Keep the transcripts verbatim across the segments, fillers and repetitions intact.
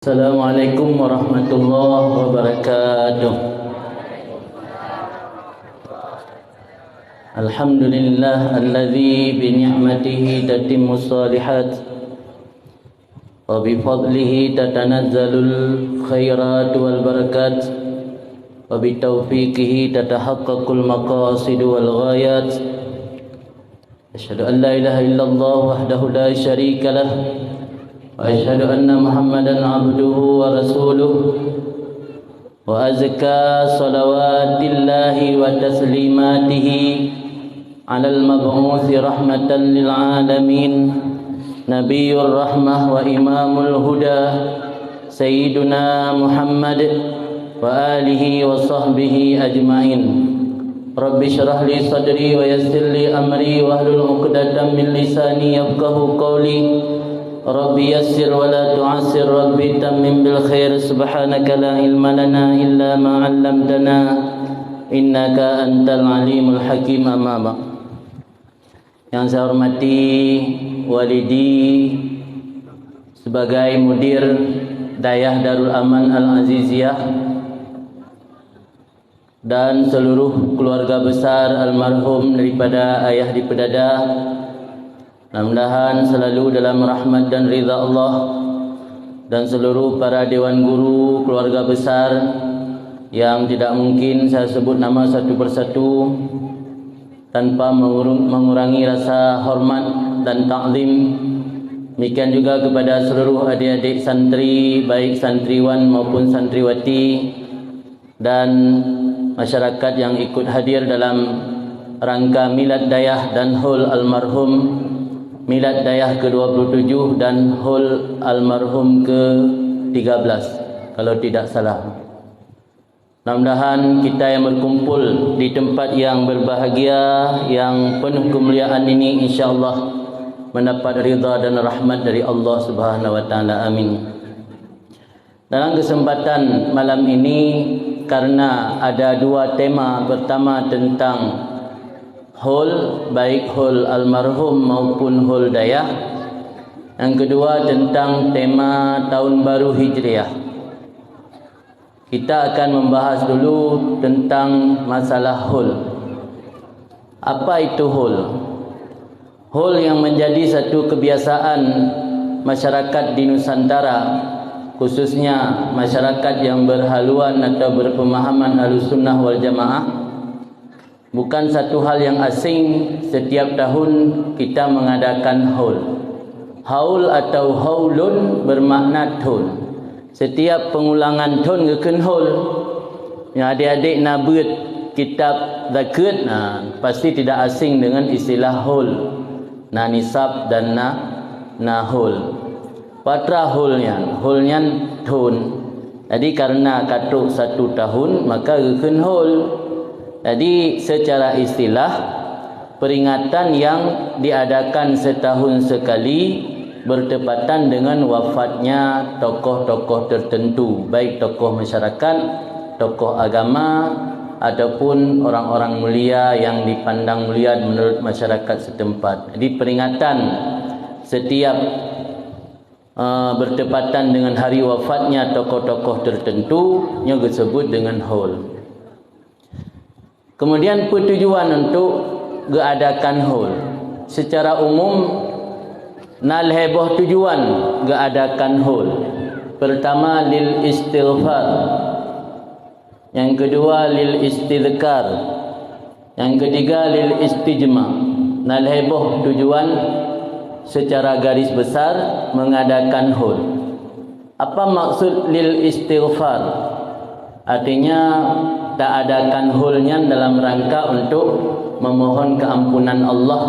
Assalamualaikum warahmatullahi wabarakatuh. Alhamdulillahilladzi bi ni'matihi tatimmus shalihat, wa bi fadlihi tatanazzalul khairat wal barakat, wa bi taufiqihi tatahaqqaqul maqasid wal ghayat. Asyhadu an la ilaha illallah wahdahu la syarika lah, wa asyhadu anna Muhammadan abduhu wa rasuluh. Wa azka salawatillahi wa taslimatihi alal mab'usi rahmatan lil alamin, nabiyyur rahmah wa imamul huda, sayyiduna Muhammad wa alihi wa sahbihi ajmain. Rabbi syrah li sadri wa yassir li amri wahlul 'uqdatam min lisani yafqahu qawli. Rabbi yassir wa la tu'assir, Rabbi tammim bil khair. Subhanaka la ilma lana illa ma 'allamtana, innaka antal alimul hakim. Amma ba'd. Yang saya hormati walidi sebagai mudir Dayah Darul Aman Al-Aziziyah, dan seluruh keluarga besar almarhum daripada ayah di Peudada. Mudah-mudahan selalu dalam rahmat dan ridha Allah, dan seluruh para dewan guru keluarga besar yang tidak mungkin saya sebut nama satu persatu tanpa mengurung-, mengurangi rasa hormat dan takzim. Demikian juga kepada seluruh adik-adik santri, baik santriwan maupun santriwati, dan masyarakat yang ikut hadir dalam rangka milad dayah dan haul almarhum, milad dayah ke dua puluh tujuh dan haul almarhum ke tiga belas, kalau tidak salah. Mudah-mudahan kita yang berkumpul di tempat yang berbahagia, yang penuh kemuliaan ini, insya Allah mendapat ridha dan rahmat dari Allah Subhanahu wa Taala. Amin. Dalam kesempatan malam ini, karena ada dua tema, pertama tentang haul, baik haul almarhum maupun haul dayah. Yang kedua tentang tema Tahun Baru Hijriah. Kita akan membahas dulu tentang masalah haul. Apa itu haul? Haul yang menjadi satu kebiasaan masyarakat di Nusantara, khususnya masyarakat yang berhaluan atau berpemahaman Ahlussunnah wal Jamaah, bukan satu hal yang asing, setiap tahun kita mengadakan haul. Haul atau haulun bermakna thon. Setiap pengulangan thon geukheun haul. Nyang adik-adik na beuet kitab zakeuet, na, pasti tidak asing dengan istilah haul. Na nisab dan na, na haul. Patra haul nyan, haul nyan thon. Jadi, karena ka trok satu tahun, maka geukheun haul. Jadi, secara istilah, peringatan yang diadakan setahun sekali bertepatan dengan wafatnya tokoh-tokoh tertentu, baik tokoh masyarakat, tokoh agama, ataupun orang-orang mulia yang dipandang mulia menurut masyarakat setempat. Jadi, peringatan setiap, eh, bertepatan dengan hari wafatnya tokoh-tokoh tertentu, nyoe geusebut dengan haul. Kemudian, peue tujuan untuk geuadakan haul? Secara umum, na lhée boh tujuan geuadakan haul. Pertama, lil istighfar. Yang kedua, lil istidhkar. Yang ketiga, lil istijma. Na lhée boh tujuan secara garis besar mengadakan haul. Apa maksud lil istighfar? Artinya, taadakan haul nyan dalam rangka untuk memohon keampunan Allah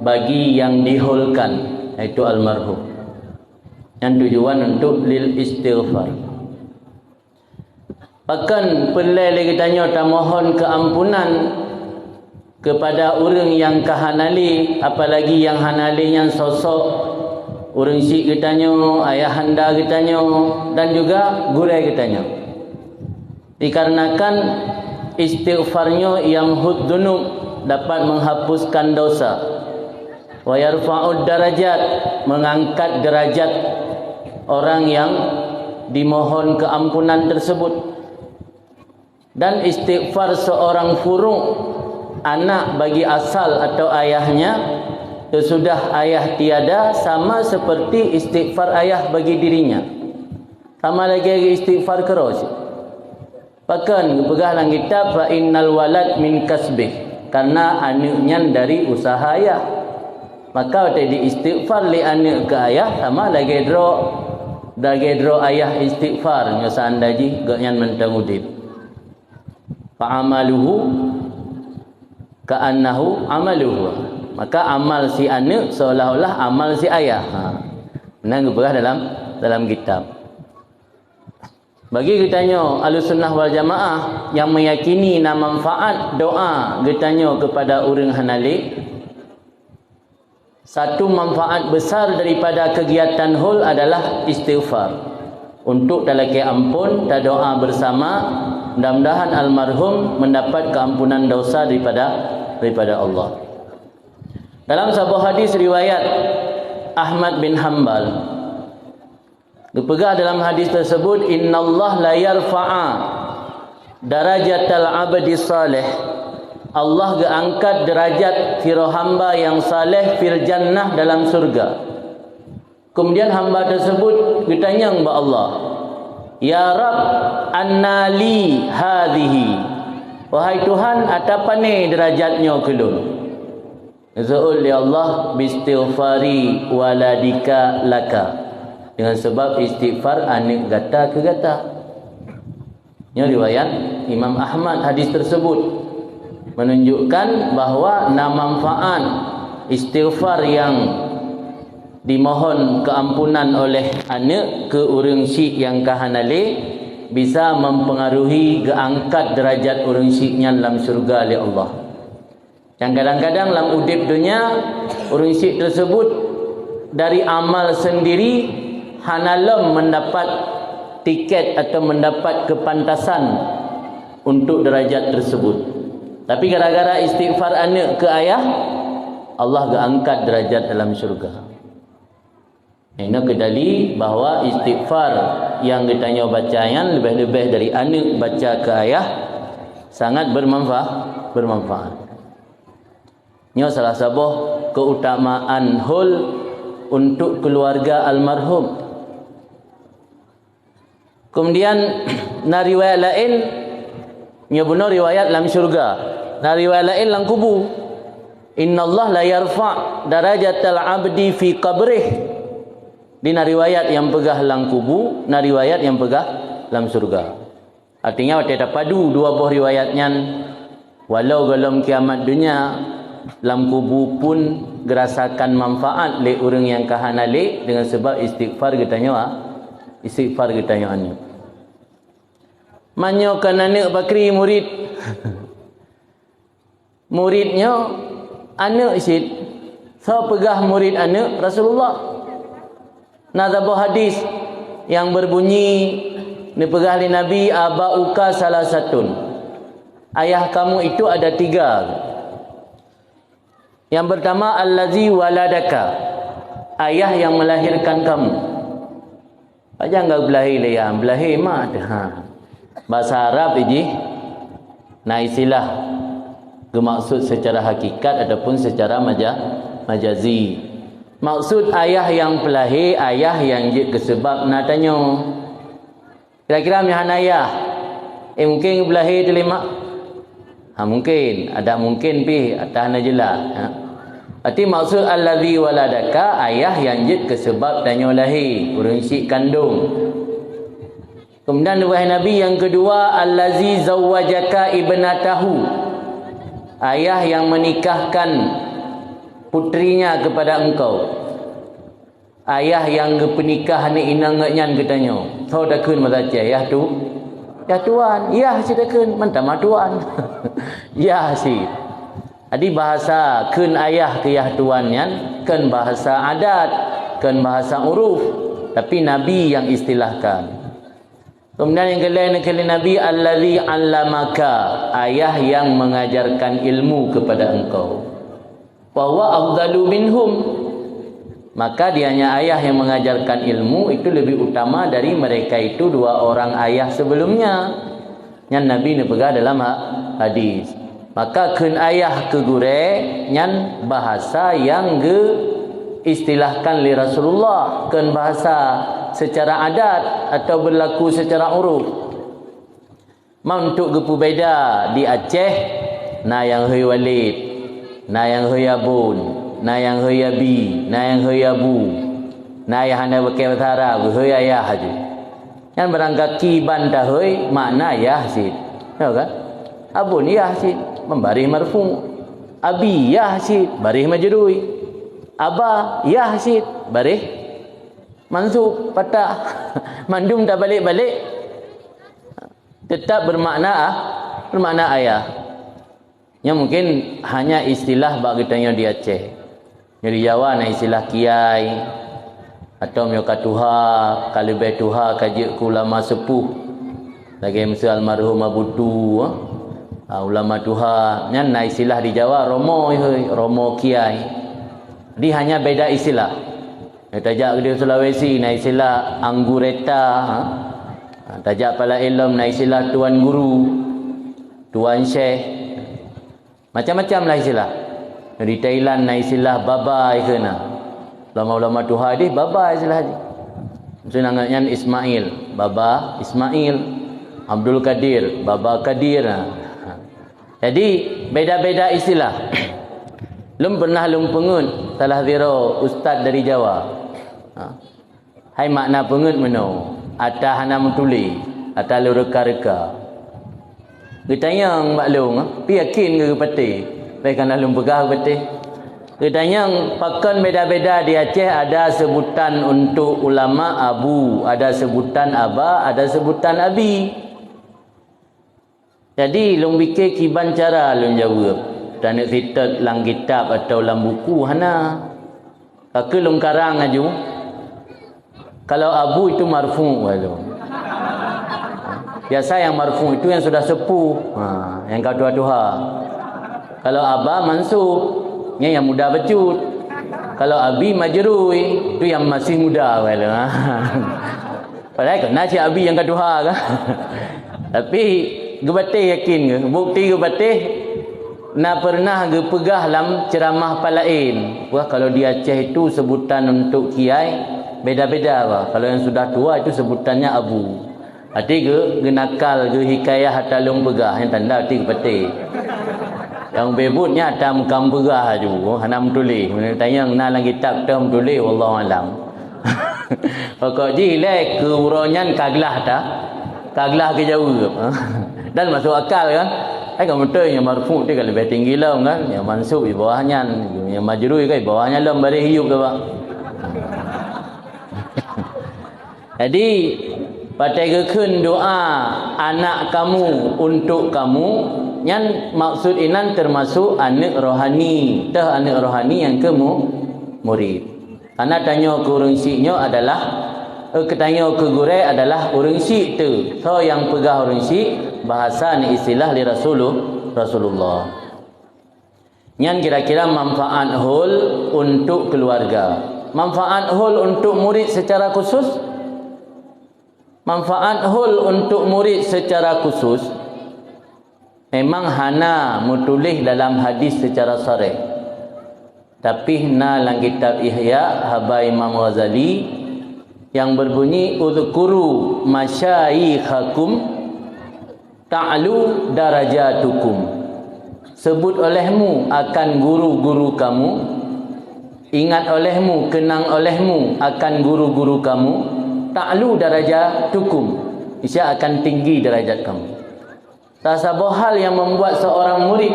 bagi yang dihaulkan, yaitu almarhum. Nyan tujuan untuk lil istighfar. Pakon peureulée lé geutanyoe tamohon keuampunan keupada ureuëng nyang ka hana lé, apalagi nyang hana lé nyan sosok ureuëng syik geutanyoe, ayahanda geutanyoe, dan juga gurée geutanyoe? Dikarenakan istighfar nyoe yamhud dzunub, dapat menghapuskan dosa. Wa yarfa'ud darajat, mengangkat derajat orang yang dimohon keampunan tersebut. Dan istighfar seorang furu', anak bagi asal atau ayahnya, sesudah ayah tiada, sama seperti istighfar ayah bagi dirinya. Sama lagée istighfar keroe. Pakon geupeugah lam kitab, "Fa innal walad min kasbih," karena aneuk nyan dari usaha ayah. Maka watée di istighfar lé aneuk keu ayah, sama lagée droe, lagée droe ayah istighfar nyoe seandai jih gobnyan mantong udeb. "Fa amaluhu ka'annahu amaluhu." Maka amal si aneuk seolah-olah amal si ayah. Ha. Meunan geupeugah dalam, dalam kitab. Bagi geutanyoe Ahlussunnah wal Jamaah nyang meyakini na manfaat doa geutanyoe keupada ureuëng hana lé, satu manfaat besar daripada kegiatan haul adalah istighfar. Untuk talakée ampon, tadoa bersama, mudah-mudahan almarhum mendapat keampunan dosa daripada, daripada Allah. Dalam saboh hadis riwayat Ahmad bin Hambal, geupeugah dalam hadis tersebut, "Innallaha la yarfa'a darajatal abdi salih." Allah geuangkat derajat sidroe hamba nyang saleh fil jannah, dalam syurga. Kemudian hamba tersebut geutanyong bak Allah, "Ya Rabb, anna li hadhihi?" Wahai Tuhan, ata pané derajat nyoe keu lôn? Geuseuôt lé Allah, "Bistighfari waladika laka," dengan sebab istighfar aneuk gata keu gata. Nyoe riwayat Imam Ahmad hadis tersebut, menunjukkan bahwa na manfaat istighfar yang dimohon keampunan oleh aneuk keu ureuëng syik nyang ka hana lé, bisa mempengaruhi geuangkat derajat ureuëng syik nyan lam syurga lé Allah. Dan kadang-kadang lam udeb donya, ureuëng syik tersebut dari amal sendiri hana lom mendapat tiket atau mendapat kepantasan untuk derajat tersebut. Tapi gara-gara istighfar aneuk keu ayah, Allah geuangkat derajat dalam syurga. Inoe keudali bahwa istighfar nyang geutanyoe baca nyan leubeh-leubeh dari aneuk baca keu ayah sangat bermanfa-, bermanfaat. Nyoe salah saboh keutamaan haul untuk keluarga almarhum. Kemudian, na riwayat laén, nyoe bunoe riwayat lam syurga. Na riwayat laén lam kubu. "Innallaha la yarfa' darajatal abdi fi qabrih." Di na riwayat nyang peugah lam kubu, na riwayat nyang peugah lam syurga. Artinya, watée tapadu dua boh riwayat nyan, walau gohlom kiamat donya, lam kubu pun geurasakan manfaat lé ureuëng nyang ka hana lé deungon sabab istighfar geutanyoe, istighfar geutanyoe aneuk. Meunyoe kon aneuk pakri murit, murit nyoe aneuk cit. Soe peugah murit aneuk? Rasulullah. Na saboh hadis nyang berbunyi neupeugah lé Nabi, "Aba'uka salasatun." Ayah kamu itu ada tiga. Yang pertama, allazi waladaka, ayah yang melahirkan kamu. Pajan ka geubeuleue lé ayah, beulahé mak teuh, ha. Bahasa Arab jih na istilah geumaksud secara hakikat ataupun secara maja-, majazi. Maksud ayah nyang peulahé, ayah nyang jeuet keu sabab na tanyoe. Kira-kira meuhana ayah, eh, mungken geubeuleue teuh lé mak? Ha, mungken. Ada mungken pih, ata hana jeulaih. Ha. Berarti maksud allazi waladaka, ayah nyang jeuet keu sabab tanyoe lahé, ureuëng syik kandong. Kemudian wahai Nabi, yang kedua, allazi zawwajaka ibnatahu, ayah yang menikahkan putrinya kepada engkau. Ayah nyang geupeunikah aneuk inong geuh nyan geutanyoe. Soe takheun masa cit, yah tu-, yah tuan, yah cit takheun, mantong ma tuan. Yah cit. Jadi bahasa kheun ayah keu yah tuan nyan kon bahasa adat, kon bahasa uruf, tapi Nabi nyang istilahkan. Kemudian nyang keulhèe neukheun lé Nabi, "Allazi 'allamaka," ayah nyang mengajarkan ilmu kepada engkau. "Wa huwa afdalu minhum," Maka dianya ayah yang mengajarkan ilmu itu lebih utama dari mereka itu dua orang ayah sebelumnya. Nyan Nabi neupeugah dalam ha-, hadis. Maka kheun ayah keu gurée nyan bahasa nyang geuistilahkan lé Rasulullah, kheun bahasa secara adat atau berlaku secara uruf. Ma untuk geupeubeda di Aceh, na nyang hôi Walid, na nyang hôi Abon, na nyang hôi Abi, na nyang hôi Abu, na nyang hana pakai bahasa Arab, hôi ayah aju. Nyan barangkaki ban tahôi makna yah cit. Ya kan? Abon yah cit, membaréh marfu. Abi yah cit, baréh majrui. Aba yah cit, baréh mansub, patah. Mandum tabalek-balek tetap bermakna ah, bermakna ayah. Nyan mungkin hanya istilah bak geutanyoe di Aceh. Nyoe di Jawa na istilah kiai, atau meunyoe ka tuha, ka leubeh tuha ka jeuet keu ulama sepuh. Lagée miseue almarhum Abu Tu, ha, ulama tuha. Nyan na istilah di Jawa romo, romo kiai. Jadi hanya beda istilah. Tajak di Sulawesi na istilah anggureta, ha. Ha, tajak pala ilom na istilah tuan guru, tuan syekh. Macam-macam lah istilah. Di Thailand na istilah baba ikeu na. Ulama-ulama tuha deh baba istilah jih. Miseue nyan Ismail, baba Ismail. Abdul Kadir, baba Kadir. Ha. Jadi beda-beda istilah. Lôn pernah lôn peungeut salah sidroe ustaz dari Jawa. Ha. Hai makna peungeut meunoe, ata hana meutuléh, ata lôn reuka-reuka. Geutanyong bak lôn, pi yakin geupatéh, pi kana lôn peugah geupatéh. Geutanyong pakon beda-beda di Aceh ada sebutan untuk ulama abu, ada sebutan aba, ada sebutan abi. Jadi lôn pike kiban cara lôn jaweueb, taneuk sitot lam kitab atau lam buku hana. Ka keuh lôn karang aju. Kalau abu itu marfu, kata lôn. Biasa yang marfu itu yang sudah sepuh, ha, yang ka tuha-tuha. Kalau aba mansub, nyan yang muda bacut. Kalau abi majrui, itu yang masih muda, kata lôn. Padahai keu na cit abi nyang ka tuha kan. Tapi geupatéh yakin geuh, bukti geupatéh na pernah geupeugah lam ceramah palaén. Wah, kalau di Aceh itu sebutan untuk kiai beda-beda bah. Kalau yang sudah tua itu sebutannya abu. Até geu-, geunakal geuhikayah ata lôn peugah, nyang tanda até geupatéh. Nyang bebut nyan ata meukam peugah aju, hana meutuléh. Meunyoe tanyong na lam kitab teuh meutuléh, wallahu alam. Pokok jih ilée keu uroe nyan ka glah ta, ka glah geujaweueb. Dan masuk akal kan? Ai ka meuteui nyang marfu teuh ka leubeh tinggi lom kan? Nyang mansub di bawah nyan, nyang majrui kan di bawah nyan lom baréh yup tu, Pak. Jadi, patai geukheun doa anak kamu untuk kamu, nyan maksud inan termasuk aneuk rohani, teuh aneuk rohani nyang keu mu-, murid. Karena tanyoe keu ureuëng syik nyoe adalah, eh, keu tanyoe keu gurée adalah ureuëng syik teuh. Soe nyang peugah ureuëng syik, bahasa ni istilah lé Rasulul-, Rasulullah. Nyan kira-kira manfaat hol untuk keluarga. Manfaat hol untuk murid secara khusus. Manfaat hol untuk murid secara khusus memang hana meutuléh dalam hadis secara sareh. Tapi na lam kitab Ihya haba Imam Ghazali yang berbunyi, "Udzkuru masyayikhakum ta'lu darajatukum." Sebut olehmu akan guru-guru kamu, ingat olehmu, keunang olehmu akan guru-guru kamu, ta'lu darajatukum, niscaya akan tinggi derajat kamu. Salah saboh hal yang membuat seorang murid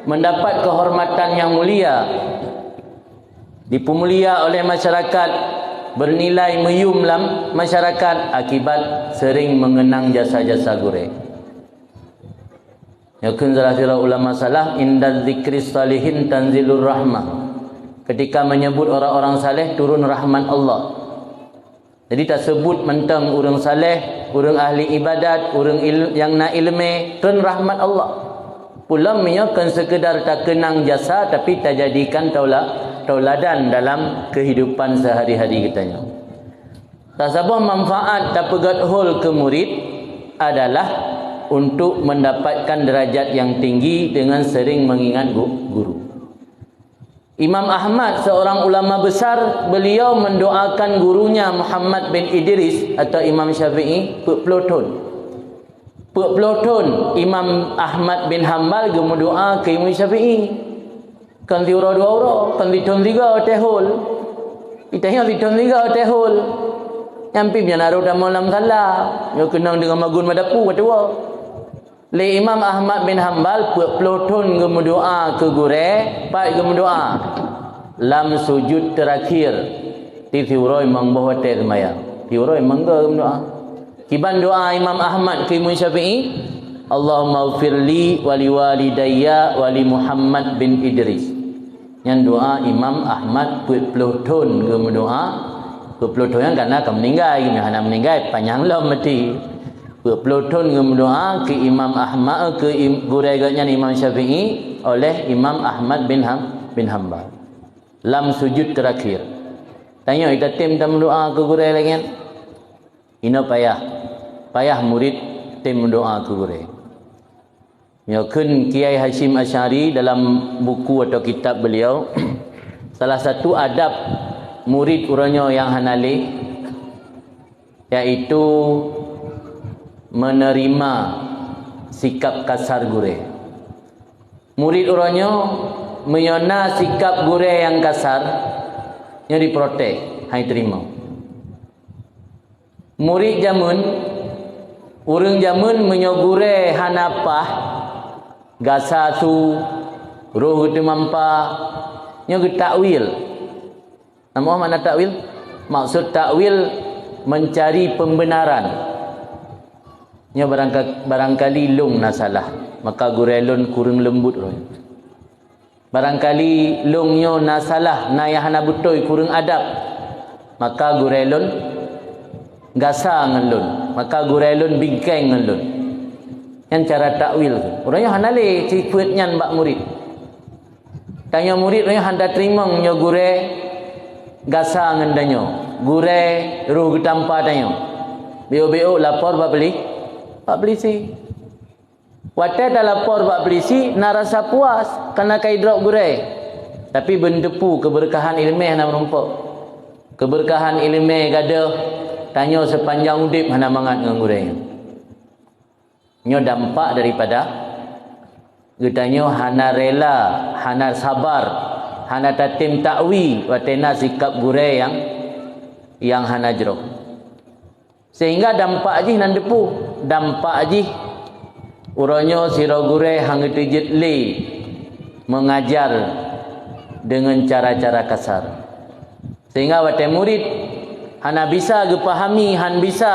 mendapat kehormatan yang mulia, dipeumulia oleh masyarakat, bernilai meuyum lam masyarakat akibat sering mengenang jasa-jasa gurée. Nyoe kheun salah sidroe ulama salaf, "Inda dzikris shalihin tanzilur rahmah." Ketika menyebut orang-orang saleh, turun rahmat Allah. Jadi taseubut mantong ureuëng saleh, ureuëng ahli ibadat, ureuëng il-, nyang na iéleumé, kheun rahmat Allah. Peulom meunyoe kon seukeudar takeunang jasa, tapi tajadikan taula-, tauladan dalam kehidupan sehari-hari geutanyoe. Sasaboh manfaat tapeugét hol keu murid adalah untuk mendapatkan derajat yang tinggi dengan sering mengingat gu-, guru. Imam Ahmad, seorang ulama besar, beliau mendoakan gurunya Muhammad bin Idris atau Imam Syafi'i peuet ploh thon. Peuet ploh thon Imam Ahmad bin Hambal geumeudoa keu Imam Syafi'i. Kon siuroe dua uroe, kon sithon sigoe watée hol. Geutanyoe sithon sigoe watée hol. Nyan pih meunyoe na rot tamong lam sala, nyoe keunong deungon magun meudapu watée woe. Lé Imam Ahmad bin Hambal peuet ploh thon geumeudoa keu gurée, pat geumeudoa? Lam sujud teurakhir, di siuroe limong boh watée seumayang. Siuroe limong goe geumeudoa. Kiban doa Imam Ahmad keu Imam Syafi'i, "Allahumma ghfirli wa liwalidayya wa li Muhammad bin Idris." Nyan doa Imam Ahmad peuet ploh thon geumeudoa. Peuet ploh thon nyan karena ka meuninggai, meunyoe hana meuninggai, panyang lom meuti. Peuet ploh thon geumeudoa keu Imam Ahmad, keu im-, gurée geuhnyan Imam Syafi'i oleh Imam Ahmad bin Ham-, bin Hambal. Lam sujud teurakhir. Tanyoe ita tem tameudoa keu gurée lagée nyan? Inoe payah. Payah murid tem meudoa keu gurée. Nyoe kheun Kiai Hasyim Asy'ari dalam buku atau kitab beliau, salah satu adab murid uroe nyoe nyang hana lé, yaitu menerima sikap kasar gurée. Murid uroe nyoe meunyoe na sikap gurée nyang kasar, nyoe diprotes, hai teurimong. Murit jameun, ureuëng jameun meunyoe gurée hana paih, gasa su, roh geuteumampa, nyoe geutakwil. Nama makna takwil? Maksud takwil, mencari pembenaran. Nyoe barangka-, barangkali lôn na salah, maka gurée lôn kureueng leumbut roh. Barangkali lôn nyoe na salah, na nyang hana beutôi, kureueng adab, maka gurée lôn gasa ngon lôn, maka gurée lôn bingkeng ngon lôn. Nyan cara takwil. Uroe nyoe hana lé sifeuet nyan bak murit. Tanyoe murit uroe nyoe hana teurimong nyoe gurée gasa ngon tanyoe, gurée roh geutampa tanyoe. Biôk-biôk lapor bak poli-, bak polisi. Watée talapor bak polisi, na rasa puas kareuna ka idrop gurée. Tapi beuneuteupeu keubeurkahan iéleumé hana meurumpok. Keubeurkahan iéleumé gadôh tanyoe seupanjang udeb hana mangat ngon gurée nyoe. Nyoe dampak daripada geutanyoe hana rela, hana sabar, hana tatem takwil watée na sikap gurée nyang, nyang hana jroh. Sehingga dampak jih nan teupeue, dampak jih uroe nyoe sidroe gurée han geuteujeuet lé meungajar deungon cara-cara kasar. Sehingga watée murit hana bisa geupahami, han bisa,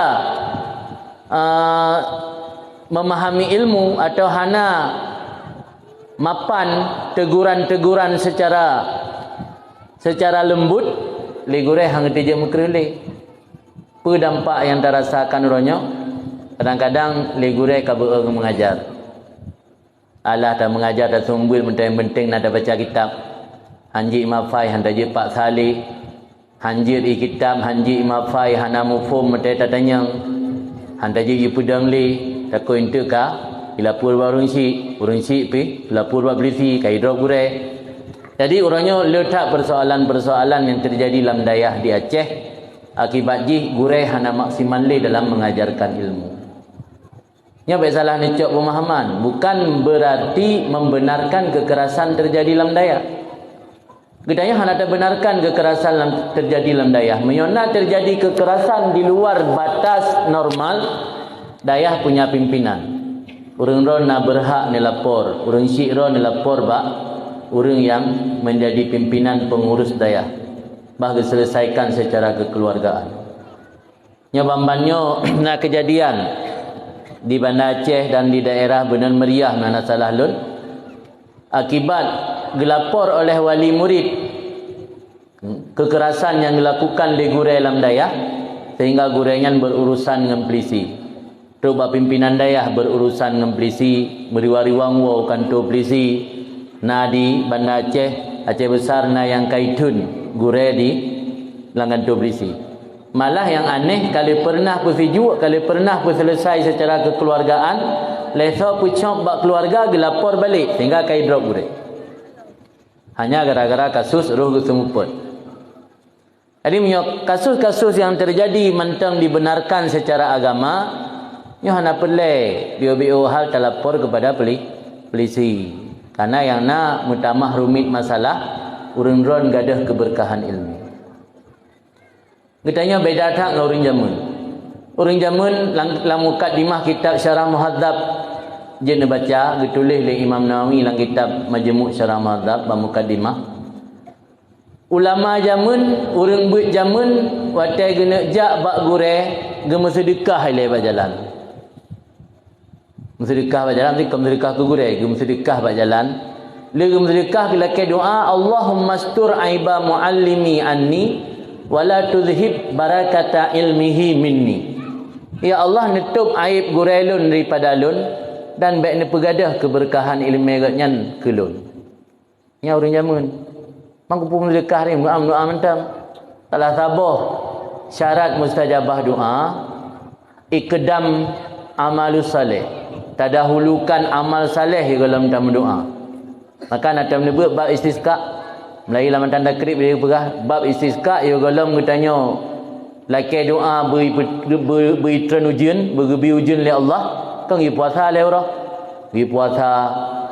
eh, memahami ilmu atau hana mapan teguran-teguran secara, secara lembut, lé gurée han geuteujeuet meukreueh lé. Peue dampak nyang tarasakan uroe nyoe? Kadang-kadang lé gurée ka beu-eu meungajar. Alah tameungajar taseumeubeuet meunteng-meunteng na tabaca kitab. Han jeuet imafai han tajeuet pak saleh. Han jeuet ié kitab, han jeuet imafai hana muphom meuntée tatanyong. Han tajeuet jipeudong lé, takot eunteuk ka ilapor bak ureuëng syiek, ureuëng syiek pih ilapor bak polisi, ka idrop gurée. Jadi uroe nyoe le that persoalan-persoalan nyang teujadi lam dayah di Aceh. Akibat jih gurée hana maksimal lé dalam mengajarkan ilmu. Nyoe bék salah neucok peumahaman, bukan berarti membenarkan kekerasan terjadi lam dayah. Geutanyoe hana tabenarkan kekerasan lam, terjadi lam dayah. Meunyoe na terjadi kekerasan di luar batas normal, dayah punya pimpinan. Ureuëng droe na beurhak neulapor, ureuëng syiek droe neulapor bak ureuëng nyang menjadi pimpinan pengurus dayah. Bah geuselesaikan secara kekeluargaan. Nyoe ban-ban nyoe na keujadian di Banda Aceh dan di daerah beunan Meriah, meunyoe hana salah lôn. Akibat geulapor oleh wali murid kekerasan nyang geulakukan lé gurée lam dayah, sehingga gurée nyan berurusan ngon polisi. Trok bak pimpinan dayah berurusan ngon polisi, meuriwang-riwang woe u kantô polisi, na di Banda Aceh, Aceh Besar na nyang ka ithon gurée di lam kantô polisi. Malah nyang aneh, ka lheueh peureunah peusijuek, ka lheueh peureunah peuseuleusoe seucara keukeuluargaan, lé soe peucok bak keuluarga geulapor balek sehingga ka idrop gurée. Hanya gara-gara kasus roh geuseumeupot. Jadi, meunyoe kasus-kasus nyang teujadi mantong dibenarkan seucara agama, nyoe hana peureulée bio-bio hal talapor keupada peli-, peulisi. Karena nyang na meutamah rumit masalah, ureuëng droen gadôh keubeurkahan iéleumé. Geutanyoe beda that ngon ureuëng jameun. Ureuëng jameun lam, lam mukadimah kitab Syarah Muhadzab jeuet neubaca, geutuléh lé Imam Nawawi lam kitab Majmu' Syarah Muhadzab bak mukadimah. Ulama jameun, ureuëng beuet jameun, watée geuneuk jak bak gurée, geumeuseudeukah ilée bak jalan. Meuseudeukah bak jalan, kon meuseudeukah keu gurée, geumeuseudeukah bak jalan. Lé geumeuseudeukah geulakée doá, "Allahummastur aiba muallimi anni, wa la tuzhib barakata ilmihi minni." Ya Allah, neutôb aéb gurée lôn daripada lôn, dan bék neupeugadôh keubeurkahan iéleumé gobnyan keu lôn. Nyan ureuëng jameun. Mangkeupeue meuseudeukah ri meudoá-meudoá mantong. Salah saboh syarat mustajabah doá, iqdam amalus saleh. Tadahulukan amal saleh di golom tameudoá. Maka na tameubeuet bab istisqa. Meulayu lam matan takrib dia peugah bab istisqa, di golom geutanyoe lakée doá beu, beu, beu treun ujeuen, beu geubri ujeuen lé Allah, kon geuyue puasa lhée uroe. Geuyue puasa,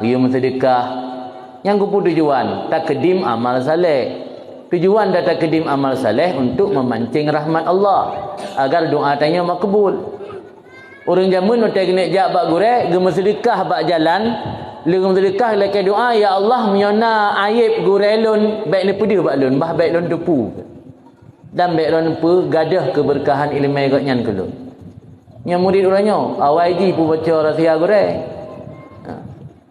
geuyue meuseudeukah. Nyang keupeue tujuan? Takeudim amal saleh. Tujuan tatakeudim amal saleh untuk meumancing rahmat Allah, agar doá tanyoe makbul. Ureuëng jameun watée geuneuk jak bak gurée, geumeuseudeukah bak jalan, lé geumeuseudeukah lakée doá, "Ya Allah, meunyoe na aéb gurée lôn, bék neupeudeuh bak lôn, bah bék lôn teupeu." Dan bék lôn peugadôh keubeurkahan iéleumé gobnyan keu lôn. Nyoe murit uroe nyoe, awai jih peubaco rahsia gurée. Ha.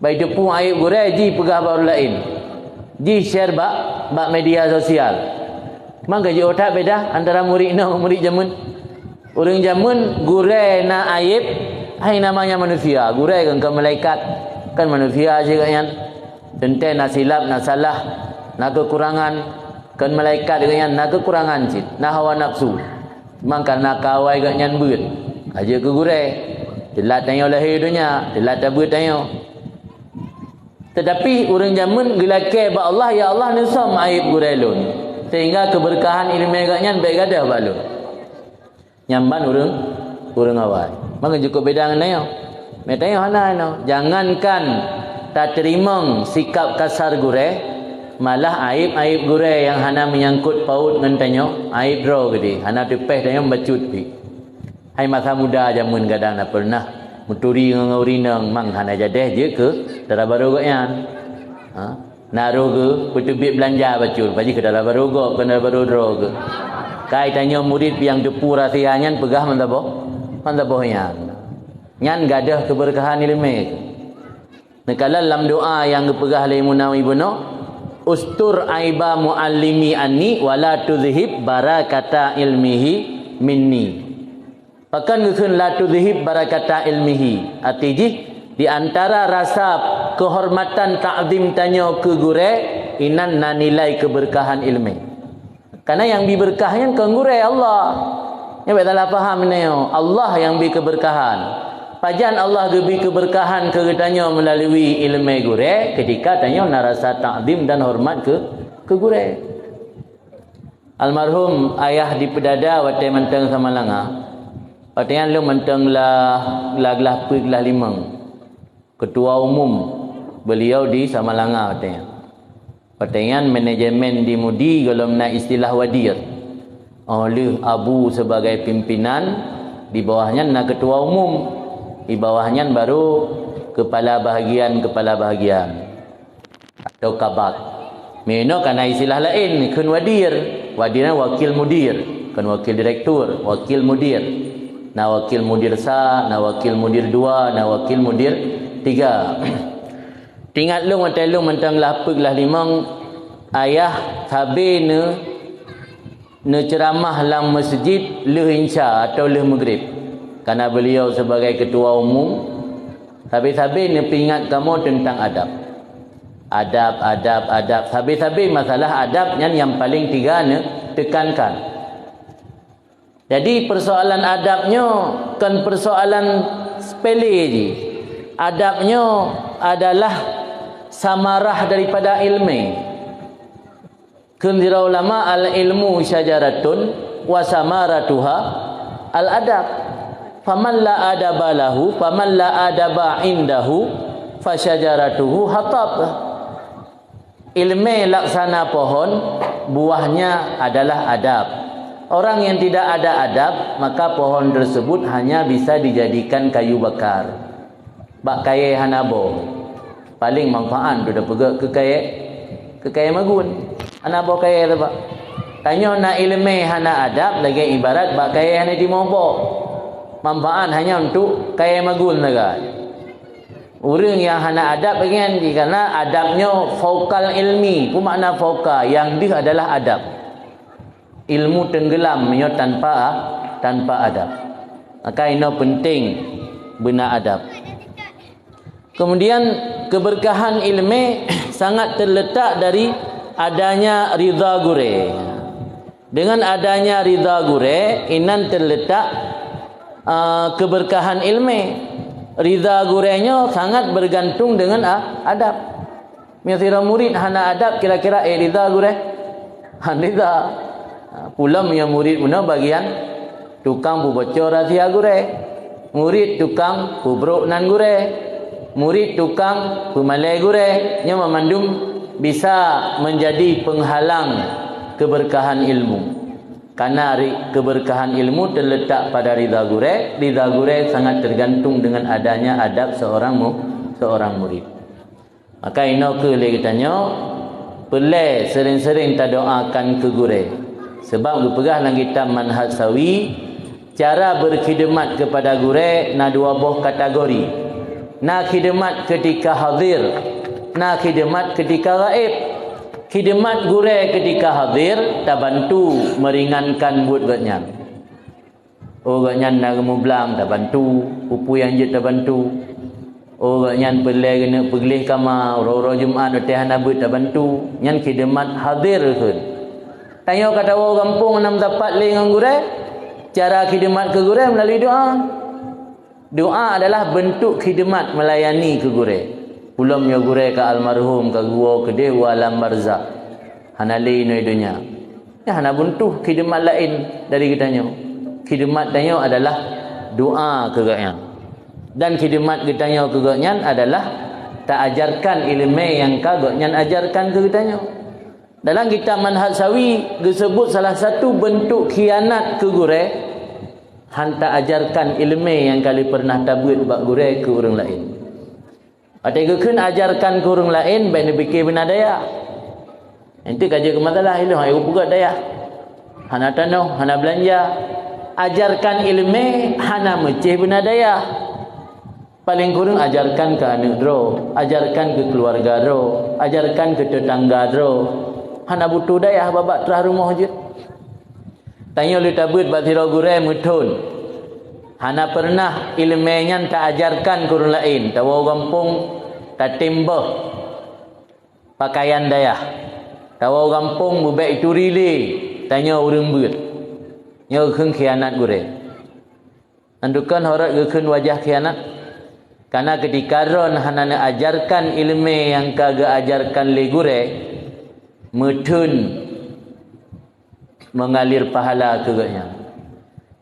Bah jiteupeu aéb gurée, jih peugah bak ureuëng laén. Jih share bak, bak media sosial. Maka jiôh that beda antara murit nyoe ngon murit jameun. Ureuëng jameun gurée na aéb, hai namanya manusia. Gurée kan, kan malaikat, kan manusia cit gobnyan. Teuntée na silap, na salah, na keukurangan. Kon malaikat gobnyan na keukurangan cit, na hawa nafsu. Mangka na kawai gobnyan beuet, ka jeuet keu gurée. Teulat tanyoe lahé donya, teulat tabeuet tanyoe. Teutapi ureuëng jameun geulakée bak Allah, "Ya Allah, neusöm aéb gurée lôn, sehingga keubeurkahan iéleumé gobnyan bék gadôh bak lôn." Nyan ban ureuëng, ureuëng awai. Maka jukôb beda ngon tanyoe. Mé tanyoe hana inoe. Jangankan tateurimong sikab kasar gurée, malah aéb-aéb gurée nyang hana meunyangkot paut ngon tanyoe, aéb droe geude, hana teupéh tanyoe bacut pih. Hai masa muda jameun gadang na peureunah meuturi ngon ureuëng inong, mang hana jadéh jeuet keu dara barô gobnyan. Ha? Na roh geuh peuteubiet beulanja bacut, paji keu dara barô gob, keu dara barô droe geuh. Kai tanyoe murit nyang teupeu rahsia nyan peugah meusaboh, meusaboh nyan. Nyan gadôh keubeurkahan iéleumé. Neukalon lam doá nyang geupeugah lé Imam Nawawi bunoe, "Ustur aiba muallimi anni wa la tuzhib barakata ilmihi minni." Pakon geukheun la tuzhib barakata ilmihi? Arti jih, di antara rasa keuhormatan takzim tanyoe keu gurée, inan na nilai keubeurkahan iéleumé. Karena nyang bi beurkah nyan kon gurée, Allah. Nyoe bék salah paham nyoe. Allah nyang bi keubeurkahan. Pajan Allah geubi keubeurkahan keu geutanyoe meulalu iéleumé gurée, keutika tanyoe na rasa takzim dan horeumat keu, keu gurée. Almarhum ayah di Peudada watée mantong Samalanga. Watée nyan lôn mantong glah, glah, glah peuet, glah limong. Ketua umum beliau di Samalanga watée nyan. Watée nyan manajemen di Mudi gohlom na istilah wadir. Óh lheueh Abu sebagai pimpinan, di bawah nyan na ketua umum, di bawah nyan baru kepala bahagian-kepala bahagian. Atau kabag. Meunoe ka na istilah laén, kheun wadir. Wadir nyan wakil mudir, kon wakil direktur, wakil mudir. Na wakil mudir sa, na wakil mudir dua, na wakil mudir tiga. Teuingat lôn watée lôn mantong glah peuet glah limong, ayah sabe neu neuceuramah lam meuseujid lheueh insya atau lheueh maghrib. Karena beliau sebagai ketua umum, sabe-sabe neupeuingat kamoe teuntang adab. Adab, adab, adab. Sabe-sabe masalah adab nyan nyang paleng tiga neutekankan. Jadi, persoalan adab nyoe kon persoalan sepele jih. Adab nyoe adalah samarah daripada ilmu. Kheun sidroe ulama, "Al-ilmu syajaratun wa samaratuha al-adab. Faman la adaba lahu, faman la adaba indahu, fasyajaratuhu hatab." Ilmu laksana pohon, buahnya adalah adab. Orang yang tidak ada adab, maka pohon tersebut hanya bisa dijadikan kayu bakar. Bak kayèe hana boh. Paleng manfaat tu tapeugöt keu kayèe, keu kayèe magun. Hana boh kayèe teuh bak. Tanyoe na ileumèe hana adab lagèe ibarat bak kayèe hana jimoe boh. Manfaat hanya untuk kayèe magun sagai. Ureueng nyang hana adab lagèe nyan jih, karena adab nyoe faukal ilmi. Peue makna fauka? Nyang deuh adalah adab. Ilmu tenggelam meunyoe tanpa, tanpa adab. Maka inoe penting beuna adab. Kemudian, keberkahan ilmu sangat terletak dari adanya ridha gurèe. Dengan adanya ridha gurèe, inan terletak, eh, keberkahan ilmu. Ridha gurèe nyoe sangat bergantung dengan a-, adab. Meunyoe sidroe murit hana adab, kira-kira ék ridha gurèe? Han ridha. Ha, pulom meunyoe murit bunoe bagian tukang peuboco rahsia gurèe, murit tukang peubrok nan gurèe, murit tukang peumalèe gurèe, nyoe mandum bisa menjadi penghalang keberkahan ilmu. Karena ri-, keberkahan ilmu terletak pada ridha gurèe, ridha gurèe sangat tergantung dengan adanya adab seorang mu-, seorang murid. Maka inoe kheueh lé geutanyoe, peureulèe seuring-seuring tadoakan keu gurèe. Sabab geupeugah lam kitab Manhaj Sawi, cara berkhidmat kepada gurèe na dua boh kategori. Na khidmat ketika hadir, na khidmat ketika gaib. Khidmat gurèe ketika hadir tabantu meringankan buet gobnyan. Oh, gobnyan na geumublang, tabantu, peue-peue nyang jeuet tabantu. Oh, gobnyan peureulèe geuneuk peugleh kama, uroe-uroe Jumat watèe hana beuet tabantu, nyan khidmat hadir kheun. Tanyoe ka tawoe gampông hana meusapat lé ngon gurèe, cara khidmat keu gurèe meulalui doa. Doa adalah beuntuk khidmat, meulayani keu gurèe. Ulôn nyoe gurèe ka almarhum, ka geuwoe keudeh u alam barzakh. Hana lé inoe donya. Nyan hana beuntuk khidmat laén dari geutanyoe. Khidmat tanyoe adalah doa keu gobnyan. Dan khidmat geutanyoe keu gobnyan adalah taajarkan ileumèe nyang ka gobnyan ajarkan keu geutanyoe. Dalam kitab Manhaj Sawi geuseubut salah satu beuntuk khianat keu gurèe, han taajarkan ileumèe nyang ka lheueh peureunah tabeuet bak gurèe keu ureueng laén. Watèe geukheun ajarkan keu ureueng laén, bèk neupike beuna dayah. Nyan ka jeuet keu masalah ilôn, hai geupeugöt dayah. Hana tanoh, hana beulanja. Ajarkan ileumèe, hana meucéh beuna dayah. Paleng kureueng ajarkan keu aneuk droe, ajarkan keu keuluwarga droe, ajarkan keu teutangga droe. Hana butuh dayah babah trah rumoh jeuet. Tanyoe lé tabeuet bak sidroe gurèe meuthon. Hana peureunah ileumèe nyan taajarkan keu ureueng laén, tawoe gampông tatem boh pakaian dayah. Tawoe gampông beubèk ituri lé tanyoe ureueng beuet. Nyoe kheun khianat gurèe. Nyan dukon horot geukheun wajah khianat. Karena keutika droen hana neuajarkan ileumèe nyang ka geuajarkan lé gurèe, meuthon meungalir pahala keu gobnyan.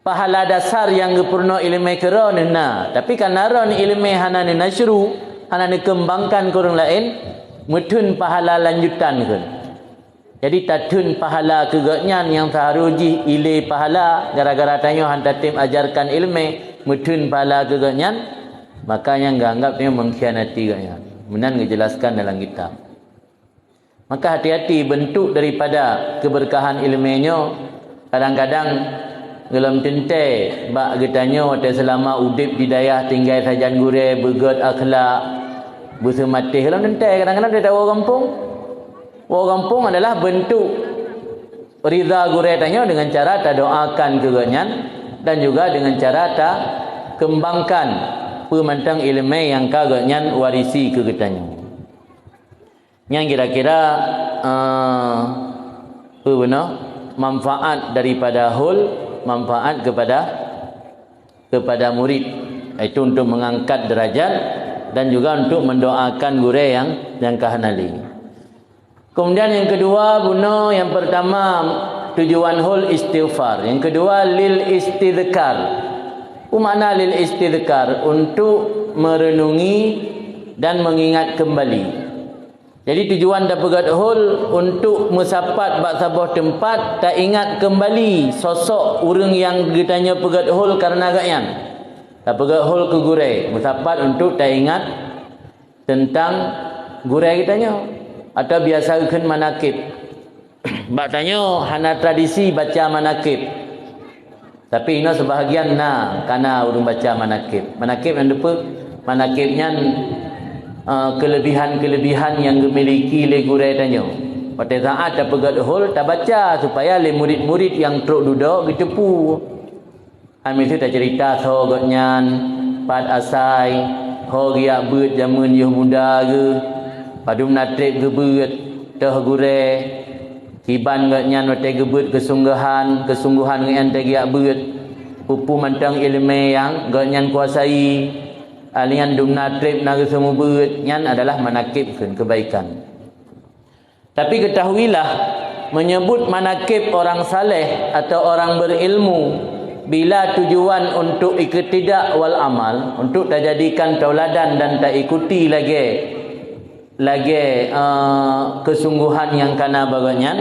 Pahala dasar nyang geupeurunoe ileumèe keu droen na, tapi karena droen ileumèe hana neunasyru, hana neukeumbangkan keu ureueng laén, meuthon pahala lanjutan kheun. Jadi, tathon pahala keu gobnyan nyang seuharôh jih ilèe pahala gara-gara tanyoe han tatem ajarkan ileumèe, meuthon pahala keu gobnyan, maka nyan geuanggap nyoe mengkhianati gobnyan. Meunan geujelaskan dalam kitab. Maka hati-hati beuntuk daripada keubeurkahan ileumèe nyoe, kadang-kadang gohlom teuntèe bak geutanyoe watèe seulama udép di dayah tinggai sajan gurèe, beugöt akhlak, beuseumatéh, gohlom teuntèe kadang-kadang tawoe gampông. Woe gampông adalah beuntuk ridha gurèe tanyoe deungon cara tadoakan keu gobnyan dan juga deungon cara takeumbangkan peue mantong ileumèe nyang ka gobnyan warisi keu geutanyoe. Nyan kira-kira, eh, peue bunoe, manfaat daripada hol, manfaat kepada, kepada murid, yaitu untuk mengangkat derajat dan juga untuk mendoakan gurée nyang, nyang ka hana lé. Kemudian yang kedua, bunoe, yang pertama, tujuan hol istighfar. Yang kedua, lil istidhkar. Apa makna lil istidhkar? Untuk merenungi dan mengingat kembali. Jadi, tujuan tapeugét hol untuk meusapat bak saboh teumpat, taingat kembali sosok ureuëng nyang geutanyoe peugét hol kareuna gobnyan. Tapeugét hol keu gurée, meusapat untuk taingat teuntang gurée geutanyoe, atawa biasa geukheun manakib. Bak tanyoe hana tradisi baca manakib. Tapi inoe seubahagian na, kana ureuëng baca manakib. Manakib nyan dipeue? Manakib nyan, eh, keulebihan-keulebihan nyang geumiliki lé gurée tanyoe. Watée saát tapeugét hol, tabaca supaya lé murid-murid nyang trok dudoe geuteupeue. Hana miseue taceurita soe gobnyan, pat asai, ho geujak beuet jamén yoh muda geuh, padum na treb geubeuet, toh gurée, kiban gobnyan watée geubeuet keusunggohan, keusunggohan gobnyan watée geujak beuet, peue-peue mantong iéleumé nyang gobnyan kuasai, alèh nyan dum na treb na geuseumeubeuet, nyan adalah manakib kheun, keubaikan. Tapi ketahuilah, menyebut manakib orang saleh atau orang berilmu bila tujuan untuk iqtidak wal amal, untuk tajadikan tauladan dan taikuti lagée, lagée, eh, keusunggohan nyang kana bak gobnyan,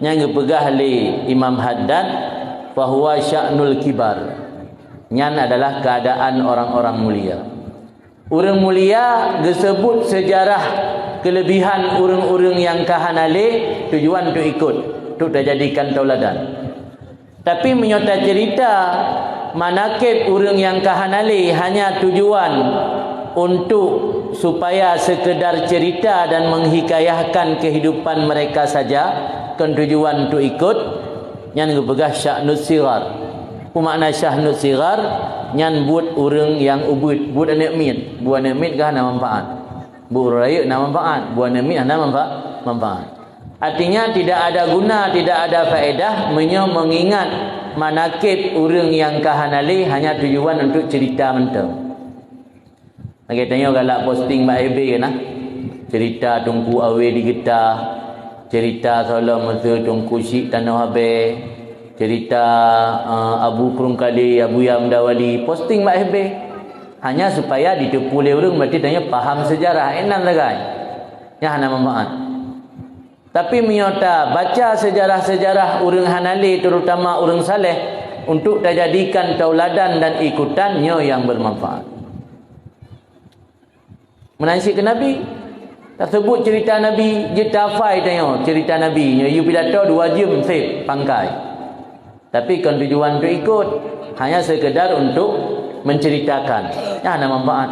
nyang geupeugah lé Imam Haddad, "Fahuwa sya'nul kibar." Nyan adalah keadaan orang-orang mulia. Ureuëng mulia geuseubut seujarah keulebihan ureuëng-ureuëng nyang ka hana lé, tujuan untuk ikot, untuk tajadikan tauladan. Tapi meunyoe taceurita manakib ureuëng nyang ka hana lé hanya tujuan untuk supaya sekedar cerita dan menghikayahkan kehidupan mereka saja, kon tujuan untuk ikot, nyan geupeugah sya'nus sighar. Peue makna sya'nus sighar? Nyan buet ureuëng nyang ubit, buet aneuëk miet. Buet aneuëk miet ka hana manfaat. Buet ureuëng rayeuk na manfaat, buet aneuëk miet hana manfa-, manfaat. Artinya, tidak ada guna, tidak ada faedah meunyoe mengingat manakib ureuëng nyang ka hana lé hanya tujuan untuk cerita mantong. Lagée tanyoe galak posting bak F B kan, nah. Cerita Teungku Awe di Geuta, cerita Solom Meuseu Teungku Syik Tanoh Abée, cerita, eh, Abu Krueng Kale, Abuya Muda Wali, posting bak F B. Hanya supaya jiteupeue lé ureuëng, berarti tanyoe paham sejarah, inan sagai. Nyan hana manfaat. Tapi meunyoe tabaca sejarah-sejarah ureuëng hana lé, terutama ureuëng saleh, untuk tajadikan tauladan dan ikutan, nyoe nyang bermanfaat. Meunan cit keu Nabi. Taseubut cerita Nabi, jeuet tahafai tanyoe cerita Nabi. Nyoe yue pidato dua jeuem seb pangkai. Tapi kon tujuan untuk ikot, hanya sekedar untuk menceritakan. Nyan hana manfaat.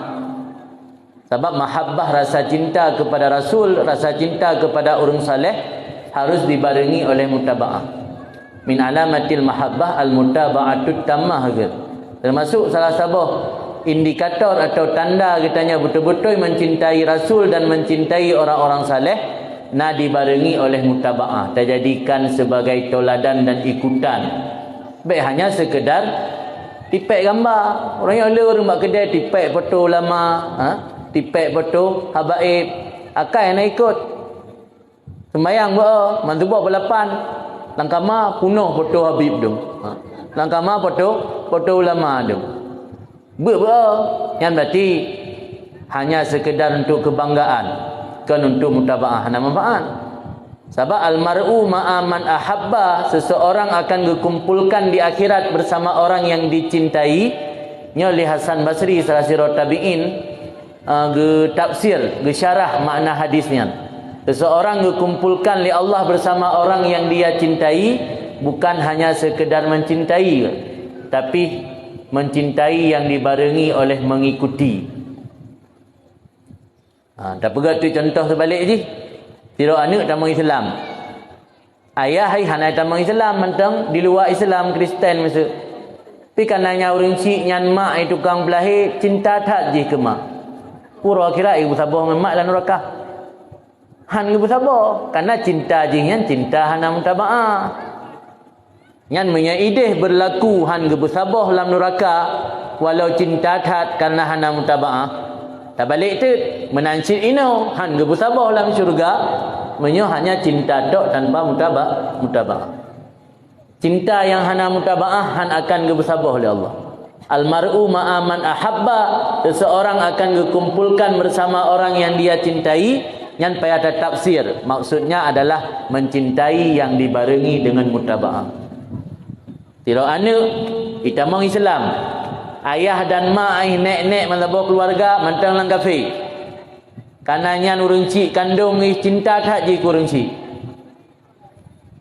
Sabab mahabbah, rasa cinta kepada Rasul, rasa cinta kepada ureuëng saleh harus dibarengi oleh mutabaah. Min alamatil mahabbah al-mutaba'atut tammah, gitu. Termasuk salah saboh indikator atau tanda geutanyoe beutôi-beutôi mencintai Rasul dan mencintai orang-orang saleh, na dibarengi oleh mutabaah, tajadikan sebagai tauladan dan ikutan. Bék hanya sekedar tipék gamba. Ureuëng nyang le ureuëng bak keudée tipék foto ulama, ha? Tipék foto habaib, akai hana ikot. Seumayang beu, manteuboh balapan. Lam kama punoh foto habib dum. Ha. Lam kama foto, foto ulama dum. Beu beu, nyan berarti hanya sekedar untuk kebanggaan, kon untuk mutabaah, hana manfaat. Sabab almar'u ma'a man ahabba, seseorang akan geukumpulkan di akhirat bersama orang yang dicintai. Nyoe lé Hasan Basri, salah sidroe tabi'in, eh, geutafsir, geusyarah makna hadis nyan. Seseorang geukumpulkan lé Allah bersama orang yang dia cintai, bukan hanya sekedar mencintai, tapi mencintai yang dibarengi oleh mengikuti. Ha, tapeugah tu contoh seubalek jih. Sidroe aneuëk tamong Islam. Ayah hai hana tamong Islam mantong, di luwa Islam, Kristen miseue. Pi kana nya ureuëng chik nyan mak hai tukang peulahé, cinta that jih keu mak. Uroe akhirat ibu saboh ngon mak lam nuraka. Han geupeusaboh, karena cinta jih nyan cinta hana mutabaah. Nyan meunyoe ideh beurlaku han geupeusaboh lam nuraka, walau cinta that karena hana mutabaah. Tabalek teuk, meunan cit inoe han geupeusaboh lam syeuruga, meunyoe hanya cinta tok tanpa mutaba-, mutabaah. Cinta nyang hana mutabaah han akan geupeusaboh lé Allah. Al-mar'u ma'a man ahabba, seseorang akan geukumpulkan bersama orang yang dia cintai, nyan payah tatafsir. Maksudnya adalah mencintai yang dibarengi dengan mutabaah. Sidroe aneuk itamong Islam, ayah dan mak, ih, nek-nek, meusaboh keluarga mantong lam kafé. Karena nyan ureueng chik kandong ih cinta that jih keu ureueng chik.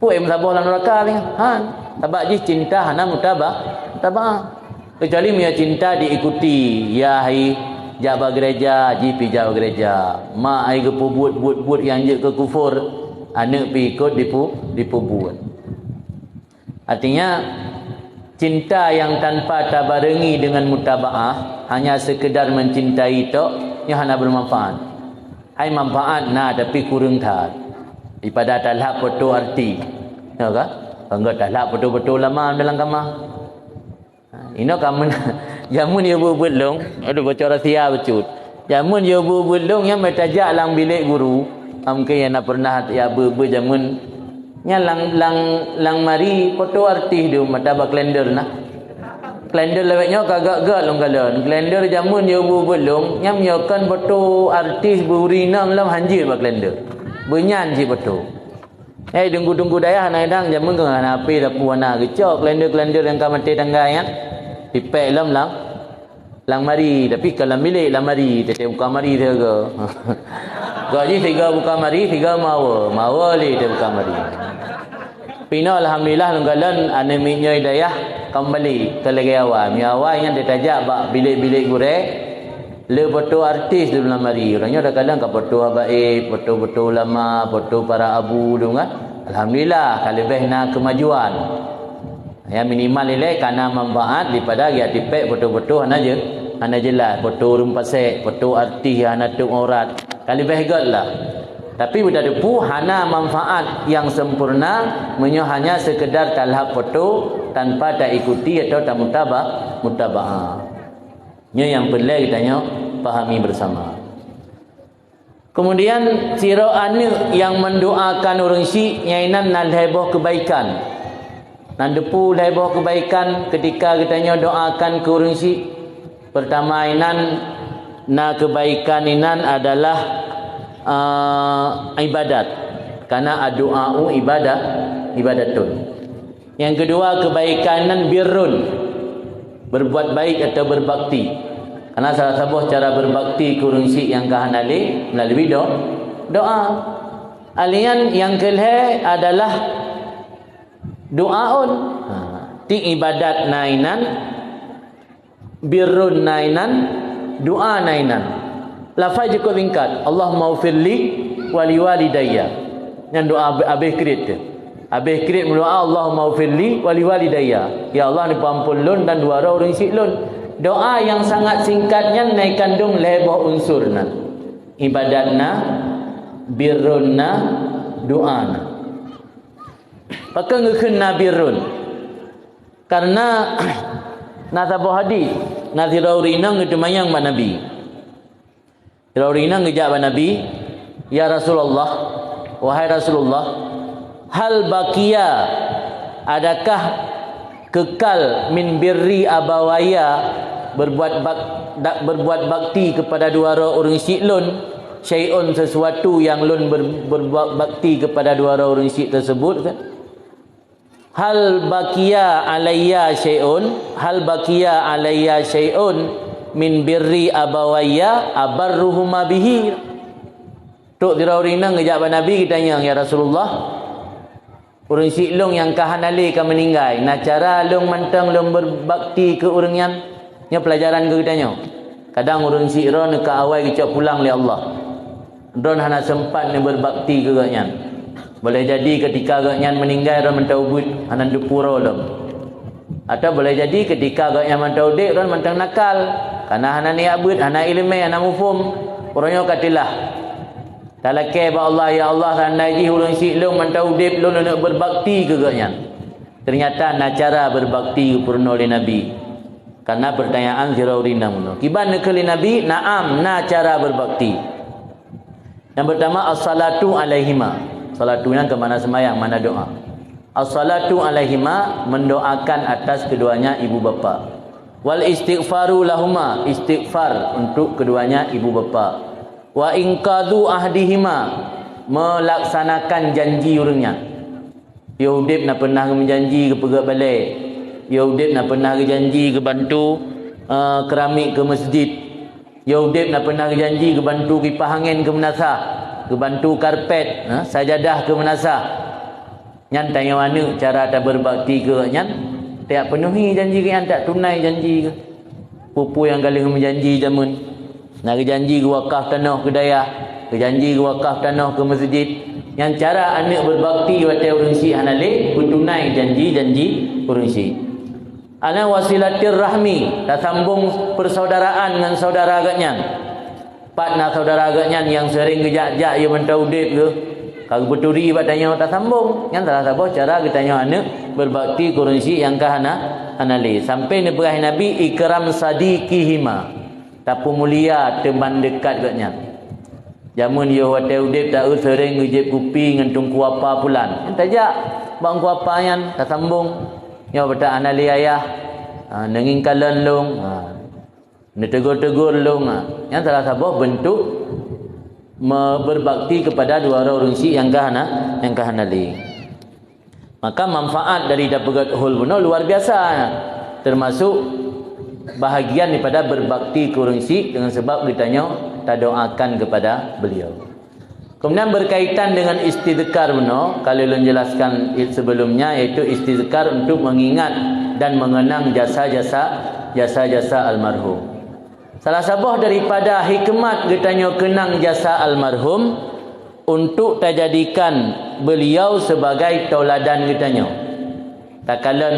Peue meusaboh lam nuraka lé? Han, sabab jih cinta hana mutaba-, mutabaah. Kecuali meunyoe cinta diikuti, yah hai jak bak gereja, jih pih jak bak gereja. Mak hai geupeubuet buet-buet nyang jeuet keu kufur, aneuk pih ikot dipu-, dipeubuet. Artinya, cinta yang tanpa tabarengi dengan mutabaah, hanya sekedar mencintai tok, nyoe hana bermanfaat. Hai manfaat na, tapi kureueng that. Daripada talhab foto artis. Ya ka? Bangga talhab foto-foto lama dalam kamar. Ha, inoe ka meunan. Jameun yue beuet-beuet lôn, aduh, bocor rahsia bacut. Jameun yue beuet-beuet lôn nyan meutajak lam bilék guru. Mungken nyang na pernah ya beuet-beuet jameun. Nyan lam, lam, lam mari foto artis dum, mata bak kalender na. Kalender lawét nyoe ka gak-gak lôn kalon. Kalender jameun yue beuet-beuet lôn, nyan meunyoe kon foto artis beu ureueng inong lom hanjeuet bak kalender. Beunyan cit foto. Eh, teungku-teungku dayah, kadang-kadang jameun keu hana H P, sapeue hana geucok, kalender-kalender nyang ka maté tanggai nyan. Dipék lom lam, lam mari, tapi ka lam bilék, lam mari, teuntèe buka mari sigoe. Gok jih sigoe buka mari, sigoe meuawa, meuawa lé teuntèe buka mari. Pinoe alhamdulillah lôn kalon aneuk miet nyoe dayah keumbali keu lagèe awai. Meunyoe awai nyan teutajak bak bilék-bilék gurèe, le foto artis di lam mari. Uroe nyoe takalon ka foto habaib, foto-foto ulama, foto para abu dum kan. Alhamdulillah, ka leubeh na keumajuan. Ya minimal ilèe ka na manfaat daripada geujak tipék foto-foto hana je-, hana jeulaih, foto ureueng pasék, foto artis nyang hana tôp aurat. Ka leubeh göt lah. Tapi beutateupeue hana manfaat nyang sempurna meunyoe hanya sekedar talhab foto tanpa taikuti atau tamutaba-, mutabaah. Nyoe nyang peureulèe geutanyoe pahami bersama. Kemudian, sidroe aneuk nyang mendoakan ureueng syik, nyan inan na lhèe boh keubaikan. Na teupeue lhèe boh keubaikan ketika geutanyoe doakan keu ureueng syik? Pertama inan, na keubaikan inan adalah, eh, ibadat. Karena addu'a'u ibadah, ibadatun. Nyang keudua, keubaikan nan birrun, berbuat baik atau berbakti. Karena salah saboh cara berbakti keu ureueng syik nyang ka hana lé melalui do-, doa. Alian nyang keulhèe adalah doaun. Ha, ti ibadat na inan, birrun na inan, doa na inan. Lafai cukup singkat, "Allahummaghfirli wa liwalidayya." Nyan doa abéh kriet tu. Abéh kriet meudoa, "Allahummaghfirli wa liwalidayya." Ya Allah, neupeuampôn lôn dan dua droe ureueng syik lôn. Doa nyang sangat singkat nyan na ikandong lhèe boh unsur nan. Ibadat na, birrun na, doa na. Pakon geukheun na birrun? Karena na saboh hadis, na sidroe ureueng inong geuteumanyong bak Nabi. Sidroe ureueng inong geujak bak Nabi, "Ya Rasulullah, wahai Rasulullah, hal baqiya, adakah kekal min birri abawaya, berbuat bak-, dak-, berbuat bakti kepada dua droe ureueng syik lôn, syai'un, sesuatu nyang lôn ber-, berbuat bakti kepada dua droe ureueng syik tersebut?" "Hal baqiya alayya syai'un, hal baqiya alayya syai'un min birri abawayya abarruhuma bihi?" Trok sidroe ureueng inong geujak bak Nabi geutanyong, "Ya Rasulullah, ureueng syik lôn nyang ka hana lé ka meuninggai, na cara lôn mantong lôn berbakti keu ureueng nyan?" Nyoe peulajaran keu geutanyoe. Kadang ureueng syik droeneuh ka awai geucok pulang lé Allah. Droeneuh hana seumpat neubeurbakti keu gobnyan. Boleh jadi keutika gobnyan meuninggai droeneuh mantong ubit hana neuteupeue droe lom. Atau boleh jadi keutika gobnyan mantong udeb droeneuh mantong nakal, karena hana niat beuet, hana iéleumé, hana muphom. Uroe nyoe ka teulah. Talakée bak Allah, "Ya Allah, seundai jih ureuëng syiek lôn mantong udeb, lôn aneuk beubakti keu gobnyan." Teunyata na cara beubakti geupeurunoe lé Nabi. Karena pertanyaan sidroe ureuëng inong bunoe. Kiban neukheun lé Nabi, "Na'am, na cara beubakti." Nyang pertama, as-salatu alaihima. Salatu nyan keu makna seumayang, makna doa. As-salatu alaihima, mendoakan atas keduanya ibu bapa. Wal istighfaru lahuma, istighfar untuk keduanya ibu bapa. Wa inqadhu ahdihima, melaksanakan janji ureuëng nyan. Yoh udeb na peunah geumeujanji geupeugét balée. Yoh udeb na peunah geujanji geubantu, eh, keramik keu meuseujid. Yoh udeb na peunah geujanji geubantu kipah angén keu meunasah, geubantu karpet, eh, sajadah keu meunasah. Nyan tanyoe aneuk cara tabeubakti keu gobnyan, tajak peunuhi janji gobnyan, tajak tunai janji geuh. Peue-peue nyang ka lheueh meujanji jameun. Na geujanji geuwakaf tanoh keu dayah, geujanji geuwakaf tanoh keu meuseujid. Nyan cara aneuk beubakti watée ureuëng syiek hana lé, peutunai janji-janji ureuëng syiek. Ana wasilatir rahmi, tasambong persaudaraan ngon saudara gobnyan. Pat na saudara gobnyan nyang seuring geujak-jak yôh mantong udeb geuh, ka geupeuturi bak tanyoe tasambong. Nyan salah saboh cara geutanyoe aneuk beubakti keu ureuëng syiek nyang ka hana, hana lé. Sampai neupeugah Nabi, "Ikram sadiqihima." Tapeumulia teman dekat gobnyan. Jameun yoh watée udeb taeu seuring geujép kupi ngon teungku apa pulan. Nyan tajak bak teungku apa nyan tasambong. Nyoe bak hana lé ayah, ha, neungieng kalon lôn, ha, neutegur-tegur lôn, ha. Nyan salah saboh beuntuk me-, beubakti keupada dua droe ureuëng syiek nyang ka hana, nyang ka hana lé. Maka manfaat dari tapeugét hol bunoe luar biasa, termasuk bahagian daripada beubakti keu ureuëng syiek dengan sebab geutanyoe tadoakan kepada beliau. Kemudian berkaitan dengan istizkar bunoe, ka lheueh lôn jelaskan sebelumnya, yaitu istizkar untuk mengingat dan mengenang jasa-jasa, jasa-jasa almarhum. Salah saboh daripada hikmat geutanyoe keunang jasa almarhum, untuk tajadikan beliau sebagai tauladan geutanyoe. Takalon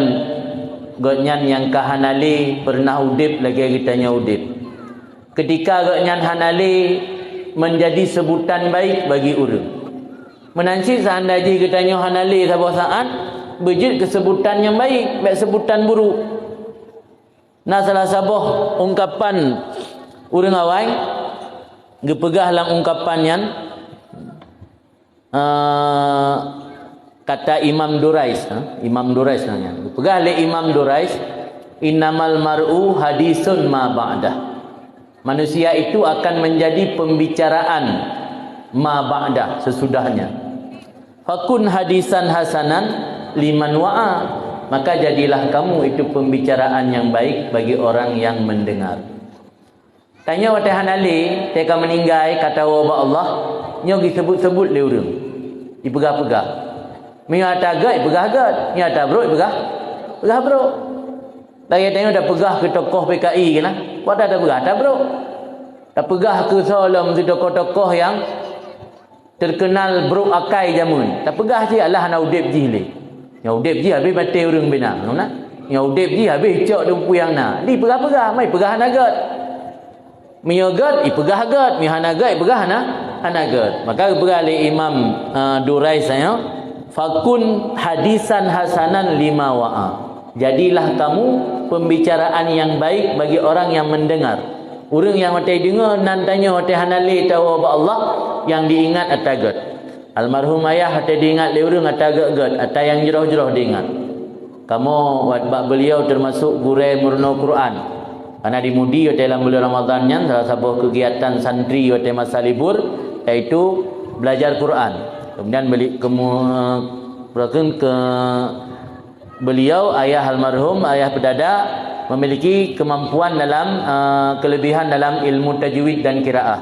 gobnyan nyang ka hana lé peureunah udeb lagée geutanyoe udeb. Keutika gobnyan hana lé, meunjadi seubutan baik bagi ureuëng. Meunan cit seundai jih geutanyoe hana lé saboh saát, beujeuet keu seubutan nyang baik, bék seubutan buruk. Na salah saboh ungkapan ureuëng awai, geupeugah lam ungkapan nyan, eh, kata Imam Durais, eh, Imam Durais namanya. Geupeugah lé Imam Durais, "Innamal mar'u hadisun ma ba'dah." Manusia itu akan menjadi pembicaraan ma ba'dah, sesudahnya. "Fakun hadisan hasanan liman wa'a." Maka jadilah kamu itu pembicaraan yang baik bagi orang yang mendengar. Tanyoe watée hana lé, watée ka meuninggai, ka tawoe bak Allah, nyoe jiseubut-seubut lé ureuëng. Jipeugah-peugah. Meunyoe ata gét, jipeugah gét. Meunyoe ata brok, jipeugah, peugah brok. Lagée tanyoe tapeugah keu tokoh P K I keunan, watée tapeugah ata brok. Tapeugah keu soe lom keu tokoh-tokoh nyang teukeunal brok akai jameun. Tapeugah cit alah hana udeb jih lé. Nyang udeb jih habéh maté ureuëng bina, na? Nyang udeb jih habéh cok dumpeue nyang na. Jipeugah-peugah, mai peugah hana gét. Meunyoe gét, jipeugah gét. Meunyoe hana gét, jipeugah hana, hana gét. Maka geupeugah lé Imam, eh, Durais nyoe, "Fakun hadisan hasanan lima wa'a." Jadilah kamu pembicaraan yang baik bagi orang yang mendengar. Ureuëng nyang watée deungoe nan tanyoe watée hana lé tawoe bak Allah, nyang diingat ata gét. Almarhum ayah watée diingat lé ureuëng ata gét-gét, ata nyang jroh-jroh diingat. Kamoe wat bak beliau termasuk gurée meurunoe Quran. Karena di Mudi watée lam buleuen Ramadan nyan salah saboh kegiatan santri watée masa libur, yaitu belajar Quran. Kemudian beli kemu-, berakan ke Beliau, ayah almarhum, ayah Peudada, memiliki kemampuan dalam, eh, kelebihan dalam ilmu tajwid dan qiraah.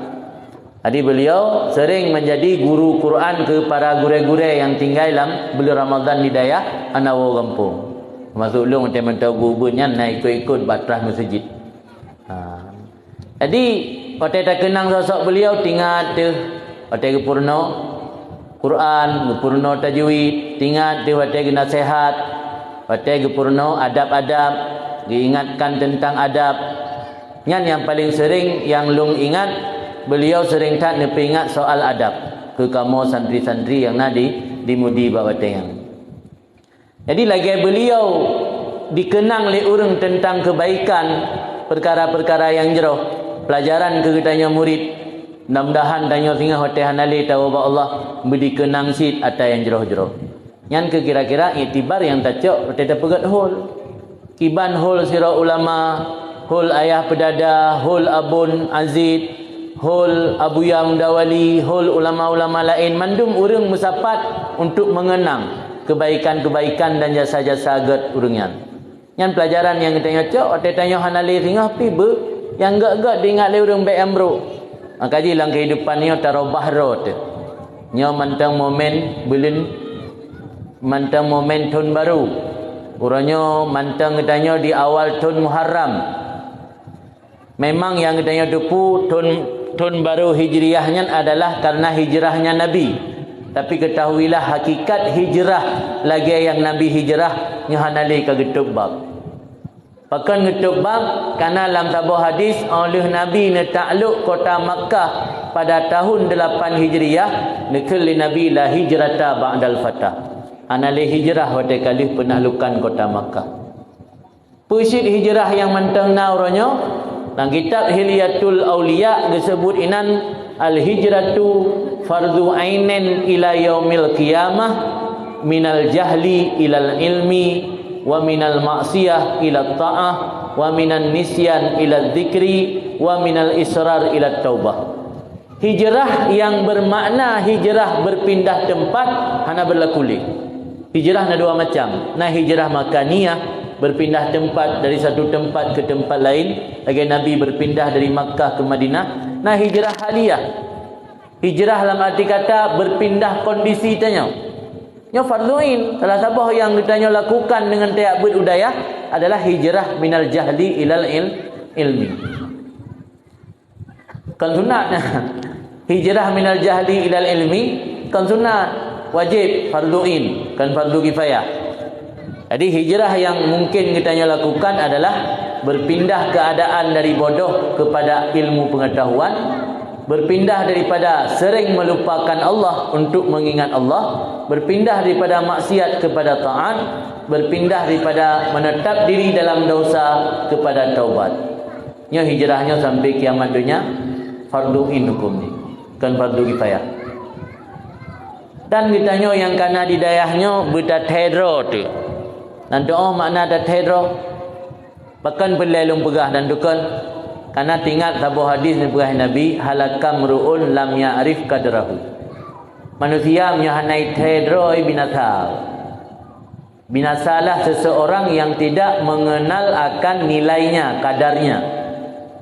Jadi beliau sering menjadi guru Quran keu para gurée-gurée nyang tinggai lam buleuen Ramadan di dayah hana woe gampông. Teumasuk lôn watée mantong geuubeut nyan na ikot-ikot bak traih meuseujid. Ha. Jadi, watée takeunang sosok beliau, teuingat teuh watée geupeurunoe Quran, geupeurunoe tajwid, teuingat teuh watée geunaseuhat, watée geupeurunoe adab-adab, geuingatkan teuntang adab. Nyan nyang paleng seuring nyang lôn ingat, beliau seuring that neupeuingat soal adab. Keu kamoe santri-santri nyang na di, di Mudi bak watée nyan. Jadi, lagée beuliau dikeunang lé ureuëng teuntang keubaikan, peukara-peukara nyang jroh, peulajaran keu geutanyoe murit. Mudah-mudahan tanyoe singoh watée hana lé tawoe bak Allah, beudikeunang cit atra nyang jroh-jroh. Nyan keu kira-kira iktibar nyang tacok watée tapeugét hol. Kiban hol sidroe ulama, hol Ayah Peudada, hol Abon Azid, hol Abuya Mudawali, hol ulama-ulama laén, mandum ureuëng meusapat untuk mengenang kebaikan-kebaikan dan jasa-jasa gét ureuëng nyan. Nyan peulajaran nyang geutanyoe cok, watée tanyoe hana lé singoh pi beu, nyang gét-gét diingat lé ureuëng bék nyang brok. Maka jih lam keuhidupan nyoe tarobah droe teuh. Nyoe mantong momen buleuen, mantong momen thon barô. Uroe nyoe mantong geutanyoe di awal thon Muharram. Memang nyang geutanyoe teupeue thon, thon barô Hijriah nyan adalah karena hijrahnya Nabi. Tapi ketahuilah hakikat hijrah lagée nyang Nabi hijrah nyoe hana lé ka geutôb bab. Pakon geutôb bab? Karena lam saboh hadis, óh lheueh Nabi neutaklok kota Makkah pada tahun delapan Hijriah, neukheun lé Nabi, "La hijrata ba'dal fatah." Hana lé hijrah watée ka lheueh peunaklukan kota Makkah. Peue cit hijrah nyang mantong na uroe nyoe? Lam kitab Hilyatul Auliya geuseubut inan, "Al-hijratu fardhu ainin ila yaumil qiyamah, minal jahli ilal ilmi, wa minal maksiyah ila ta'ah, wa minan nisyan ila dzikri, wa minal israr ila taubah." Hijrah nyang bermakna hijrah berpindah tempat hana berlaku lé. Hijrah na dua macam. Na hijrah makaniyah, berpindah tempat dari satu tempat ke tempat lain, lagée Nabi berpindah dari Makkah ke Madinah. Na hijrah haliyah. Hijrah lam arti kata berpindah kondisi tanyoe. Nyoe fardhu ain, salah saboh nyang geutanyoe lakukan deungon tajak beuet u dayah adalah hijrah minal jahli ilal il-, ilmi. Kon sunat. Hijrah minal jahli ilal ilmi kon sunat, wajéb, fardhu ain, kon fardhu kifayah. Jadi, hijrah nyang mungkin geutanyoe lakukan adalah berpindah keadaan dari bodoh kepada ilmu pengetahuan, berpindah daripada sering melupakan Allah untuk mengingat Allah, berpindah daripada maksiat kepada taat, berpindah daripada menetap diri dalam dosa kepada taubat. Nyoe hijrah nyoe sampai kiamat donya, fardhu ain huköm jih, kon fardhu kifayah. Dan geutanyoe nyang kana di dayah nyoe beutateuroe teuh. Nan teuoh makna tateuroe, pakon peureulée lôn peugah dan tukon? Kana teuingat saboh hadis neupeugah Nabi, "Halaka mru'un lam ya'rif qadrahu." Manusia meunyoe hana teuroe binasa. Binasalah seseorang yang tidak mengenal akan nilainya, kadarnya.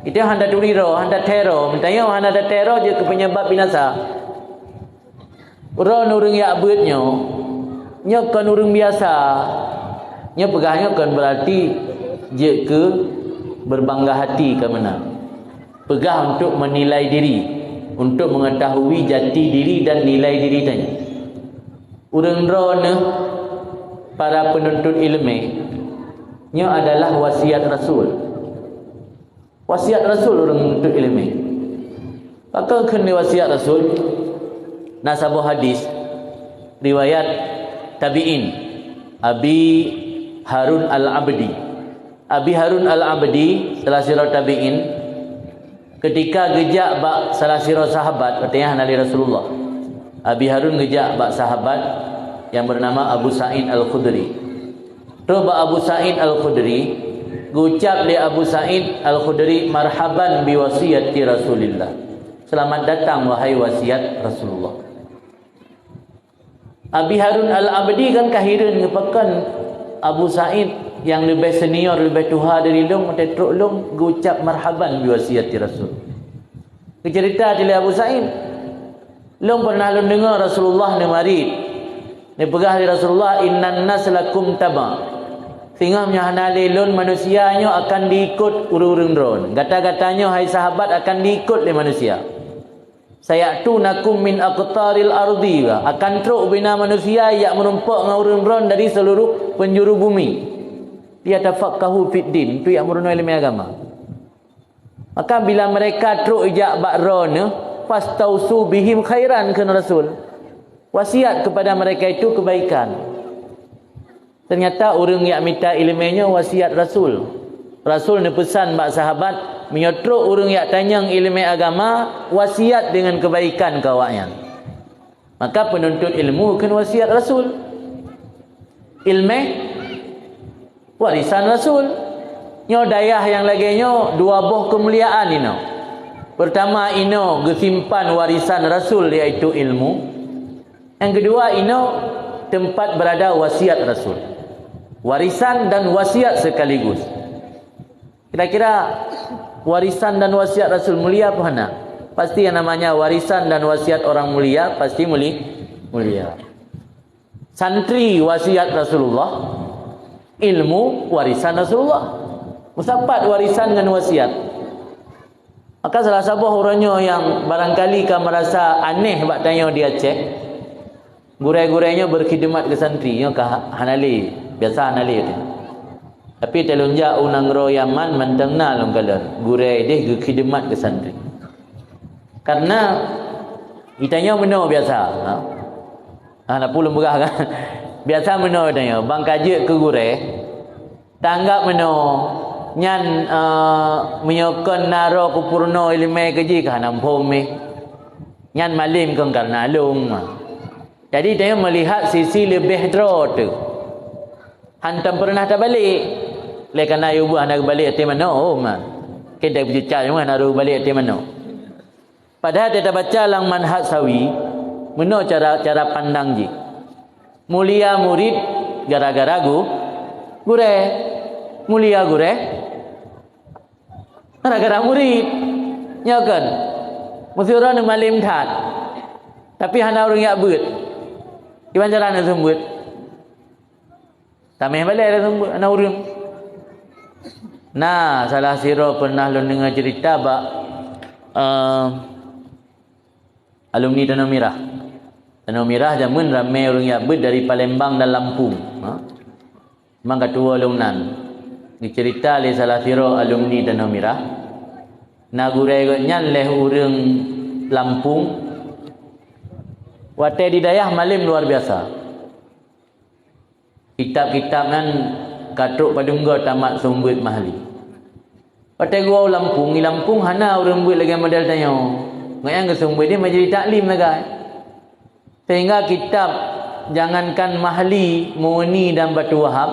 Itu hana turi roh, hana teuroe. Meunyoe hana teuroe jeuet keu penyebab binasa. Uroe ureuëng jak beuet nyoe, nyoe kon ureuëng biasa. Nyoe peugah nyoe kon berarti jeuet keu berbangga hati ka meunan. Peugah untuk menilai diri, untuk mengetahui jati diri dan nilai diri tanyoe. Ureuëng droeneuh para penuntut ileumé, nyoe adalah wasiat Rasul. Wasiat Rasul ureuëng nuntut ileumé. Pakon kheun lé wasiat Rasul? Na saboh hadis riwayat tabi'in, Abi Harun Al-Abdi. Abi Harun Al-Abdi, salah sidroe tabi'in, ketika geujak bak salah sidroe sahabat, watée nyan hana lé Rasulullah. Abi Harun geujak bak sahabat nyang bernama Abu Sa'id Al-Khudri. Trok bak Abu Sa'id Al-Khudri, geucab lé Abu Sa'id Al-Khudri, "Marhaban bi wasiyati Rasulillah." Selamat datang, wahai wasiat Rasulullah. Abi Harun Al-Abdi kan ka hireuen, pakon Abu Sa'id nyang leubeh senior, leubeh tuha dari lôn, watée trok lôn geucab marhaban bi wasiyati Rasul. Geuceurita lé Abu Sa'id, "Lôn pernah lôn deungoe Rasulullah neumarit. Neupeugah lé Rasulullah, 'Innan nas lakum taba'.' Singoh meunyoe hana lé lôn, manusia nyoe akan diikot ureuëng-ureuëng droen. Gata-gata nyoe, hai sahabat, akan diikot lé manusia. Saya'tunakum min aqtaril ardi, akan trok bina manusia jak meurumpok ngon ureuëng droen dari seluruh penjuru bumi. Liyatafaqahu fid din, untuk jak meurunoe ileumé agama." Maka bila mereka trok jak bak droeneuh, "Fastausu bihim khairan," kheun Rasul. "Wasiat kepada mereka itu kebaikan." Ternyata ureuëng nyang mita iéleumé nyoe wasiat Rasul. Rasul neupeusan bak sahabat, meunyoe trok ureuëng nyang tanyong iéleumé agama, wasiat deungon keubaikan keu awaknyan. Maka peununtut ilmu kheun wasiat Rasul. Iéleumé warisan Rasul. Nyoe dayah nyang lagée nyoe dua boh keumuliaan inoe. Peurtama inoe geusimpan warisan Rasul, yaitu ilmu. Nyang keudua inoe teumpat beurada wasiat Rasul. Warisan dan wasiat sekaligus. Kira-kira warisan dan wasiat Rasul mulia apa hana? Pasti yang namanya warisan dan wasiat orang mulia pasti muli-, mulia. Santri wasiat Rasulullah, ilmu warisan Rasulullah. Meusapat warisan ngon wasiat. Maka salah saboh uroe nyoe nyang barangkali ka meurasa aneh bak tanyoe di Aceh, gurée-gurée nyoe beukhidemat keu santri nyoe ka hana lé, biasa hana lé teuh. Tapi talôn jak u nanggroe Yaman mantong na lôn kalon gurée deh geukhidemat keu santri. Karena geutanyoe meunoe biasa, ha? Ah, na peue lôn peugah kan? Biasa meunoe geutanyoe, ban ka jeuet keu gurée, tanggab meunoe, nyan, eh, meunyoe kon na droe keu peurunoe iéleumé keu jih ka hana muphom mé. Nyan malem kon karena lôn. Jadi tanyoe meulihat sisi leubeh droe teuh. Hantom peureunah tabalek. Lé kana yue buah hana geubalek até manoe, oh, man. Keu dai beujeucat nyoe hana geubalek até manoe. Padahai tabaca lam Manhaj Sawi, meunoe cara, cara pandang jih. Mulia murit gara-gara gu-, gurée. Mulia gurée gara-gara murit. Nyoe kan? Meuseuroe neumalem that. Tapi hana ureuëng jak beuet. Kiban cara neuseumeubeuet? Tameh balée dah seumeubeuet, hana ureuëng. Nah, salah sidroe pernah lôn deungoe cerita bak, eh, alumni Tanoh Mirah. Tanoh Mirah jameun ramé ureuëng jak beuet dari Palembang dan Lampung. Ha? Memang ka tuwoe lôn nan. Geucerita lé salah sidroe alumni Tanoh Mirah. Na gurée geuhnyan lhée ureuëng Lampung. Watée di dayah malem luar biasa. Kitab-kitab nyan ka trok padum goe tamat seumeubeuet Mahli. Watée geuwoe u Lampung, di Lampung hana ureuëng beuet lagée model tanyoe. Ngon nyang geuseumeubeuet di majlis taklim sagai. Sehingga kitab jangankan Mahli, Mughni dan Batu Wahab,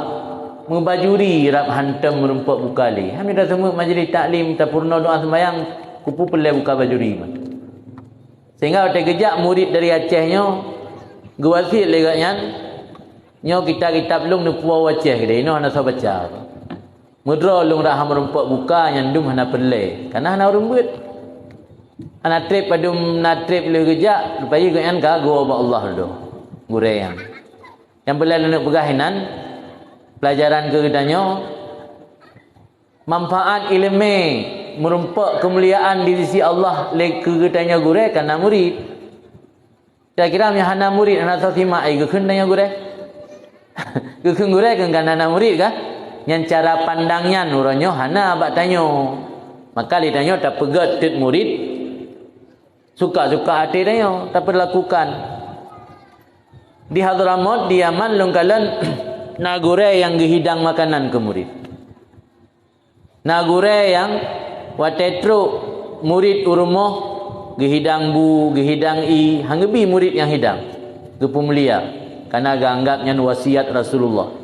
meubajuri rab hantom meurumpok buka lé. Hana taseumeubeuet majlis taklim, tapeurunoe doa seumbahyang, keupeue peureulée buka bajuri. Sehingga watée geujak murit dari Aceh nyoe, geuwasiet lé gobnyan, nyoe kitab-kitab lôn neupuwoe u Aceh keudeh, inoe hana soe baca. Meudroe lôn rhah meurumpok buka nyan dum hana peureulée, kana hana ureuëng beuet. Hana treb padum na treb lheueh geujak, rupajih gobnyan ka geuwoe bak Allah lom, gurée nyan. Nyang peureulée lôn peugah inan, peulajaran keu geutanyoe, manfaat iéleumé meurumpok keumuliaan di sisi Allah lé keu geutanyoe gurée kana murit. Kira-kira meunyoe hana murit, hana soe simak, ai geukheun tanyoe gurée? Geukheun gurée keu kana na murit kah? Nyan cara pandang nyan uroe nyoe hana bak tanyoe. Maka lé tanyoe tapeugét teuk murit suka-suka até tanyoe, tapeulakukan. Di Hadramaut, di Yaman lôn kalon na gurée nyang geuhidang makanan keu murit. Na gurée nyang watée trok murit u rumoh geuhidang bu, geuhidang ié, han geubi murit nyang hidang, geupeumulia, kana geuanggab nyan wasiat Rasulullah.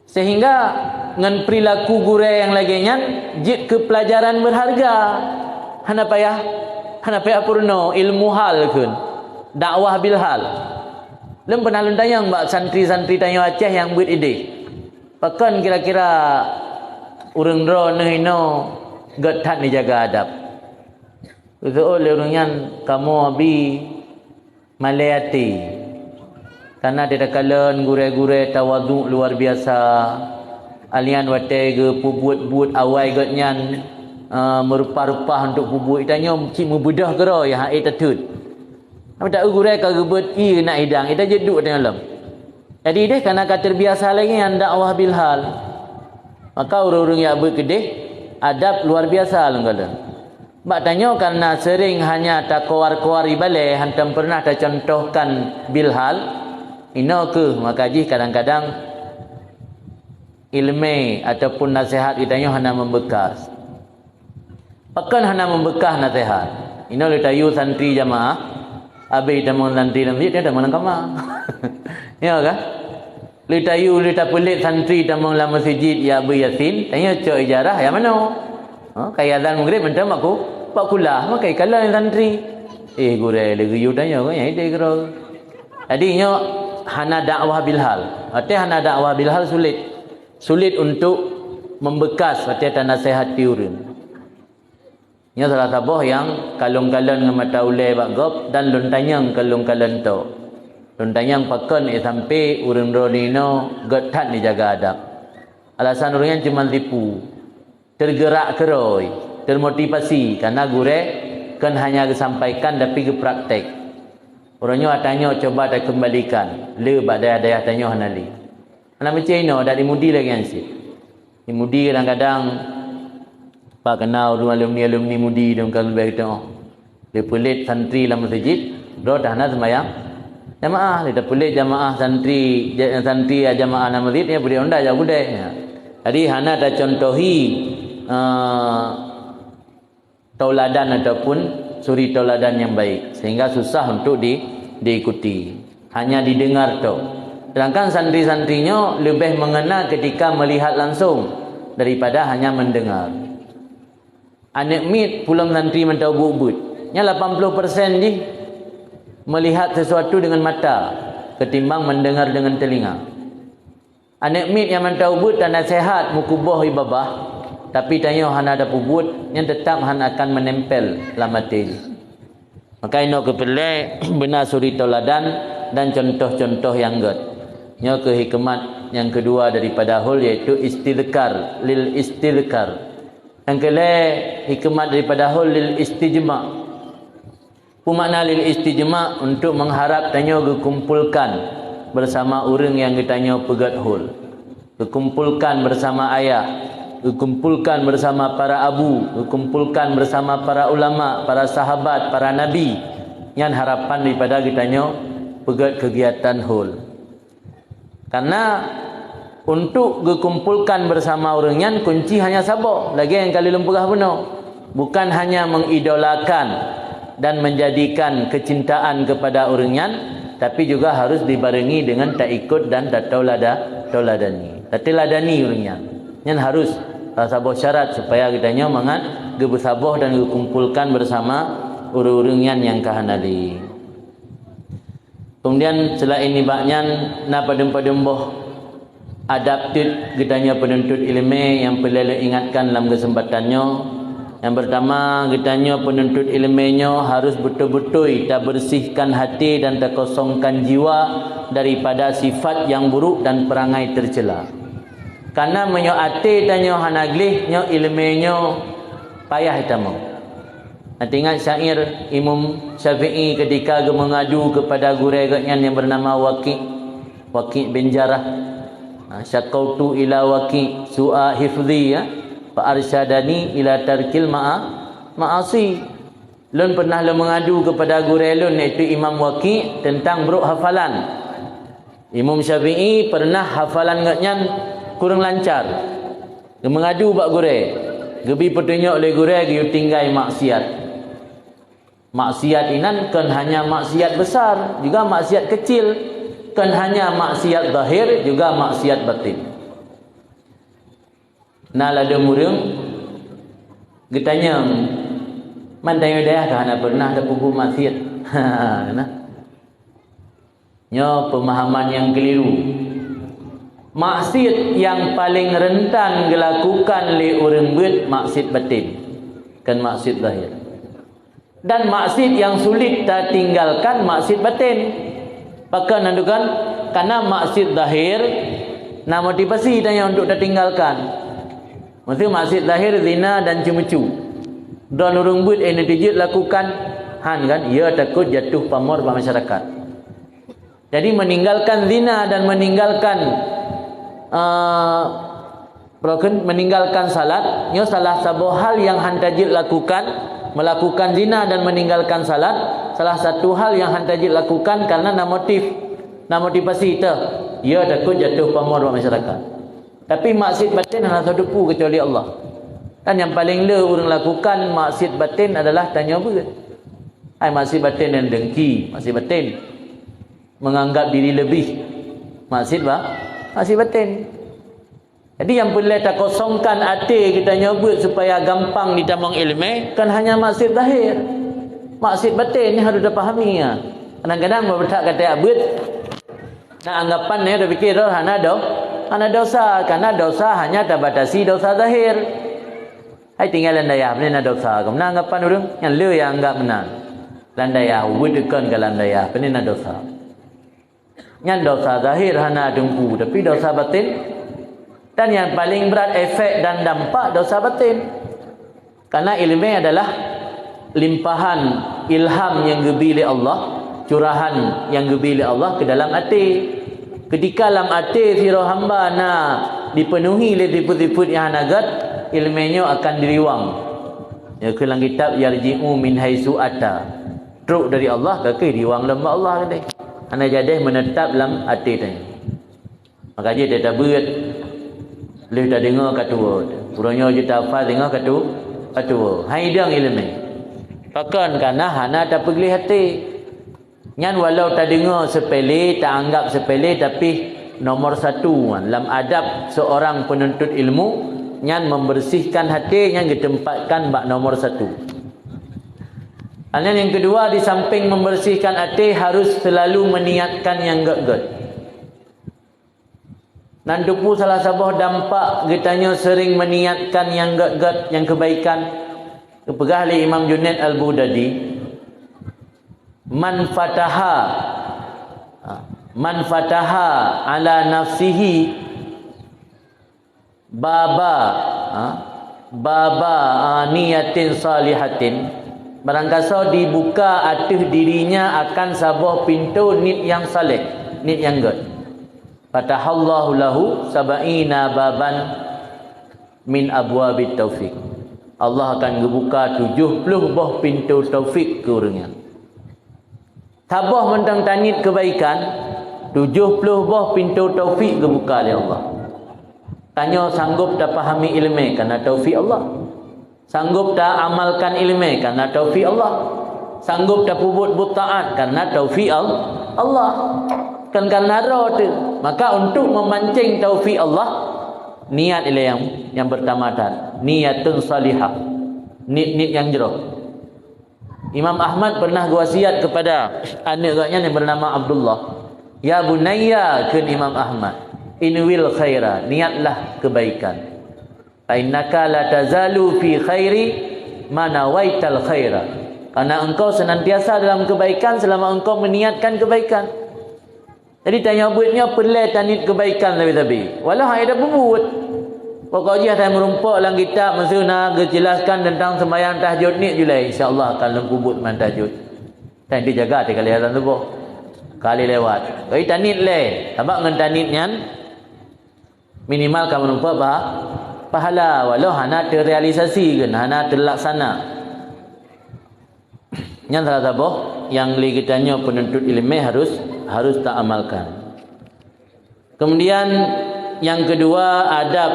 Sehingga ngon peurilaku gurée nyang lagée nyan jeuet keu peulajaran beurharga. Hana payah, hana payah peurunoe, ilmu hal kheun, dakwah bil hal. Lôn pernah lôn tanyong bak santri-santri tanyoe Aceh nyang beuet idéh. Pakon kira-kira ureuëng droeneuh inoe gét that neujaga adab? Geuseuôt lé ureuëng nyan, kamoe bi malée até. Kana teuh takalon gurée-gurée tawadhu luar biasa. Alian watée geupeubuet buet awai gét nyan, eh, meurupa-rupa untuk peubuet, tanyoe cit meubeudôh keudroe nyang hase tateut. Mita gurée ka geubeuet ié nak hidang, ita jeuet duek tanyoe lom. Jadi deh kana ka terbiasa lagée nyan dakwah bil hal. Maka ureuëng-ureuëng nyang beuet keudeh adab luar biasa lom galon. Bak tanyoe karena sering hanya takoar-koar ibalée, hántom pernah tacontohkan bilhal, inoe kheueh maka jih kadang-kadang ileumé ataupun naseuhat geutanyoe hana membekas. Pakon hana membekas naseuhat? Inoe lé tayue santri jamaah, abéh tamong santri lam masjid, tamong lam kama. Ya kan? Lé tayue lé tapeulet santri tamong lam masjid ya abéh Yasin, tanyoe cok ijarah ya manoe. Ha, ka azan Maghrib mantong aku bak kulah, maka ikalon santri. Eh, gurée lé geuyue tanyoe kan, ya ide keudroe. Jadi nyoe hana dakwah bilhal. Watée hana dakwah bilhal sulit. Sulit untuk membekas watée tanasehati ureuëng. Nyoe salah saboh nyang kalon-kalon ngon mata ulée bak gob dan lôn tanyong kalon-kalon tok. Lôn tanyong pakon ék sampai ureuëng droeneuh nyoe gét that neujaga adab. Alasan ureuëng nyan cuma tipu, tergerak keurôi, termotivasi karena gurée kon hanya geusampaikan tapi geupraktek. Uroe nyoe ata nyoe cuba takeumbalikan, le bak dayah-dayah tanyoe hana lé. Hana meucé inoe dak dimudi lagée nyan cit. Di mudi kadang-kadang, bah, keunal ureuëng alumni-alumni mudi dong ka leubeh geutanyoe. Lé peulet santri lam masjid, droe dah hana seumayang jamaah, lé tapeulet jamaah santri, ja-, santri jamaah lam masjid, ya budi onda jak gudée. Ya. Jadi hana tacontohi, eh, tauladan ataupun suri tauladan yang baik, sehingga susah untuk di-, diikuti. Hanya didengar tok. Sedangkan santri-santri nyoe leubeh mengena ketika melihat langsung daripada hanya mendengar. Aneuk miet pulang santri mantong ubit-ubit. Nyan lapan puluh persen jih melihat sesuatu dengan mata ketimbang mendengar dengan telinga. Aneuk miet nyang mantong ubit tanaseuhat meukuboh i babah, tapi tanyoe hana tapeubuet, nyan teutap hana akan meunempel lam até jih. Maka inoe keupeulée beuna suri tauladan dan contoh-contoh nyang gét. Nyoe keuh hikmat nyang keudua daripada hol, yaitu istidkar, lil istidkar. Nyang keulhée hikmat daripada hol lil istijma. Peue makna lil istijma? Untuk mengharap tanyoe geukumpulkan bersama ureuëng nyang geutanyoe peugét hol. Geukumpulkan bersama ayah, geukumpulkan bersama para abu, geukumpulkan bersama para ulama, para sahabat, para nabi. Nyan harapan daripada geutanyoe peugét keugiatan hol. Karena untuk geukumpulkan bersama ureuëng nyan kunci hanya saboh, lagée nyang ka lheueh lôn peugah bunoe. Bukan hanya mengidolakan dan menjadikan kecintaan kepada ureuëng nyan, tapi juga harus dibarengi dengan taikot dan tataulada-, tauladani. Tateuladani ureuëng nyan. Nyan harus salah saboh syarat supaya geutanyoe mangat geubeusaboh dan geukumpulkan bersama ureuëng-ureuëng nyan nyang ka hana lé. Kemudian, selain nibak nyan, na padum-padum boh adab teuk geutanyoe penuntut ileumé nyang peureulée lôn ingatkan lam keuseumpatan nyoe. Nyang peurtama, geutanyoe penuntut ileumé nyoe harus beutôi-beutôi tabeureusiehkan até dan takosongkan jiwa daripada sifat nyang buruk dan peurangai teucéla. Karena meunyoe até tanyoe hana gleh, nyoe ileumé nyoe payah itamong. Nah, teuingat syair Imam Syafi'i ketika geumeungadu kepada gurée geuhnyan nyang bernama Waqi', Waqi' bin Jarrah. Ha, "Syakautu ila Waqi' su'a hifzi, ya, fa arsyadani ila tarkil ma'a-, ma'asi." Lôn pernah lôn meungadu kepada gurée lôn, yaitu Imam Waqi', tentang brok hafalan. Imam Syafi'i pernah hafalan geuhnyan kurang lancar. Geumeungadu bak gurée, geubi peutunyok lé gurée geuyue tinggai maksiat. Maksiat inan kon hanya maksiat besar, juga maksiat kecil. Kon hanya maksiat zahir, juga maksiat batin. Na ladôm ureuëng geutanyong, "Man tanyoe dayah ka hana pernah tapeubuet maksiat?" Ha, nah. Nyoe peumahaman nyang keuliru. Maksiat nyang paleng reuntan geulakukan lé ureuëng beuet maksiat batin, kon maksiat zahir. Dan maksiat nyang sulit tatinggalkan maksiat batin. Pakon hana kon? Karena maksiat zahir na motivasi tanyoe untuk tatinggalkan. Maksud maksiat zahir zina dan ceumeucue. Droe ureuëng beuet, eh, neutijeuet lakukan, han kan? Ia takot jatuh pamor bak masyarakat. Jadi, meninggalkan zina dan meninggalkan, eh, broken, meninggalkan salat, nyoe salah saboh hal nyang han tajeuet lakukan, Melakukan zina dan meninggalkan salat, salah satu hal yang hana jeuet lakukan karena na motif, na motivasi teuh. Ya, takot jatuh pamor bak masyarakat. Tapi maksiat batin hana soe teupeu kecuali Allah. Dan nyang paleng le ureuëng lakukan maksiat batin adalah tanyoe beuet. Hai maksiat batin nyang dengki, maksiat batin. Menganggap diri lebih, maksiat ba-, maksiat batin. Jadi nyang peureulée takosongkan até geutanyoe beuet supaya gampang jitamong iéleumé, kon hanya maksiat zahir. Maksiat batin ni harus tapahami, ya. Kadang-kadang beutak kata beuet, na anggapan nyoe tapikir, "Oh, hana do-, hana dosa," karena dosa hanya tabatasi dosa zahir. Hai tinggai lam dayah, pane na dosa, keu meunan anggapan ureuëng, nyang le nyang anggap meunan. Lam dayah, ubit teukon ka lam dayah, pane na dosa. Nyan dosa zahir hana teungku, tapi dosa batin, dan nyang paleng brat efek dan dampak dosa batin. Karena iéleumé adalah limpahan ilham nyang geubi lé Allah, curahan nyang geubi lé Allah keu dalam até. Ketika lam até sidroe hamba na jipeunuhi lé sifeuet-sifeuet nyang hana gét, iéleumé nyoe akan jiriwang. Nyoe keuh lam kitab Yarji'u min haitsu ata. Trok dari Allah, ka keuh jiriwang lom bak Allah tadi. Hana jadeh meunetap lam até tanyoe. Maka jih tatabeuet, lheueh tadeungoe ka tuwoe. Uroe nyoe jeuet tahafaz deungoe ka tu-, ka tuwoe. Hai idang iéleumé. Pakon? Karena hana tapeugleh até. Nyan walau tadeungoe sepele, taanggap sepele, tapi nomor satu lam adab seorang penuntut ilmu, nyan membersihkan hati, nyan geutempatkan bak nomor satu. Nyan nyang kedua, di samping membersihkan até, harus selalu meniatkan nyang gét-gét. Nan teupeu salah saboh dampak geutanyoe sering meniatkan nyang gét-gét, nyang kebaikan. Geupeugah lé Imam Junaid Al-Baghdadi, "Man fataha, ha, man fataha ala nafsihi baba, ha, baba, ha, niyatin salihatin." Barangkasoe dibuka ateueh dirinya akan saboh pintoe niet nyang saleh, niet nyang gét. Fatahallahu lahu sab'ina baban min abwabit taufik. Allah akan geubuka tujoh ploh boh pintoe taufik keu ureuëng nyan. Saboh mantong taniet keubaikan, tujoh ploh boh pintoe taufik geubuka lé Allah. Tanyoe sanggob tapahami iéleumé karena taufik Allah. Sanggob taamalkan iéleumé karena taufik Allah. Sanggob tapeubuet buet taát karena taufik Al-, Allah. Kon karena droe teuh. Maka untuk memancing taufik Allah, niat ilée nyang, nyang pertama that. Niyatun salihah. Niet-niet nyang jroh. Imam Ahmad pernah geuwasiat kepada aneuk geuh nyan nyang bernama Abdullah. "Ya bunayya," kheun Imam Ahmad, "inwil khaira, niatlah kebaikan. Fa innaka la tazalu fi khairi ma nawaital khaira." Karena engkau senantiasa dalam kebaikan selama engkau meniatkan kebaikan. Jadi tanyoe beuet nyoe peureulée taniet keubaikan sabe-sabe. Walau hana tapeubuet. Pokok jih asai meurumpok lam kitab meuseu na geujelaskan teuntang seumbahyang tahajud niet julai, insya Allah akan lôn peubuet seumbahyang tahajud. Dan dijaga tiga kali azan suboh. Kali lewat. Jadi taniet lé, sabab ngon taniet nyan minimal ka meurumpok pa-, pahala walau hana terrealisasi kan, hana terlaksana. Nyan salah saboh nyang lé geutanyoe penuntut iéleumé harus, harus taamalkan. Kemudian yang kedua, adab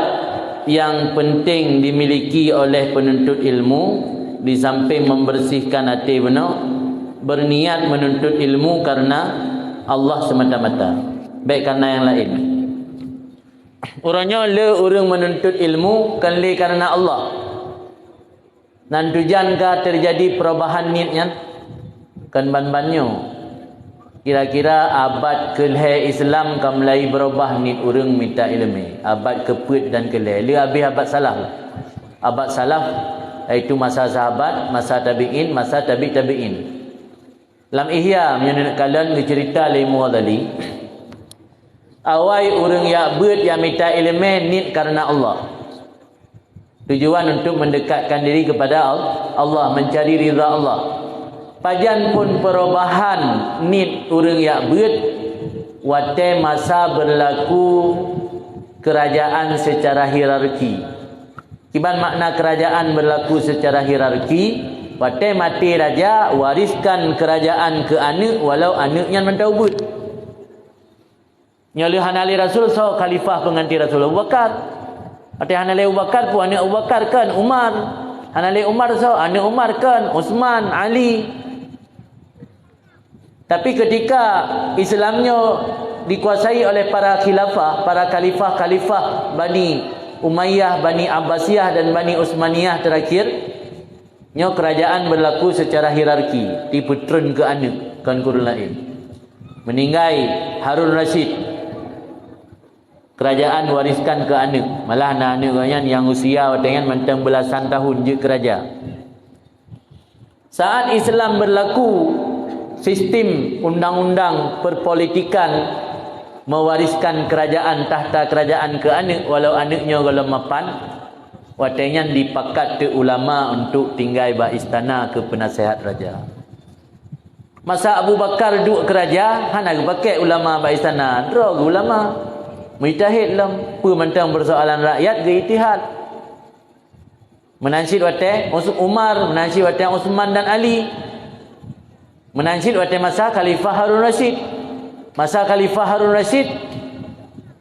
yang penting dimiliki oleh penuntut ilmu, di samping membersihkan até bunoe, berniat menuntut ilmu karena Allah semata-mata, baik karena yang lain. Uroe nyoe le ureuëng menuntut ilmu kon lé karena Allah. Nan tujan ka teujadi perubahan niet nyan? Kon ban-ban nyoe. Kira-kira abad keulhée Islam ka mulai beurubah niet ureuëng mita iéleumé. Abad keupeuet dan keulhée. Le habéh abad salaf. Abad salaf, yaitu masa sahabat, masa tabi'in, masa tabi' tabi'in. Lam Ihya, meunyoe neukalon geuceurita lé Imam Ghazali, awai ureuëng jak beuet jak mita iéleumé niet karena Allah. Tujuan untuk mendekatkan diri kepada Al-, Allah, mencari ridha Allah. Pajan pun perubahan niet ureuëng jak beuet, watée masa berlaku kerajaan secara hierarki. Kiban makna kerajaan berlaku secara hierarki, Watée maté raja, wariskan keurajaan keu aneuëk walau aneuëk nyan mantong ubeuet. Nyoe lheueh hana lé Rasul, soe khalifah peungganti Rasul? Abu Bakar. Watée hana lé Abu Bakar, peue aneuëk Abu Bakar? Kon Umar. Hana lé Umar, soe aneuëk Umar? Kon Utsman, Ali. Tapi ketika Islam nyoe dikuasai oleh para khilafah, para khalifah-khalifah Bani Umayyah, Bani Abbasiyah dan Bani Utsmaniyah terakhir, nyoe kerajaan berlaku secara hierarki, dipeutreun keu aneuëk, kon keu ureuëng laén. Meninggai Harun Rasyid, kerajaan wariskan keu aneuëk. Malah na aneuëk gobnyan nyang usia watée nyan mantong beulasan tahun jeuet keu raja. Saat Islam berlaku, sistem undang-undang perpolitikan mewariskan kerajaan, takhta kerajaan keu aneuëk, walau aneuëk nyoe gohlom mapan, watée nyan dipakat teuk ulama untuk tinggai bak istana keu peunasihat raja. Masa Abu Bakar duek keu raja, hana geupakét ulama bak istana, droe geuh ulama. Mujtahid lom, peue mantong persoalan rakyat geuijtihad. Meunan cit watée Us-, Umar, meunan cit watée Utsman dan Ali. Meunan cit watée masa Khalifah Harun Rasyid. Masa Khalifah Harun Rasyid,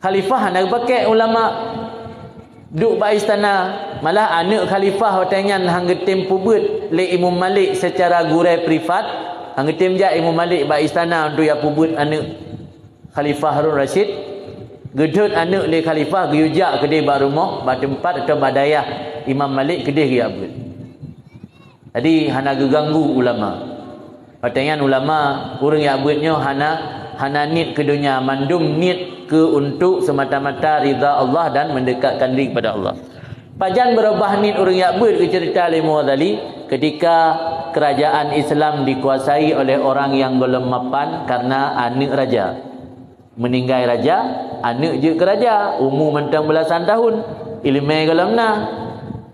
khalifah hana geupakét ulama duek bak istana. Malah aneuëk khalifah watée nyan han geutem peubeuet lé Imam Malik secara gurée privat, han geutem jak Imam Malik bak istana untuk jak peubeuet aneuëk Khalifah Harun Rasyid. Geudhôt aneuëk lé khalifah, geuyue jak keudeh bak rumoh, bak teumpat atawa bak dayah Imam Malik, keudeh geujak beuet. Jadi hana geuganggu ulama. Watée nyan ulama, ureuëng jak beuet nyoe hana, hana niet keu donya, mandum niet keu untuk semata-mata ridha Allah dan mendekatkan diri kepada Allah. Pajan beurubah niet ureuëng jak beuet, geuceurita lé Imam Ghazali, ketika kerajaan Islam dikuasai oleh orang yang gohlom mapan karena aneuëk raja. Meuninggai raja, aneuëk jeuet keu raja, umu mantong beulasan tahun, iéleumé gohlom na.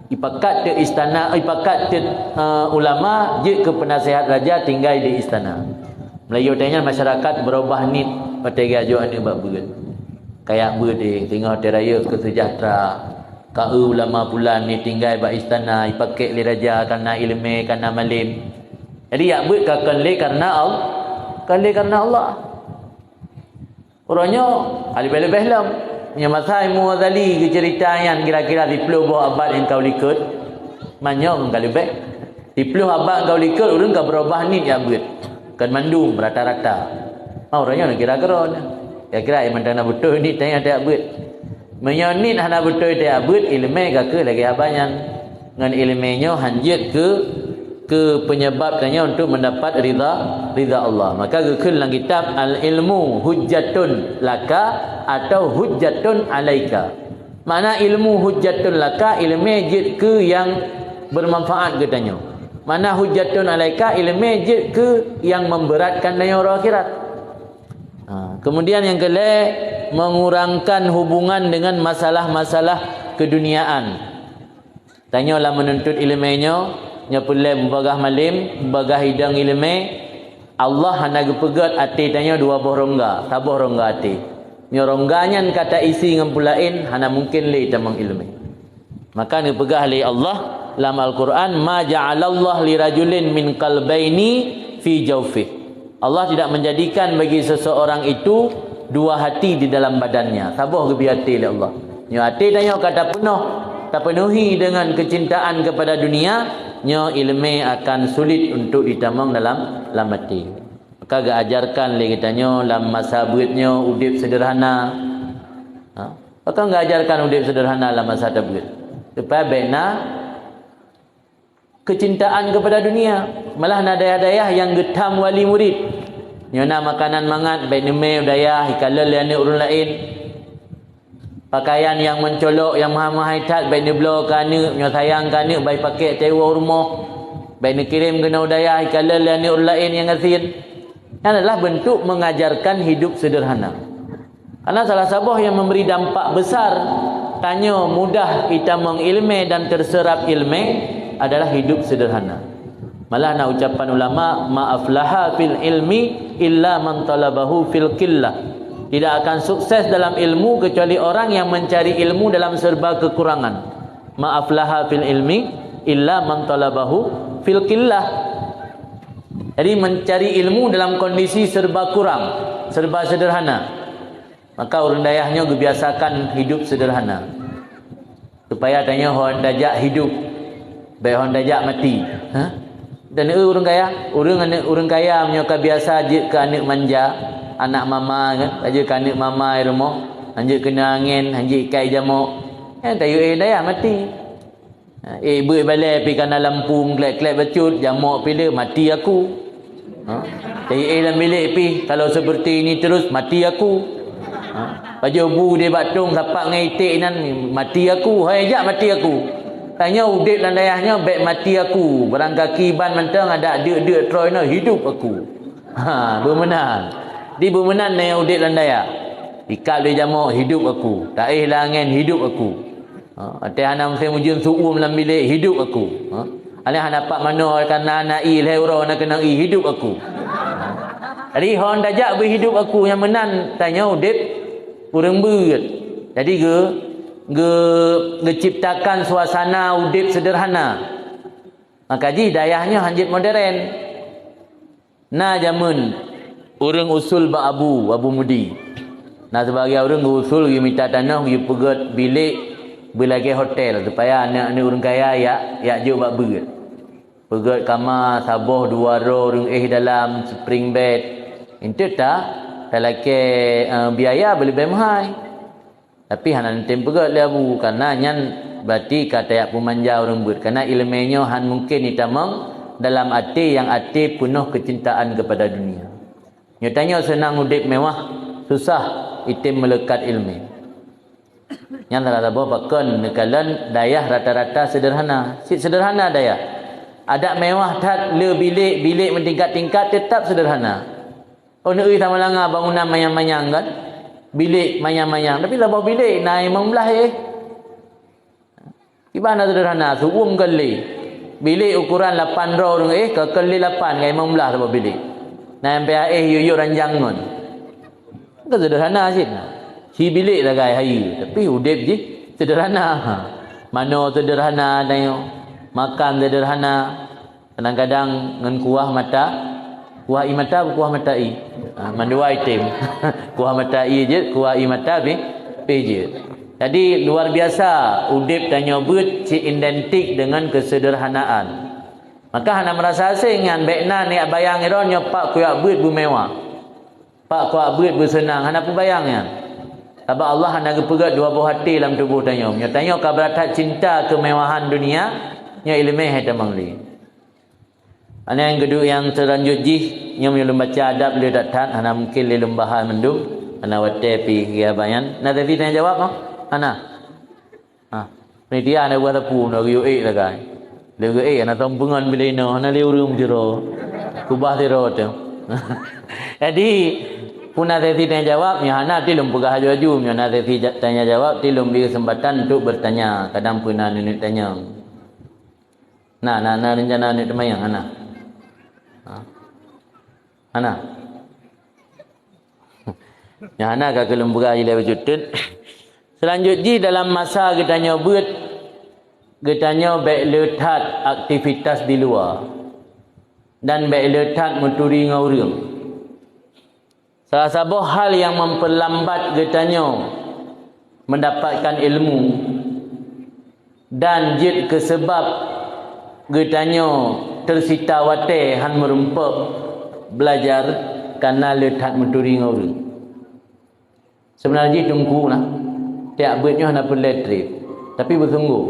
Ipakat teuk istana, ipakat teuk, eh, ulama jeuet keu peunasihat raja tinggai di istana. Meulayeue watée nyan masyarakat beurubah niet watée geujak aneuëk bak beuet. Kajak beuet, eh, singoh watée rayeuk keu seujahteura. Ka eu ulama pulan ni tinggai bak istana, ipakat lé raja, kana iéleumé, kana malém. Jadi jak beuet ka kon lé karena Al-, kon lé karena Allah. Uroe nyoe ka leubeh-leubeh lom. Meunyoe masa Imam Ghazali geuceurita nyan kira-kira siplôh boh abad nyang ka u likot, meunyoe ka leubeh. Siplôh abad nyang ka u likot ureuëng ka beurubah niet jak beuet. Kon mandum, rata-rata. Ma uroe nyoe kira keudroe nyoe. Kira-kira nyang mantong na beutôi niet tanyoe tajak beuet. Meunyoe niet hana beutôi tajak beuet, iéleumé ka kheueh lagée haba nyan. Ngon iéleumé nyoe han jeuet keu, keu peunyeubab tanyoe untuk mendapat ridha, ridha Allah. Maka geukheun lam kitab, "Al-ilmu hujjatun laka atau hujjatun alaika." Makna ilmu hujjatun laka, iéleumé jeuet keu nyang bermanfaat geutanyoe. Makna hujjatun alaika, iéleumé jeuet keu nyang memberatkan tanyoe uroe akhirat. Ha, kemudian nyang keulhée, mengurangkan hubungan dengan masalah-masalah keduniaan. Tanyoe lam meununtut iéleumé nyoe, nyoe peureulée mubagaih malém, mubagaih idong iéleumé, Allah hana geupeugét até tanyoe dua boh rongga, saboh rongga até. Nyoe rongga nyan ka taisi ngon peue laén, hana mungken lé tamong iéleumé. Maka neupeugah lé Allah lam Al-Quran, "Ma ja'alallahu lirajulin min qalbaini fi jaufih." Allah tidak menjadikan bagi seseorang itu dua hati di dalam badannya. Saboh geubri até lé Allah. Nyoe até tanyoe ka tapeunoh, tapenuhi dengan kecintaan kepada dunia, nyoe iéleumé akan sulit untuk ditamong dalam, lam até. Maka geuajarkan lé geutanyoe lam masa beuet nyoe udeb seudeurhana. Ha? Maka geuajarkan udeb seudeurhana lam masa tabeuet. Supaya bék na kecintaan kepada dunia. Malah na dayah-dayah nyang geutham wali murid. Nyoe na makanan mangat, bék neumé u dayah, ikalon lé aneuëk ureuëng laén. Pakaian nyang meucolok, nyang meuhai-meuhai that, bék neubloe keu aneuëk, nyoe sayang keu aneuëk, bah ipakék teuwoe u rumoh. Bék neukirém keunoe u dayah, ikalon lé aneuëk ureuëng laén nyang gasien. Nyan adalah bentuk mengajarkan hidup sederhana. Karena salah saboh yang memberi dampak besar tanyoe mudah itamong iéleumé dan terserap iéleumé adalah hidup sederhana. Malah na ucapan ulama, "Ma aflaha fil ilmi illa man talabahu fil qillah." Tidak akan sukses dalam ilmu kecuali orang yang mencari ilmu dalam serba kekurangan. "Ma aflaha fil ilmi illa man talabahu fil qillah. Jadi, mencari ilmu dalam kondisi serba kurang, serba sederhana. Maka ureuëng dayah nyoe geubiasakan hidup sederhana. Supaya tanyoe hon tajak hidup, bék hon tajak mati. Ha? Dan eu ureuëng kaya, ureuëng aneuëk ureuëng kaya meunyoe ka biasa jeuet keu aneuëk manja, anak mama kan, ka jeuet keu aneuëk mama i rumoh, hanjeuet keuneuk angén, hanjeuet ikat jamok. Nyan tayue éh dayah mati. Ha, éh beuet balée pih kana lampung klek-klek bacut, jamok pih le, mati aku. Ha? Tayue éh lam bilék pih, kalau seperti ini terus, mati aku. Ha? Pajoh bu di bak tong sapak ngon iték inan, mati aku. Hai jak mati aku. Tanyoe udeb lam dayah nyoe bék mati aku. Barangkaki ban mantong adak deuk-deuk troe nyoe hidup aku. Ha, beumeunan. Di beumeunan tanyoe udeb lam dayah. Ikat lé jamok hidup aku. Taéh lam angén hidup aku. Ha, até hana musém ujeuen su'uem lam bilék, hidup aku. Ha, até hana pat manoe kareuna hana ié lhée uroe na keunong ié, hidup aku. Ha, jadi hon tajak beuhidup aku nyang meunan tanyoe udeb ureuëng beuet. Jadi geu, geu, geuciptakan suasana udeb sederhana. Maka jih dayah nyoe hanjeuet modern. Na jameun ureuëng usul bak Abu, Abu Mudi. Na sibagian ureuëng geuusul geumita tanoh geupeugét bilék beulagée hotel supaya aneuëk-aneuëk ureuëng kaya jak, jak jok bak beuet. Peugét kama saboh dua droe ureuëng éh dalam, spring bed. Enteuk ta, talakée, eh, biaya beuleubeh meuhai. Tapi hana neutem peugét lé Abu, kareuna nyan berarti ka tajak peumanja ureuëng beuet. Kareuna iéleumé nyoe hán mungken itamong dalam até nyang até peunoh keucintaan keupada dunia. Nyoe tanyoe seunang udeb mewah, susah item meuleukat iéleumé. Nyan salah saboh pakon neukalon dayah rata-rata sederhana. Cit sederhana dayah. Adak mewah that le bilék, bilék meutingkat-tingkat, teutap sederhana. Oh, neueu sama langa bangunan manyang-manyang kan? Bilék manyang-manyang, tapi saboh bilék na limong blaih éh. Kiban na sederhana, su'uem kon lé. Bilék ukuran lapan droe ureuëng éh, ka kon lé lapan, ka limong blaih saboh bilék. Na nyang payah éh yue-yue ranjang ngon. Kon sederhana cit na. Ci bilék sagai hayeue, tapi udeb jih sederhana. Ha. Manoe sederhana tanyoe, makan sederhana. Kadang-kadang ngon kuah mata, kuah ie mata, kuah mata ie. Ha, mandua item. Kuah mata ie jeuet, kuah ie mata pih, pih jeuet. Jadi, luar biasa udeb tanyoe beuet cit identik dengan kesederhanaan. Maka hana meurasa asing nyan, bék na neujak bayang droe nyoe pat kujak beuet beumewah. Pat kujak beuet beuseunang, hana peubayang nyan. Sabab Allah hana geupeugét dua boh até lam tuboh tanyoe. Meunyoe tanyoe ka brat that cinta keumewahan dunia, nyoe iéleumé hai tamong lé. Ana nyang geuduek nyang seulanjut jih, nyoe meunyoe lôn baca adab le that-that, hana mungken lé lôn bahas mandum, hana watée pih geuhaba nyan. Na teuti tanya jawab, noh? Hana? Ha. Panitia hana buah sapu, na geuyue ék sagai. Le geuék, hana tom peungon bila inoe, hana lé ureuëng sidroe. Kubah sidroe teuh. Jadi, peue na teuti tanya jawab, nyoe hana ti lôn peugah aju-aju, nyoe na teuti ja-, tanya jawab, ti lôn bri keuseumpatan untuk bertanya, kadang peue na neuneuek tanyong. Na, na, na rencana neuk teumayang, hana? Ha? Hana? Nyang hana ka keuneuk peugah ilée bacut teuk. Seulanjut jih dalam masa geutanyoe beuet, geutanyoe bék le that aktivitas di luwa dan bék le that meuturi ngon ureuëng. Salah saboh hal nyang memperlambat geutanyoe mendapatkan ilmu dan jeuet keu seubab geutanyoe teusita watée hán meurumpok belajar kana le that meuturi ngon ureuëng. Seubeuna jih teungku na, tieb beuet nyoe hana peureulée treb, tapi beusunggoh.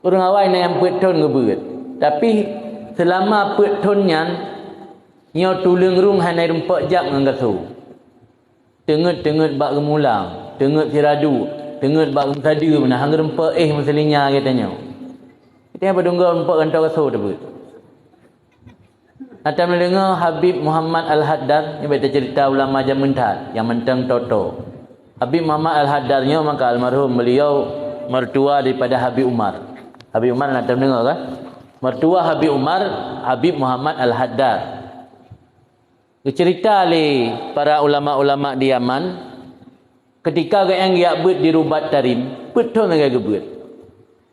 Ureuëng awai na nyang peuet thon geubeuet, tapi seulama peuet thon nyan, nyoe tuleueng rhueng hana rumpok jab ngon gasoe. Teungeut-teungeut bak geumulang, teungeut siradu, teungeut bak geumeusadeue meunan hana rumpok éh meuseulinya geutanyoe. Geutanyoe padum goe rumpok gantoe gasoe teubeuet. Ata meudeungoe Habib Muhammad Al-Haddad, nyoe bak cerita ulama jameun that, nyang mantong toto. Habib Muhammad Al-Haddad nyoe maka almarhum beliau mertua daripada Habib Umar. Habib Umar na teudeungoe kan? Mertua Habib Umar, Habib Muhammad Al-Haddad. Geucerita lé para ulama-ulama di Yaman, ketika geuéng geujak beuet di Rubat Tarim, peuet thon lagée geubeuet.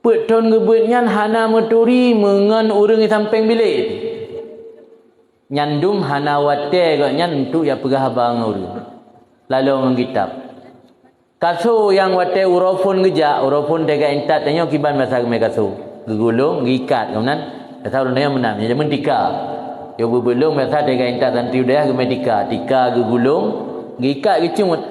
Peuet thon geubeuet nyan hana meuturi meungon ureuëng di sampéng bilék. Nyan dum hana watée gobnyan untuk jipeugah haba ngon ureuëng. Laloe ngon kitab. Kaso nyang watée uroe phon geujak, uroe phon teuga intat tanyoe kiban basa geumé kaso. Geugulong, geuikat, keunan basa ureuëng tanyoe meunan. Nyan jameun tika. Yo beubelong basa teuga intat santri u dayah geumé tika. Tika geugulong, geuikat geucungut.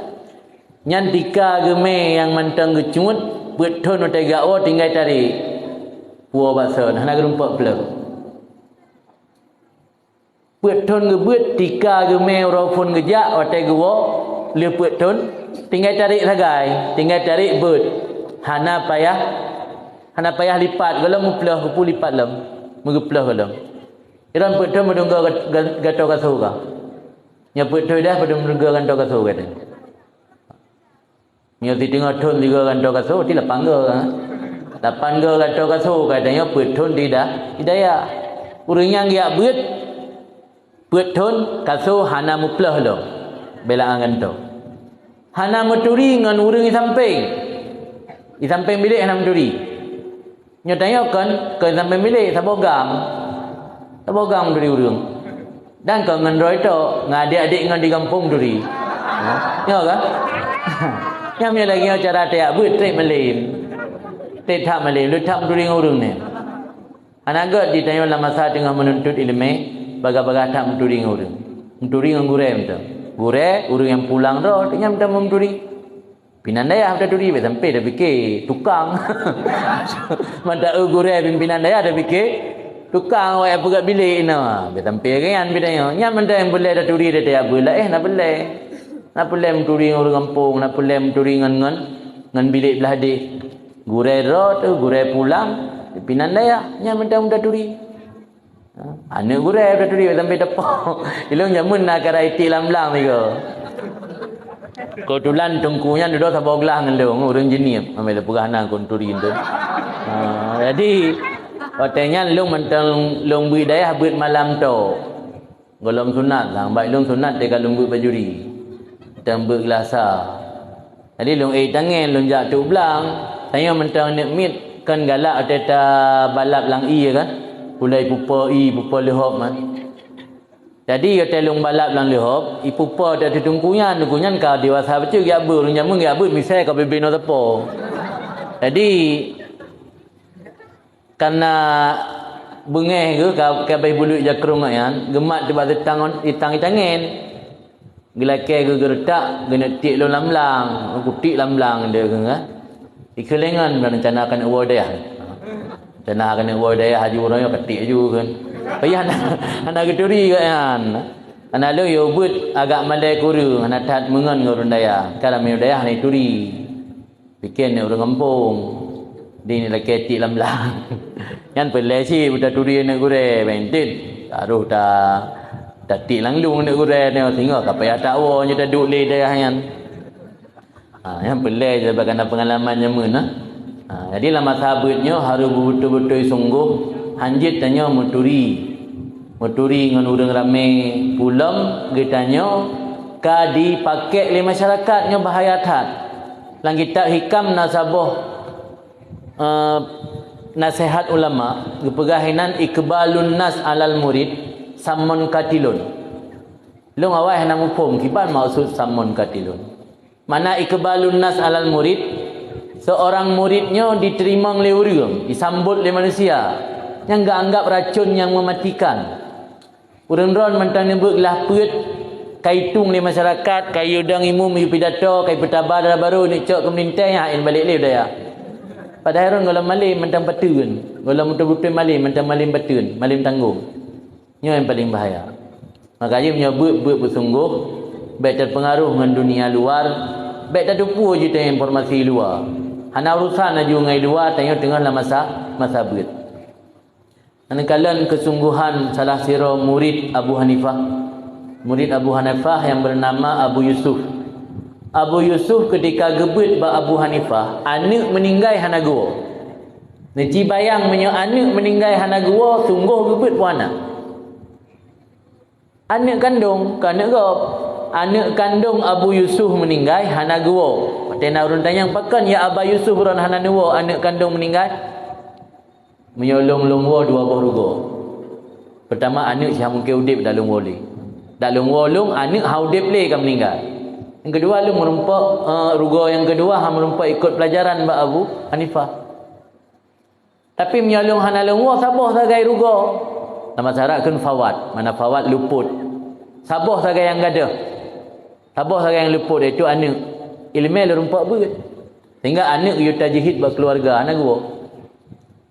Nyan tika geumé nyang mantong geucungut, peuet thon watée gak woe tinggai tarék. Puwoe basa, hana geurumpok pleueng. Peuet thon geubeuet tika geumé uroe phon geujak watée geuwoe lheueh peuet thon, tinggai tarék sagai, tinggai tarék beuet. Hana payah, hana payah lipat gohlom meupleuh, keupeue lipat lom, meugeuploh gohlom. Iron peuet thon meudungga gat-, gat-, gato kaso ka. Nyoe peuet thon dah padum meudungga gato kaso ka. Nyoe siteungoh thon sigoe gantoe kaso, ti lapan goe, ha? Lapan goe gantoe kaso, ka tanyoe peuet thon di da-, di dayah. Ureuëng nyang geujak beuet, peuet thon kaso hana meupleuh lom, beuet lam gantoe. Hana meuturi ngon ureuëng di sampéng. Di sampéng bilék hana meuturi. Nyoe tanyoe kon, kon sampéng bilék, saboh gang. Saboh gang meuturi ureuëng. Dan kon ngon droe tok, ngon adék-adék ngon di gampông meuturi. Nyoe ka? Nyan lagée nyoe cara tajak beuet, treb malem. Treb that malem, le that meuturi ngon ureuëng nyan. Hana gét di tanyoe lam masa teungoh meununtut iéleumé, bagah-bagah that meuturi ngon ureuëng. Meuturi ngon gurée mantong. Gurée, ureuëng nyang pulang droe, nyan mantong meuturi. Pimpinan dayah taturi, bék sampai tapiké tukang. Mantong gurée pimpinan dayah tapiké tukang, awak nyang peugöt bilék inoe. Bék sampai lagée nyan pih tanyoe. Nyan mantong nyang peureulée taturi, tajak beuet laén, na peureulée. Na peureulée meuturi ngon ureuëng gampông, na peureulée meuturi ngon, ngon, ngon bilék blah deh. Gurée droe teuh, gurée pulang, pimpinan dayah, nyan mantong taturi. Ha, aneuëk gurée taturi sampai teupok. Ilôn jameun na kara iték lam blang sigoe. Keubetulan teungku nyan dudoe saboh glah ngon lôn, ureuëng Jeunieb, amai lôn peugah na kon turi tu. Ha, jadi, watée nyan lôn mantong lôn beuet dayah beuet malam tok. Gohlom sunat lah, bak lôn sunat teuka lôn beuet bajuri. Mantong beuet glah sa. Jadi lôn ék tangen, lôn jak tuk blang. Tanyoe mantong aneuëk miet kan galak watée tabalap lam ié kan. Pulai pupa ié, pupa leuhop kan. Jadi watée lôn balap lam leuhop, ipupa tok teungku nyan, teungku nyan ka dewasa bacut geujak beuet, ureuëng jameun geujak beuet misai ka bibinoe teupok. Jadi, kana beungéh geuh ka, ka abéh buleuk jakrong nyan, geumat teuh bak seutang, itang itangen. Geulakée geuh geureutak, geuneuk tiek lom lam blang, geukutik lam blang deh geuh, kan. Ikeulengan rencana keuneuk woe dayah. Rencana keuneuk woe dayah aju uroe nyoe katik aju kan. Payah hana, hana geuturi gobnyan. Hana lôn yo beuet agak malée kureueng, hana that meungon ngon ureuëng dayah. Ka ramé dayah hana ituri. Pike aneuëk ureuëng gampông, di ni lakée tiek lam blang. Nyan peureulée cit beutaturi aneuëk gurée, ben tit. Taroh ta, tatiek lam lung aneuëk gurée nyoe singoh ka payah tawoe nyoe taduek lé dayah nyan. Ha, nyan peureulée sabab kana peungalaman jameun, ha. Ha, jadi lam masa beuet nyoe harôh beubeutôi-beutôi sunggoh, hanjeuet tanyoe meuturi. Meuturi ngon ureuëng ramé, pulom geutanyoe ka dipakék lé masyarakat nyoe bahaya that. Lam kitab Hikam na saboh, eh, naseuhat ulama, geupeugah inan, "Iqbalun nas alal murid, sammun qatilun." Lôn awai hana muphom kiban maksud sammun qatilun. Makna iqbalun nas alal murid, seurang murid nyoe diteurimong lé ureuëng, disambot lé manusia, nyang geuanggab racon nyang meumatikan. Ureuëng droen mantong neubeuet glah peuet, ka itueng lé masyarakat, ka yue dong imum yue pidato, ka ipeutaba dara barô, neuk cok keu meulintée, nyan balek lé u dayah. Padahai droen gohlom malem mantong pateuen, gohlom beutôi-beutôi malem mantong malem pateuen, malem tanggong. Nyoe nyang paleng bahaya. Maka jih meunyoe beuet-beuet beusunggoh, bék teupeungaroh ngon dunia luwa, bék tateupeue jiteueng informasi luwa. Hana urosan laju ngon luwa, tanyoe teungoh lam masa, masa beuet. Neukalon keusunggohan salah sidroe murid Abu Hanifah. Murid Abu Hanifah nyang beunama Abu Yusuf. Abu Yusuf keutika geubeuet bak Abu Hanifah, aneuëk meuninggai hana geuwoe. Neucibayang meunyoe aneuëk meuninggai hana geuwoe, sunggoh geubeuet peue hana. Aneuëk kandong, kon aneuëk gob. Aneuëk kandong Abu Yusuf meuninggai hana geuwoe. Watée na ureuëng tanyong, "Pakon ya Aba Yusuf droen hana neuwoe aneuëk kandong meuninggai?" Meunyoe lôn, lôn woe dua boh rugoe. Peurtama, aneuk cit han mungken udeb dak lôn woe lé. Dak lôn woe lôn, aneuk han udeb lé ka meuninggai. Nyang keudua, lôn meurumpok, eh, rugoe nyang keudua han meurumpok ikot peulajaran bak Abu Hanifah. Tapi meunyoe lôn hana lôn woe, saboh sagai rugoe. Lam basa Arab kheun fawat, makna fawat luput. Saboh sagai nyang gadôh. Saboh sagai nyang luput, yaitu aneuk. Ileumèe lôn rumpok beuet. Sehingga aneuk geuyue tajhid bak keuluwarga, hana geuwoe.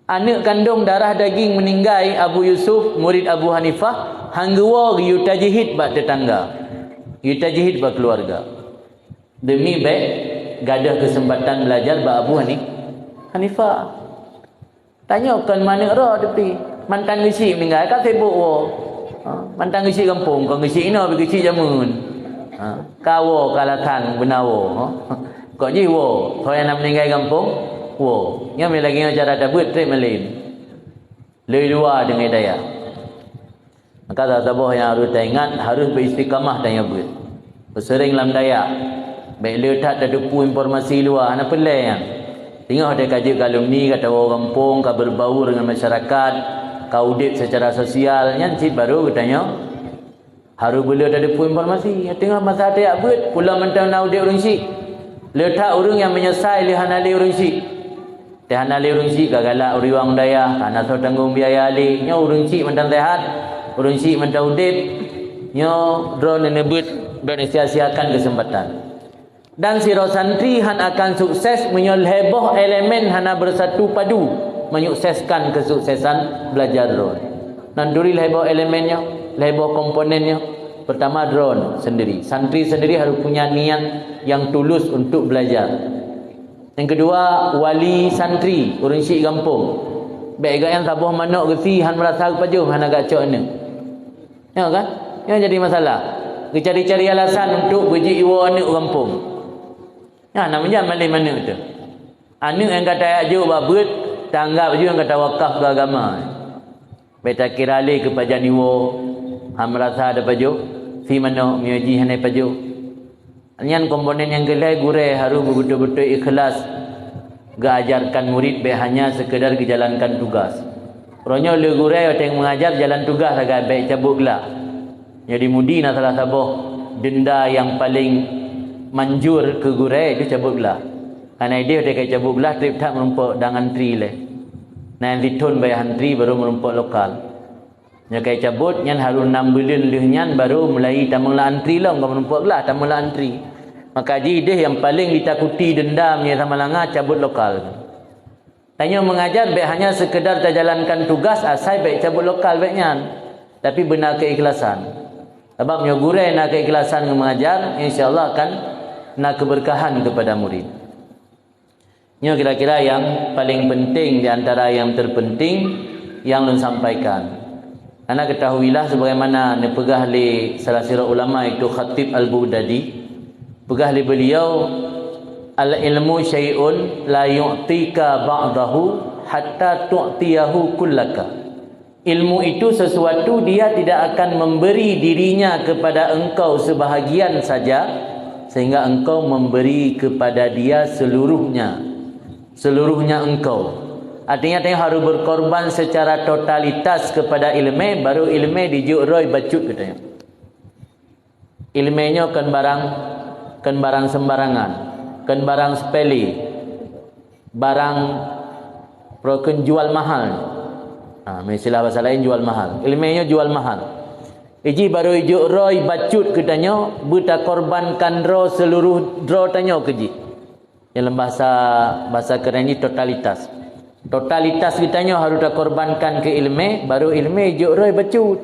Aneuk kandông darah daging meuninggai Abu Yusuf, murid Abu Hanifah, han geuwoe geuyue tajhid bak teutangga. Geuyue tajhid bak keuluwarga. Demi bèk gadôh keuseumpatan beulajar bak Abu Hani-, Hanifah. Tanyoe kon maneuk droe, tapi mantan geuchik meuninggai ka sibok woe. Ha, mantan geuchik gampông, kon geuchik inoe, tapi geuchik jameun. Ha, ka woe, ka alasan beuna woe. Ha, kok jih woe, soe nyang na meuninggai gampông, woe. Nyoe lagèe nyoe cara tabeuet trép malém. Lé luwa deungon daya. Maka saboh nyang harôh taingat, harôh beuistiqamah tanyoe beuet. Peuseureng lam daya. Bèk le that tateupeue informasi luwa, hana peureulèe nyan. Singoh watèe ka jeuet keu alumni, ka tawoe gampông, ka berbaur ngon masyarakat, ka udeb secara sosial, nyan cit baru geutanyoe harôh beu le tateupeue informasi. Teungoh masa tajak beuet, pula mantong na udeb ureueng chik. Le that ureueng nyang meunyeusai lé hana lé ureueng chik. Teuh hana lé ureueng chik ka galak uriwang dayah, ka hana soe tanggong biaya lé. Nyoe ureueng chik mantong seuhat, ureueng chik mantong udeb. Nyoe droeneuh neubeuet, bèk neusia-siakan keuseumpatan. Dan sidroe santri han akan sukses meunyoe lhèe boh elemen hana bersatu padu menyukseskan kesuksesan beulajar droe. Nan turi lhèe boh elemen nyoe, lhèe boh komponen nyoe. Pertama, droeneuh sendiri. Santri sendiri harus punya niat yang tulus untuk belajar. Nyang keudua, wali santri, ureueng chik gampông. Bèk gobnyan saboh manok geusie han meurasa geupajoh, hana geucok aneuk. Nyoe kan? Nyoe jadi masalah. Geucari-cari alasan untuk beujeuet iwoe aneuk u gampông. Nyan na meujan malém aneuk teuh. Aneuk nyang ka tajak jok bak beuet, taanggab jih nyang ka tawakaf keu agama. Bèk takira lé keu pajan iwoe, han meurasa tapajoh, sie manok meunyoe jih hana pajoh. Nyan komponen nyang keulhèe, gurèe harôh beubeutôi-beutôi ikhlas geuajarkan murit, bèk hanya seukeudar geujalankan tugas. Uroe nyoe le gurèe watèe meungajar jalan tugas sagai, bèk cabot glah. Nyoe di Mudi na salah saboh denda nyang paleng manjur keu gurèe, itu cabot glah. Hana idéh watèe ka cabot glah, trép that meurumpok dan antri lé. Na nyang sithôn bèk antri, baru meurumpok lokal. Nyoe ka jicabot, nyan harôh nam buleuen lheueh nyan baru mulai tamong lam antri lom, kon meurumpok glah, tamong lam antri. Maka jih deh nyang paleng ditakuti denda meunyoe sama langa cabot lokal. Tanyoe meungajar bèk hanya seukeudar tajalankan tugas asai bèk cabot lokal bèk nyan, tapi beuna keuikhlasan. Sabab nyoe gurèe na keuikhlasan ngon meungajar, insya Allah akan na keubeurkahan keupada murit. Nyoe kira-kira nyang paleng peunteng di antara nyang teupeunting nyang lôn sampaikan. Karna keutahuilah, sebagaimana neupeugah lé salah sidroe ulama, yaitu Khatib Al-Baghdadi, peugah lé beuliau, "Al-ilmu syai'un la yu'tika ba'dahu hatta tu'tiyahu kullaka." Ilmu itu sesuatu, dia tidak akan memberi dirinya kepada engkau sebahagian saja, sehingga engkau memberi kepada dia seluruhnya, seluruhnya engkau. Artinya, tanyoe harôh berkorban secara totalitas kepada ileumèe, baru ileumèe jijok droe bacut keu tanyoe. Ileumèe nyoe kon barang, kon barang sembarangan, kon barang sepele, barang, peue kheun, jual mahal. Ha, istilah basa laén jual mahal. Ileumèe nyoe jual mahal. Ijih baru ijok droe bacut keu tanyoe, beutakorbankan droe seuluruh droe tanyoe keu jih. Nyang lam bahasa, bahasa keureun jih totalitas. Totalitas geutanyoe harôh takorbankan keu ileumèe, baru ileumèe jijok droe bacut.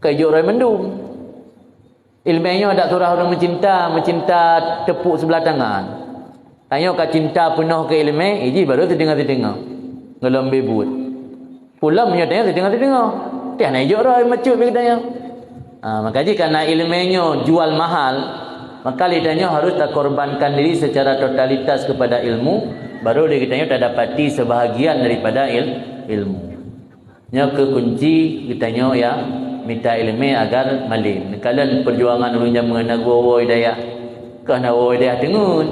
Kon jijok droe mandum. Ileumèe nyoe dak surah ureueng meucinta, meucinta teupeuk seubelah tangan. Tanyoe ka cinta peunoh keu ileumèe, ijih baru siteungoh-siteungoh. Gohlom bèk buet. Pulom nyoe tanyoe siteungoh-siteungoh. Tiah na ijok droe bacut bagi tanyoe. Ha, maka jih karna ileumèe nyoe jual mahal, maka lé tanyoe harôh takorbankan diri secara totalitas kepada ilmu, baru lé geutanyoe tadapati sebahagian daripada il-, ilmu. Nyoe keuh kunci geutanyoe nyang mita ileumèe agar malem. Neukalon peujuangan ureueng jameun na geuwoe-woe dayah, kon na woe dayah teungeut.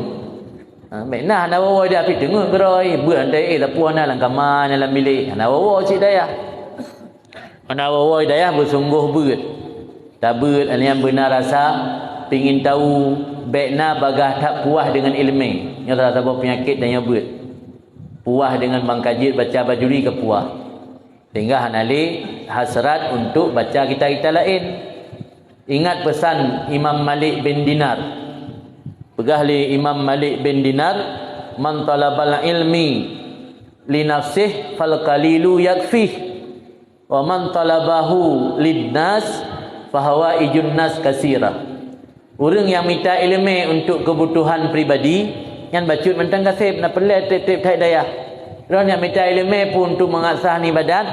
Ha, bèk na hana woe-woe dayah pih teungeut keudroe, beuet hana, eh, sapeue na lam kama, na lam bilék, hana woe-woe cit dayah. Hana woe-woe dayah beusunggoh beuet. Tabeuet, nyan beuna rasa pingin tahu, bèk na bagaih that puah deungon iéleumé. Nyoe salah saboh peunyakét tanyoe beuet. Puah deungon ban ka jeuet baca bajuri ka puah. Sehingga hana lé hasrat untuk baca kitab-kitab laén. Ingat peusan Imam Malik bin Dinar. Peugah lé Imam Malik bin Dinar, "Man talabal ilmi li nafsih fal qalilu yakfih, wa man talabahu lin nas fa hawaijun nas kasirah." Ureuëng nyang mita iéleumé untuk keubutuhan pribadi, nyan bacut mantong ka sép, na peureulée tieb-tieb that dayah. Droe nyang mita iéleumé peue untuk mangasah iébadat,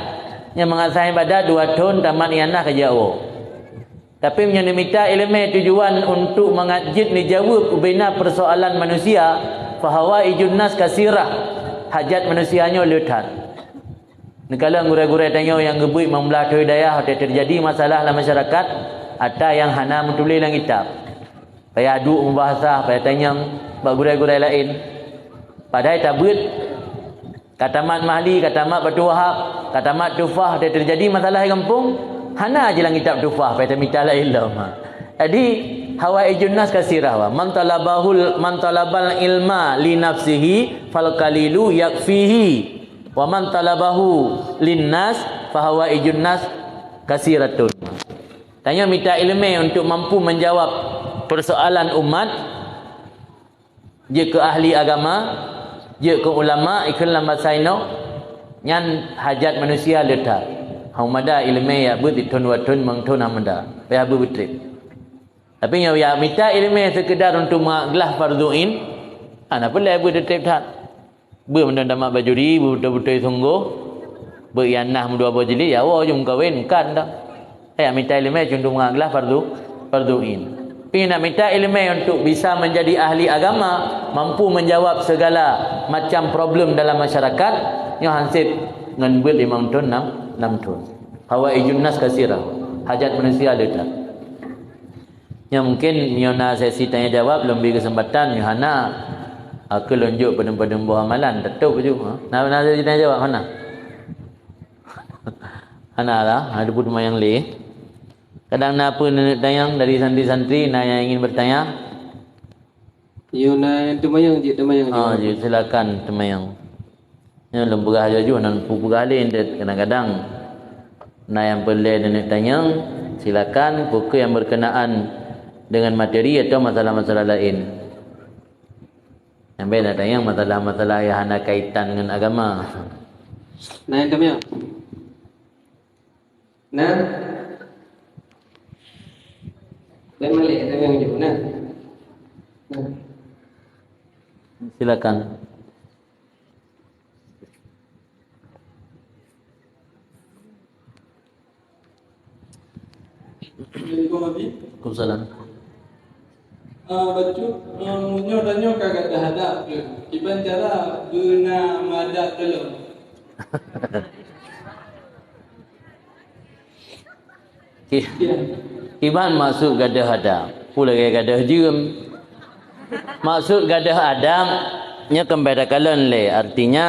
nyang mangasah iébadat dua thon tamat ianah ka jiwoe. Tapi meunyoe neumita iéleumé tujuan untuk mangat jeuet neujaweueb ubena peusoalan manusia, fa hawaijun nas kasirah, hajat manusia nyoe le that. Neukalon gurée-gurée tanyoe nyang geubeuet limong blaih thon dayah watée teujadi masalah lam masyarakat, ata nyang hana meutuléh lam kitab. Payah duek meubahasa, payah tanyong bak gurée-gurée laén. Padahai tabeuet, ka tamat Mahli, ka tamat Batu Wahab, ka tamat Tuhfah, watée teujadi masalah di gampông, hana jilam kitab Tuhfah, payah tamita laén lom. Jadi, hawaijun nas kasirah, wa man talabahul, man talabal ilma li nafsihi fal qalilu yakfihi. Wa man talabahu lin nas fa hawaijun nas kasiratun. Tanyoe mita iéleumé untuk mampu menjawab persoalan umat, jeuet keu ahli agama, jeuet keu ulama, ikheun lam basa inoe, nyan hajat manusia le that. Hana mada iéleumé jak beuet di thon dua thon, limong thon hana mada. Payah beuet beutreb. Tapi nyoe jak mita iéleumé sekedar untuk meugeulaih fardu ain, hana peureulée beuet tieb-tieb that. Beuet mantong tamat bajuri, beutôi-beutôi sunggoh, beuet ianah meudua boh jilid, ya woe jeuet meukawen, kan dak. Eh, mita iéleumé cuntoh meugeulaih fardu, fardu ain. Tapi nak mita iéleumé untuk bisa menjadi ahli agama, mampu menjawab segala macam problem dalam masyarakat, nyoe han sép ngon beuet limong thon, nam, nam thon. Hawaijun nas kasirah, hajat manusia le that. Nyoe mungkin nyoe na sesi tanya jawab, lôn bri keuseumpatan, nyoe hana, a, keu lôn jok padum-padum boh amalan, tatôp ju, ha. Na, na sesi tanya jawab, hana? Hana lah, ada pun teuma nyang lé. Kadang na peue nenek tanyong dari santri-santri, na yang ingin bertanya? Yo, na yang teumanyong, jeuet teumanyong. Ah, jeuet, silakan teumanyong. Nyoe lôn peugah laju, nan peugah lé deuh, kadang-kadang na nyang peureulée nenek tanyong, silakan, peu kheueh nyang berkenaan dengan materi atau masalah-masalah laén. Nyang bèk na tanyong masalah-masalah nyang hana kaitan ngon agama. Na nyang teumanyong? Nah. Dan malik, dan yang jauh, nah. Nah. Silakan. Assalamualaikum, Abi. Waalaikumsalam. Ah, bacut, ah, meunyoe tanyoe ka gadoh adab, kiban cara beuna meuadab teuh lom? Ki-, kiban maksud gadoh adab? Peue lagèe gadoh jeuem. Maksud gadoh adab, nyoe keumbali takalon lé. Artinya,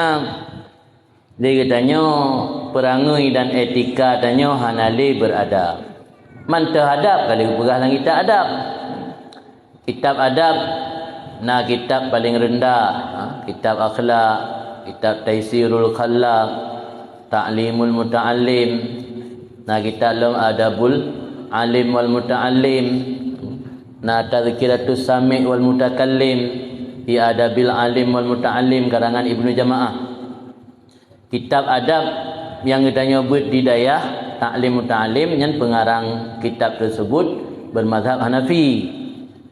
di geutanyoe, peurangui dan etika tanyoe hana lé beuradab. Mantong adab ka lheueh geupeugah lam kitab adab. Kitab adab, na kitab paleng reundah, ha, kitab akhlak, kitab Taisirul Khallaq, Ta'limul Muta'allim, na kitab lom Adabul Alim wal Muta'allim, na Tazkiratus Sami' wal Mutakallim, fi Adabil Alim wal Muta'allim, karangan Ibnu Jamaah. Kitab adab nyang geutanyoe beuet di dayah, Ta'lim Muta'allim, nyan peungarang kitab teusebut beumazhab Hanafi.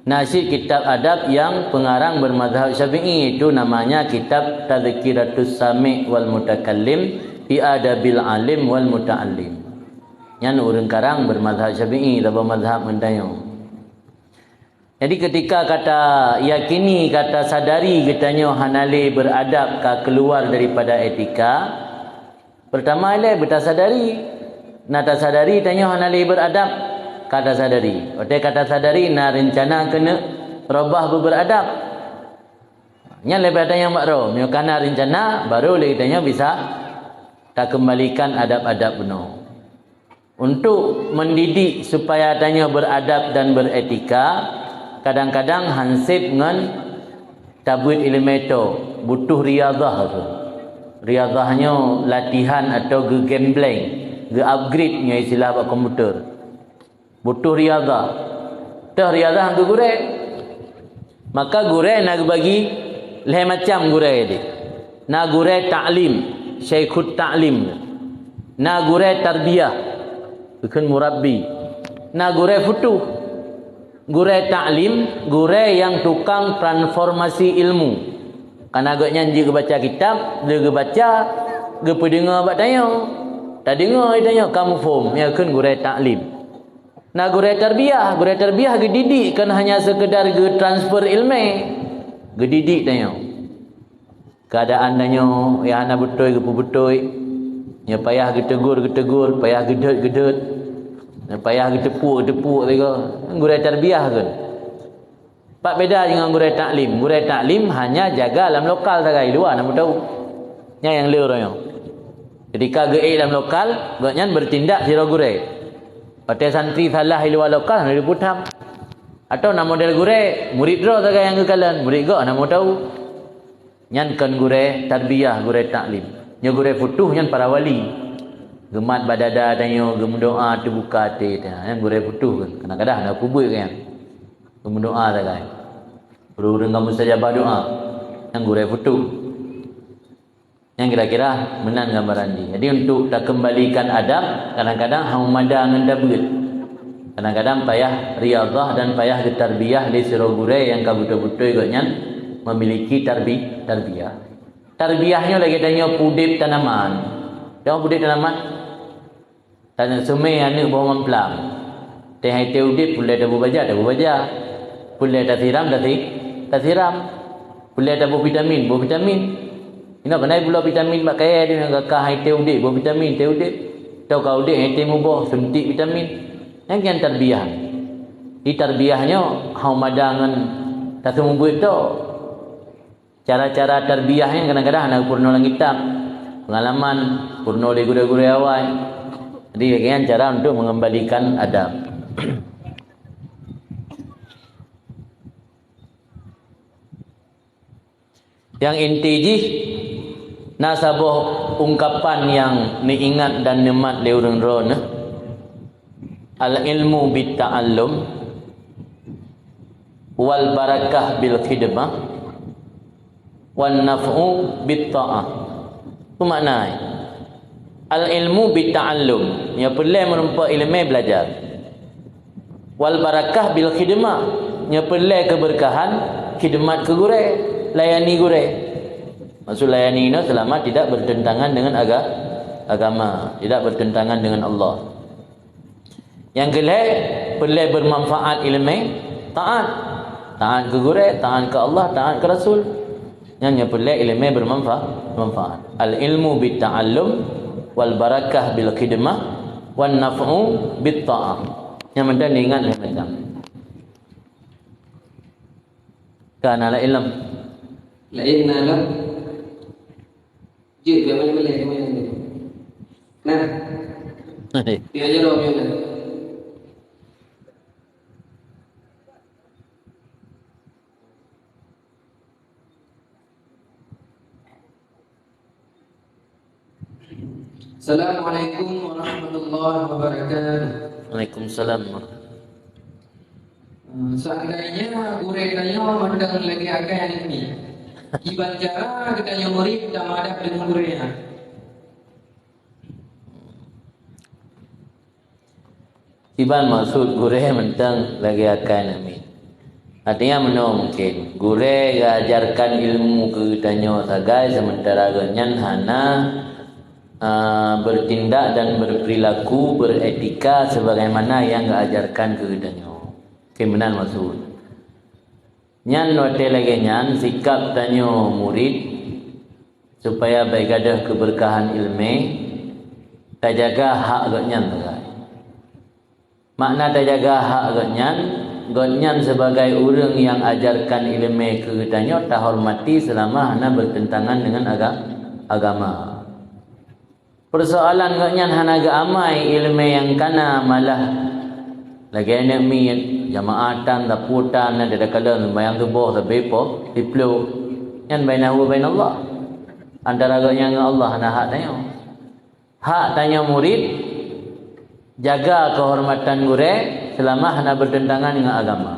Na cit kitab adab nyang peungarang beumazhab Syafi'i, itu namanya kitab Tazkiratus Sami' wal Mutakallim fi Adabil Alim wal Muta'allim. Nyan ureuëng karang beumazhab Syafi'i, saboh mazhab ngon tanyoe. Jadi, ketika ka tayakini, ka tasadari geutanyoe hana lé beuradab, ka keuluar daripada etika, peurtama ilée beutasadari. Na tasadari tanyoe hana lé beuradab, ka tasadari. Watée ka tasadari, na reuncana keuneuk reubah beubeuradab. Nyan leubeh tanyoe bak droe, meunyoe kana reuncana, baru lé tanyoe bisa takeumbalikan adab-adab bunoe. Untuk mendidik supaya tanyoe beradab dan beretika, kadang-kadang hanseb ngon tabeuet ileumèe toe, butuh riyadhah tu. Riyadhah nyoe latihan atau geugambleng, geu-upgrade nyoe istilah bak komputer. Butuh riyadhah. Teuh riyadhah keu gurèe. Maka gurèe na geubagi lhèe macam gurèe deh. Na gurèe taklim, syaikhut taklim. Na gurèe tarbiyah, geukheun murabbi. Na gurèe futuh. Gurèe taklim, gurèe nyang tukang transformasi ilmu. Kana gobnyan jeuet geubaca kitab, lheueh geubaca, geupeudeungoe bak tanyoe. Tadeungoe tanyoe ka muphom, nyan kheun gurèe taklim. Na gurèe tarbiyah, gurèe tarbiyah geudidik, kon hanya sekedar geutransfer ileumèe. Geudidik tanyoe. Keuadaan tanyoe nyang hana beutôi geupeubeutôi. Nyang payah geutegur, geutegur, payah geudhôt, geudhôt. Nyang payah geuteupuek, geuteupuek sigoe. Gurèe tarbiyah kheun. Pat beda ngon gurèe taklim. Gurèe taklim hanya jaga lam lokal sagai, luwa na meuteumèe. Nyan nyang le uroe nyoe. Ketika geuék lam lokal, gobnyan bertindak sidroe gurèe. Watèe santri salah di luwa lokal, hana jipeutham. Atau na model gurèe, murit droe sagai nyang geukalon, murit gob hana meuteumèe. Nyan kon gurèe tarbiyah, gurèe taklim. Nyoe gurèe futuh nyan para wali. Geumat bak dada tanyoe, geumeudoa teubuka até tanyoe. Nyan gurèe futuh kan. Kadang-kadang hana peubuet kan. Geumeudoa sagai. Ureueng-ureueng ka mustajabah doa. Nyan gurèe futuh. Nyan kira-kira meunan gambaran jih. Jadi untuk takeumbalikan adab, kadang-kadang hana mada ngon tabeuet. Kadang-kadang payah riyadhah dan payah geutarbiyah lé sidroe gurèe nyang ka beutôi-beutôi gobnyan memiliki tarbi-, tarbiyah. Tarbiyah nyoe lagèe tanyoe peudép tanaman. Tanyoe peudép tanaman. Tanyoe seumè aneuk boh mamplam. Teuh hai teuh udép, peureulèe taboh baja, taboh baja. Peureulèe tasiram, tasi-, tasiram. Peureulèe taboh vitamin, boh vitamin. Inoe keunan bulo vitamin bak kayèe, di nyan ka hai teuh udép, boh vitamin, teuh udép. Teuh ka udép, hai teuh muboh, suntik vitamin. Nyan, nyan tarbiyah. Di tarbiyah nyoe hana mada ngon taseumeubeuet tho. Cara-cara tarbiyah nyan kadang-kadang hana geupeurunoe lam kitab. Pengalaman, peurunoe lé gurèe-gurèe awai. Jadi, lagèe nyan cara untuk mengembalikan adab. Nyang inti jih, na saboh ungkapan nyang neuingat dan neumat lé ureueng droeneuh. Al-ilmu bit-ta'allum, wal barakah bil khidmah, wan naf'u bit-ta'ah. Peue makna? Al-ilmu bit-ta'allum, nyoe peureulèe meurumpok ileumèe belajar. Wal barakah bil khidmah, nyoe peureulèe keubeurkahan khidmat keu gurèe, layani gurèe. Maksud layani nyoe selama tidak bertentangan dengan aga-, agama, tidak bertentangan dengan Allah. Nyang keulhèe, peureulèe bermanfaat ileumèe, taat. Taat keu gurèe, taat keu Allah, taat keu Rasul. Nyan nyang peureulèe ileumèe bermanfa-, manfaat. Al-ilmu bit-ta'allum, wal barakah bil khidmah, wan naf'u bit-ta'ah. Nyang mantong ingat lé macam. Ka na laén lom. Laén na lom. Jeuet, biar boleh-boleh, boleh-boleh. Nah. Biar jalan, biar jalan. Assalamualaikum warahmatullahi wabarakatuh. Waalaikumsalam. Eh, seandainya gurèe tanyoe mantong lagèe akai aneuk miet, kiban cara geutanyoe murit tamadab deungon gurèe nyan? Kiban maksud gurèe mantong lagèe akai aneuk miet. Artinya meunoe mungkin, gurèe geuajarkan ilmu keu geutanyoe sagai, sementara gobnyan hana, a, bertindak dan berperilaku, beretika sebagaimana nyang geuajarkan keu geutanyoe. Mungkin meunan maksud. Nyan watèe lagèe nyan sikap tanyoe murit, supaya bèk gadôh keubeurkahan ileumèe, tajaga hak gobnyan sagai. Makna tajaga hak gobnyan, Gobnyan sibagai ureuëng nyang ajarkan iéleumé keu geutanyoe tahormati seulama hana beureuntangan deungon aga-, agama. Peusoalan gobnyan hana geuamai iéleumé nyang kana, malah lagée aneuëk miet, jamaah tan, sapeue tan, na teuka lom seumayang suboh sabe po siplôh. Nyan bainahu wa bainallah. Antara gobnyan ngon Allah, hana hak tanyoe. Hak tanyoe murit, jaga keuhormatan gurée seulama hana beureuntangan ngon agama.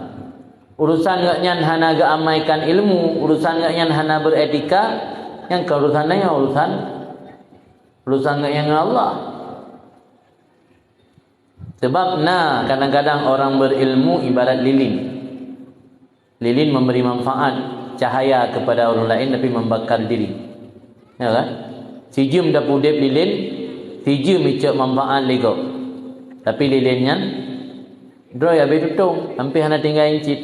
Urusan gobnyan hana geuamaikan ilmu, urusan gobnyan hana beuretika, nyan kon urusan tanyoe, urusan, urusan gobnyan ngon Allah. Sebab na kadang-kadang orang berilmu ibarat lilin. Lilin memberi manfaat cahaya kepada orang lain tapi membakar diri. Ya kan? Sijeuem tapeuudeb lilin, sijeuem icok manfaat lé gob. Tapi lilin nyan droe habéh tutong, sampai hana tinggai cit.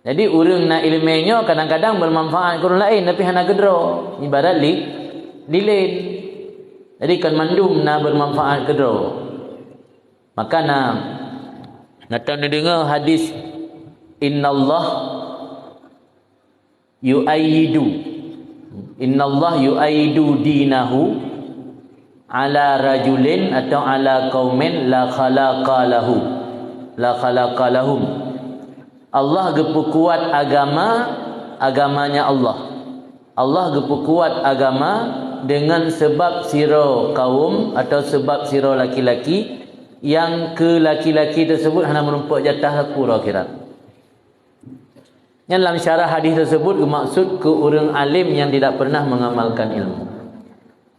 Jadi ureuëng na iéleumé nyoe kadang-kadang bermanfaat keu ureuëng lain tapi hana keudroe. Ibarat li-, lilin. Jadi kon mandum na bermanfaat keudroe. Maka na, na taneudeuga hadis, "Innallah yu'ayyidu, innallah yu'ayyidu dinahu ala rajulin atau ala qaumin la khalaqa lahu, la khalaqa lahum." Allah geupeukuat agama, agamanya Allah. Allah geupeukuat agama deungon sebab sidroe kaum atau sebab sidroe laki-laki nyang keu laki-laki tersebut hana meurumpok jatah sapeue uroe akhirat. Nyan lam syarah hadis tersebut geumaksud keu ureuëng alim nyang tidak pernah mengamalkan ilmu.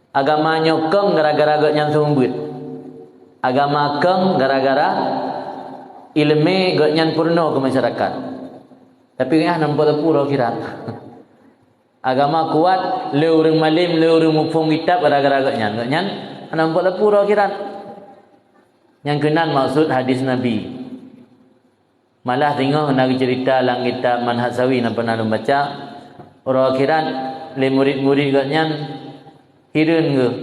Agama nyoe kong gara-gara gobnyan seumeubeuet. Agama kong gara-gara iéleumé gobnyan peurunoe keu masyarakat. Tapi gobnyan hana meurumpok sapeue uroe akhirat. Agama kuat lé ureuëng malem, lé ureuëng muphom kitab gara-gara gobnyan. Gobnyan hana meurumpok sapeue uroe akhirat. Nyang keunan maksud hadis Nabi. Malah singoh na geuceurita lam kitab Manhaj Sawi nyang pernah lôn baca, uroe akhirat lé murit-murit gobnyan hireuen geuh.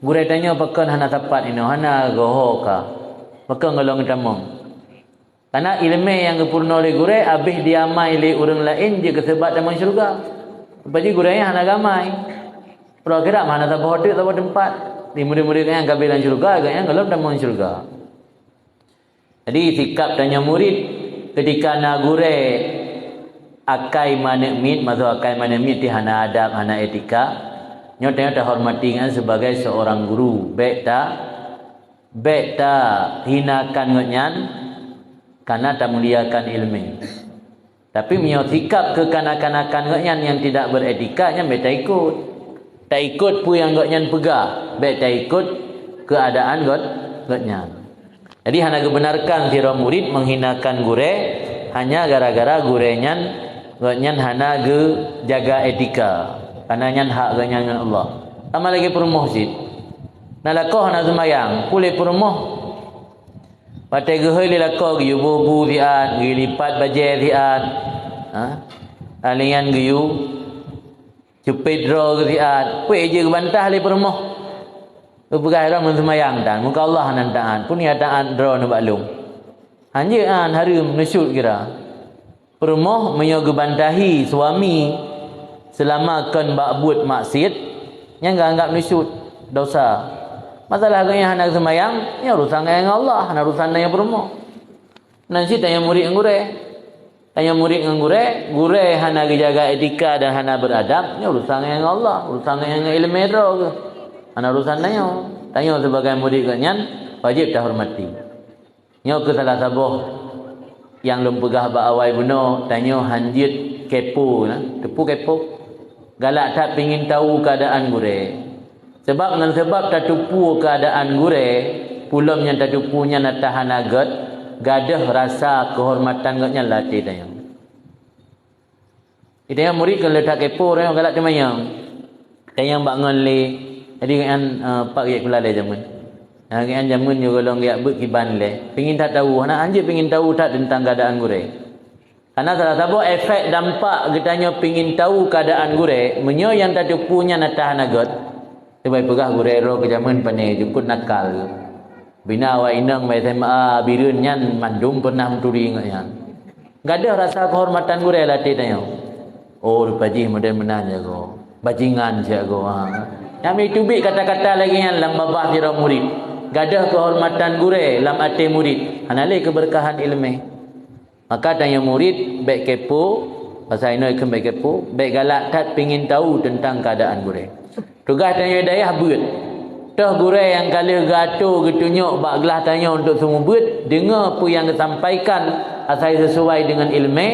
Gurée tanyoe pakon hana sapat inoe, hana geuho ka. Pakon gohlom geutamong. Karena iéleumé nyang geupeurunoe lé gurée habéh diamai lé ureuëng laén jeuet keu seubab tamong syeuruga. Rupajih gurée nyan hana geuamai. Uroe akhirat hana saboh teuk, saboh teumpat. Di murit-murit nyan ka habéh lam syeuruga, gobnyan gohlom tamong syeuruga. Jadi sikab tanyoe murit keutika na gurée akai maneuek miet, maksud akai maneuek miet ti hana adab, hana etika. Nyoe tanyoe tahormati nyan sebagai seorang guru. Bék ta, bék tahinakan gobnyan, karena tamuliakan iéleumé. Tapi meunyoe sikab keukanak-kanakan gobnyan nyang tidak beretika, nyan bék taikot. Taikot peue nyang gobnyan peugah, bék taikot keuadaan got-, gobnyan. Jadi hana geubenarkan sidroe murit menghinakan gurée hanya gara-gara gurée nyan, gobnyan hana geujaga etika. Karena nyan hak gobnyan ngon Allah. Sama lagée peurumoh cit. Na lakoe hana seumayang, peue lé peurumoh? Watée geuhôi lé lakoe geuyue boh bu siat, geuyue lipat bajée siat, ha? Lheuh nyan geuyue ceupet droe geuh siat, peue jeuet geubantah lé peurumoh. Geupeugah droe meuseumayang tan, muka Allah nan taát, peue nia taát droe nibak lôn. Hanjeuet an hareuem neusyut kira. Peurumoh meunyoe geubantahi suami seulama kon bak buet maksiet, nyan geuanggab neusyut, dosa. Masalah geuh nyan hana geuseumayang, nyan urusan geuh ngon Allah, hana urusan tanyoe peurumoh. Nan cit tanyoe murit ngon gurée. Tanyoe murit ngon gurée, gurée hana geujaga etika dan hana beuradab, nyan urusan geuh ngon Allah, urusan geuh ngon iéleumé droe geuh. Hana urusan tanyoe. Tanyoe sibagai murit geuh nyan wajéb tahormati. Nyoe keuh salah saboh nyang lôn peugah bak awai bunoe, tanyoe hanjeuet kepo na. Teupeu kepo? Galak that pingin tahu keuadaan gurée. Sebab ngon sebab tateupeue keuadaan gurée, peue lom nyang tateupeue nyan ata hana gét, gadôh rasa keuhormatan gobnyan lam até tanyoe. Di tanyoe murit kon le that kepo, tanyoe galak teumanyong. Tanyoe bak ngon lé. Jadi gobnyan, eh, pat geuék kula lé jameun. Nah, gobnyan jameun nyoe golom geuyak beuet kiban lé. Pingin that tahu, hana hanjeuet pingin tahu that teuntang keuadaan gurée. Karena salah saboh efek dampak geutanyoe pingin tahu keuadaan gurée, meunyoe nyang tateupeue nyan ata hana gét, sibai peugah gurée droe keu jameun pane jukut nakal. Bina awak inong bak S M A Bireuen nyan mandum pernah meuturi ngon nyan. Gadôh rasa keuhormatan gurée lam até tanyoe. Oh, rupa jih model meunan jagoe. Bajingan siat goe, ha. Nyang meuteubiet kata-kata lagée nyan lam babah sidroe murit. Gadôh keuhormatan gurée lam até murit. Hana lé keubeurkahan iéleumé. Maka tanyoe murit bék kepo, basa inoe kheun bék kepo, bék galak that pingin tahu teuntang keuadaan gurée. Tugaih tanyoe dayah beuet. Toh gurée nyang ka lheueh geuatô geutunyok bak glah tanyoe untuk seumeubeuet, deungoe peue nyang geusampaikan asai sisuai deungon iéleumé,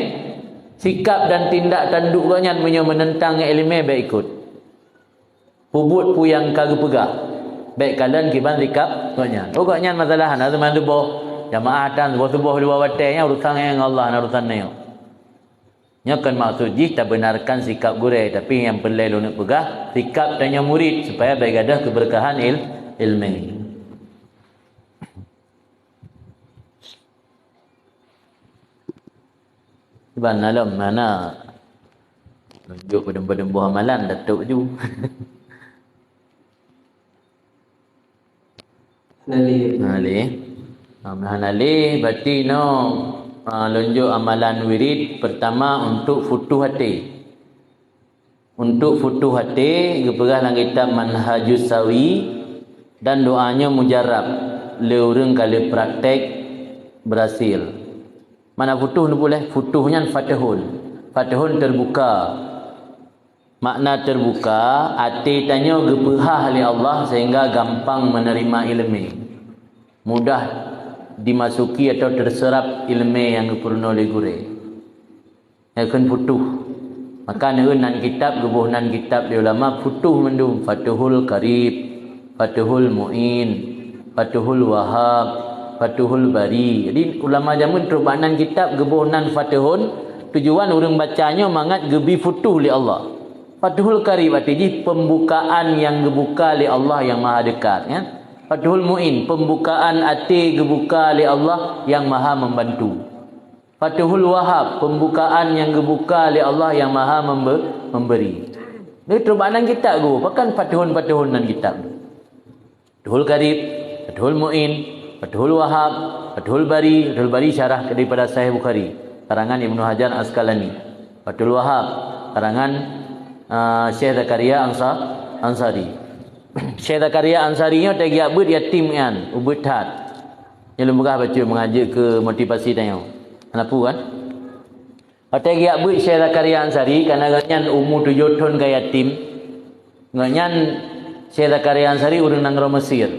sikap dan tindak tanduk gobnyan meunyoe meunentang ngon iéleumé bék ikot. Peubuet peue nyang ka geupeugah, bék kalon kiban sikap gobnyan. Oh, gobnyan masalah hana seumayang suboh, jamaah tan suboh-suboh luwa watée nyan urusan ngon Allah, hana urusan tanyoe. Nyoe kon maksud jih tabenarkan sikap gurée, tapi nyang peureulée lôn peugah, sikap tanyoe murit supaya bék gadôh keubeurkahan il-, iéleumé. Iban alom mana nunjuk padum-padum boh amalan datuk ju. Hana lé. Ha, meuhana lé, berarti no, ah, lôn jok amalan wirid pertama untuk futuh até. Untuk futuh até, geupeugah lam kitab Manhajus Sawi, dan doa nyoe mujarab, lé ureuëng ka lé praktek berhasil. Mana futuh neupuléh? Futuh nyan fathun. Fathun terbuka. Makna terbuka, até tanyoe geupeuhah lé Allah sehingga gampang menerima iéleumé. Mudah dimasuki atau terserap iéleumé nyang geupeurunoe lé gurée. Nyan kheun futuh. Maka neueu nan kitab, geuboh nan kitab lé ulama futuh mandum, Fathul Qarib, Fathul Muin, Fathul Wahab, Fathul Bari. Jadi ulama jameun trok bak nan kitab geuboh nan fathun, tujuan ureuëng baca nyoe mangat geubi futuh lé Allah. Fathul Qarib arti jih pembukaan nyang geubuka lé Allah nyang Maha Dekat, ya. Fathul Muin, pembukaan até geubuka lé Allah nyang Maha Membantu. Fathul Wahab, pembukaan nyang geubuka lé Allah nyang Maha Membe-, Memberi. Lé trok bak nan kitab geuh, pakon fathun-fathun nan kitab. Fathul Qarib, Fathul Muin, Fathul Wahab, Fathul Bari, Fathul Bari syarah daripada Sahih Bukhari, karangan Ibnu Hajar Asqalani. Fathul Wahab, karangan, ah, Syekh Zakaria Ansa-, Ansari. Syekh Zakaria Ansari nyoe teugiak beuet yatim nyan, ubeuet that. Nyoe lôn peugah bacut meungajeuk keu motivasi tanyoe. Hana peue kan? Watée geujak beuet Syekh Zakaria Ansari, kana gobnyan umu tujoh thon ka yatim. Gobnyan, Syekh Zakaria Ansari, ureuëng nanggroe Mesir.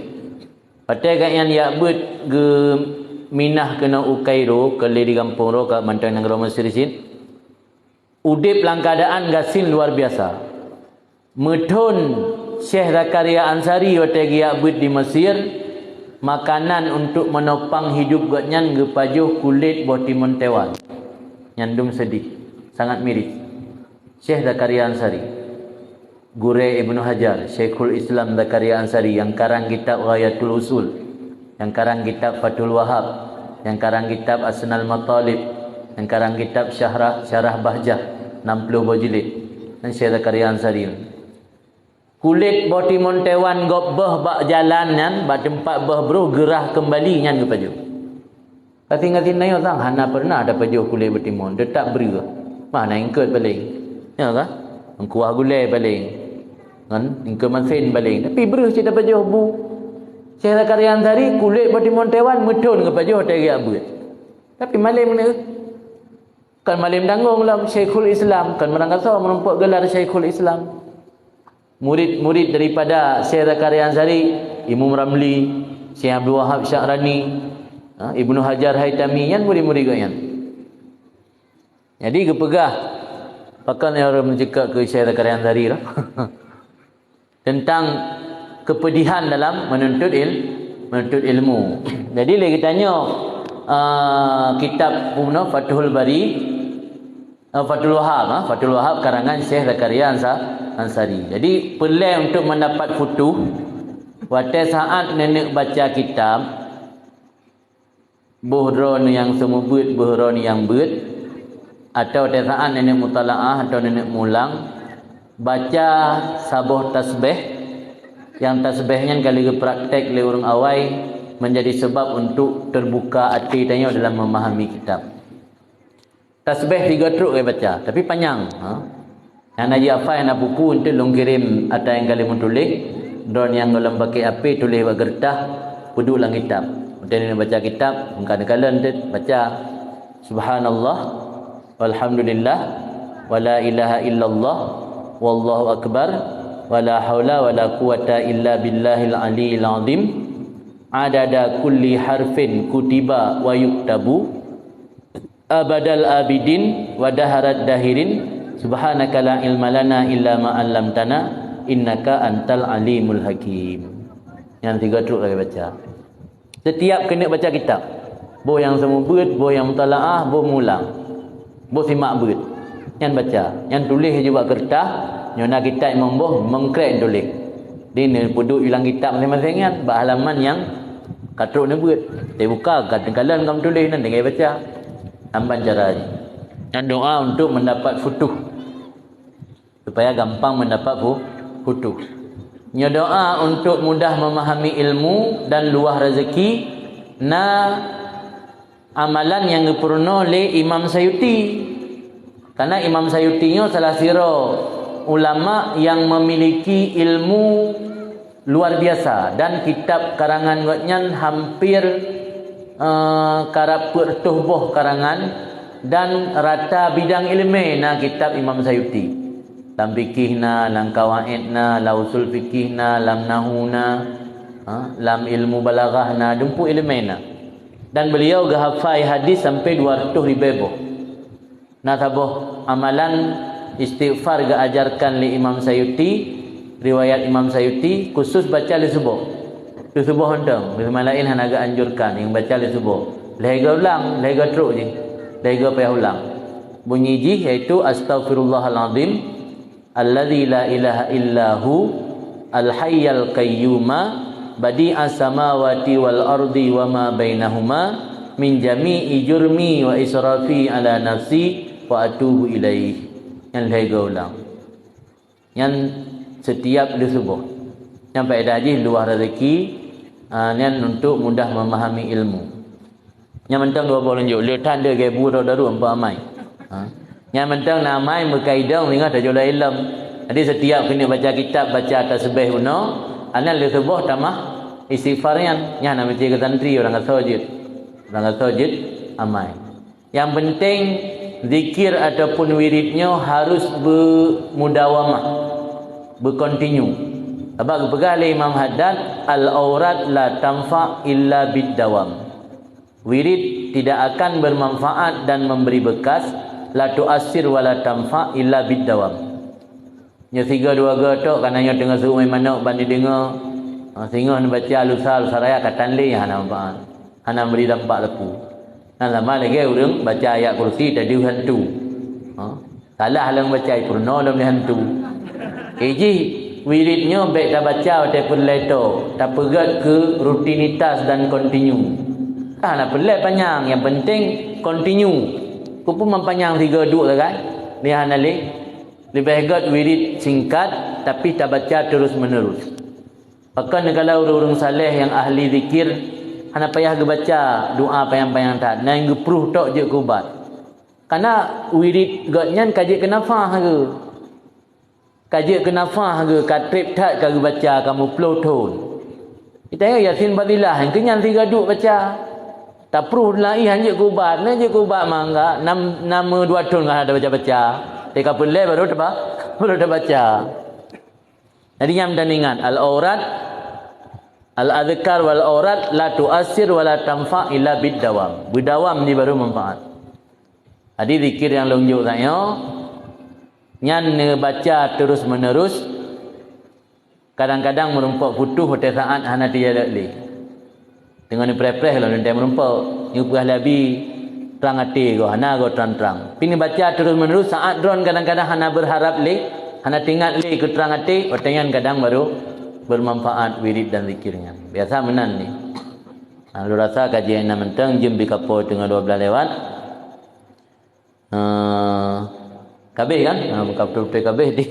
Watée gobnyan jak beuet geuminah keunoe u Kairo, keu lé di gampông droe ka mantong nanggroe Mesir cit. Udeb lam keuadaan gasien luar biasa. Meuthon Syekh Zakaria Ansari watée geujak beuet di Mesir, makanan untuk menopang hidup gobnyan geupajoh kulét boh timon tewan. Nyan dum seudeh, sangat miris. Syekh Zakaria Ansari, gurée Ibnu Hajar, Syekhul Islam Zakaria Ansari nyang karang kitab Ghayatul Usul, nyang karang kitab Fathul Wahab, nyang karang kitab Asnal Matalib, nyang karang kitab Syarah, Syarah Bahjah, enam puluh boh jilid. Nyan Syekh Zakaria Ansari. Kulét boh timon tewan gob beuh bak jalan nyan, bak teumpat beuh broh geurah keumbali nyan geupajoh. Gasien-gasien tanyoe sang hana peureunah tapajoh kulét boh timon, teutab breuh. Mah na ingkot paleng. Ya ka? Meukuah gulée paleng. Kan? Ingkot masen paleng. Tapi breuh cit tapajoh bu. Syekh Zakaria Ansari kulét boh timon tewan meuthon geupajoh watée geujak beuet. Tapi malem neu. Kan malem tanggong lom Syekhul Islam, kan meurangkasoe meurumpok gelar Syekhul Islam. Murid-murid daripada Syekh Zakaria Ansari, Imam Ramli, Syekh Abdul Wahab Sya'rani, ha, Ibnu Hajar Haitami, nyan murid-murid gobnyan. Jadi geupeugah, pakon nyang ureuëng meuceukeuk keu Syekh Zakaria Ansari lah. Tentang keupeudihan dalam menuntut il-, menuntut ilmu. Jadi lé geutanyoe, ah, kitab bunoe Fathul Bari, ah, Fathul Wahab, ah, Fathul Wahab karangan Syekh Zakaria Ansa-, Ansari. Jadi peureulée untuk mendapat futuh, watée saat neuneuk baca kitab, boh droeneuh nyang seumeubeuet, boh droeneuh nyang beuet, atawa watée saat neuneuk mutalaah atawa neuneuk mulang, baca saboh tasbéh, nyang tasbéh nyan ka lheueh geupraktek lé ureuëng awai, menjadi sebab untuk terbuka até tanyoe dalam memahami kitab. Tasbih tiga trok gaya baca, tapi panyang. Ha? Nyang na jihafai na buku untuk lôn kirém ata nyang ka lheueh meutuléh, droe nyang gohlom pakai H P tuléh bak geureutah, peuduek lam kitab. Watée neubaca kitab, meuka neukalon teuh baca, "Subhanallah, walhamdulillah, wala ilaha illallah, wallahu akbar, wala haula wala quwata illa billahil aliyil azim, adada kulli harfin kutiba wa yuktabu, abadal abidin, wa daharat dahirin, subhanaka la ilma lana illa ma 'allamtana, innaka antal alimul hakim." Nyan tiga trok lagée baca. Setiap keuneuk baca kitab, boh nyang seumeubeuet, boh nyang mutalaah, boh mulang, boh simak beuet. Nyan baca, nyan tuléh ju bak keureutah, nyoe na kitab imam boh, meukrek tuléh. Di neupeuduek lam kitab maséng-maséng nyan, bak halaman nyang ka trok neubeuet. Teubuka, ka teukalon ka meutuléh, nyan tinggai baca. Amban cara jih. Nyan doa untuk mendapat futuh. Supaya gampang mendapat fu-, futuh. Nyoe doa untuk mudah memahami ilmu dan luah rezeki, na amalan nyang geupeurunoe lé Imam Sayuti. Karena Imam Sayuti nyoe salah sidroe ulama nyang memiliki ilmu luar biasa dan kitab karangan gobnyan hampir, eh, karab peuet reutôh boh karangan dan rata bidang ileumé na kitab Imam Sayuti. Lam fikih na, lam kawaid na, lam usul fikih na, lam nahu na, ha, lam ilmu balaghah na, dumpeue ileumé na. Dan beliau geuhafai hadis sampai dua reutôh ribée boh. Na saboh amalan istighfar geuajarkan lé Imam Sayuti, riwayat Imam Sayuti, khusus baca leusuboh. Leusuboh mantong, leusuboh laén hana geuanjurkan, nyang baca leusuboh. Lhée goe ulang, lhée goe trok jih, lhée goe payah ulang. Bunyi jih yaitu, "Astaghfirullahalazim, alladzi la ilaha illa hu, al-hayyal qayyuma, badi'as samawati wal ardi wa ma bainahuma, min jami'i jurmi wa israfi ala nafsi, wa atubu ilaih." Nyan lhée goe ulang. Nyan setiap leusuboh. Nyan faedah jih luah rezeki, ah, nyan untuk mudah memahami ilmu. Nyan mantong dua boh lôn jok, le that deuh gée bu droe daru amphon amai. Ha. Nyan mantong na amai meukaidong singoh tajak lom ilom. Jadi setiap keuneuk baca kitab, baca tasbih bunoe, anan leusuboh tamah istighfar nyan. Nyan na meucé keu santri ureuëng asoe jeuet. Ureuëng asoe jeuet amai. Nyang penting zikir ataupun wirid nyoe harus beumudawamah, beukontinu. Sabab geupeugah lé Imam Haddad, "Al-aurat la tanfa illa bid dawam." Wirid tidak akan bermanfaat dan memberi bekas, la tuassir wa la tanfa illa bid dawam. Nyoe sigoe dua goe tok, kana nyoe teungoh seumeung manok ban dideungoe. Ha, singoh neubaca lusa, lusa raya ka tan lé, hana manfaat. Hana bri dampak laku. Nah, sama lagée ureuëng baca ayat kursi tadi hantu. Ha? Salah lom baca, peurunoe lom lé hantu. Ijih wirid nyoe bék tabaca watée peureulée tok, tapeugét keu rutinitas dan kontinu. Hana peureulée panyang, nyang penting kontinu. Keupeue meupanyang sigoe duek sagai? Nyan hana lé. Leubeh gét wirid singkat, tapi tabaca terus-menerus. Pakon neugala ureuëng-ureuëng saleh nyang ahli zikir, hana payah geubaca doa panyang-panyang that, na nyang geupruh tok jeuet keu ubat. Kana wirid gét nyan ka jeuet keu nafah geuh. Ka jeuet keu nafah geuh, ka treb that ka geubaca, ka meuploh thon. Ita Yasin Fadilah, nyang keu nyan sigoe duek baca. Tapruh lai han jeuet keu ubat, na jeuet keu ubat mangga, nam, nam dua thon ka hana tabaca-baca. Teuka peureulée baru taba-, baru tabaca. Jadi nyan dan ingat, al-aurat, al-azkar wal aurat la tuassir wa la tanfa illa bid dawam. Beudawam di baru manfaat. Jadi zikir nyang lôn jok tanyoe, nyan neubaca terus-menerus, kadang-kadang meurumpok futuh watée saát hana teujalok lé. Teungoh neupreh-preh lom leuntée meurumpok, nyoe peugah lé Abi, trang até goe, hana goe trang-trang. Pi neubaca terus-menerus, saát droen kadang-kadang hana beurharab lé, hana teuingat lé keu trang até, watée nyan kadang baru bermanfaat wirid dan zikir nyan. Biasa meunan ni. Ha, lôn rasa kajian na mantong, jeuem bri kapoe teungoh dua blaih lewat. Eh, kabeh kan? Ha, bukan betul-betul kabeh di,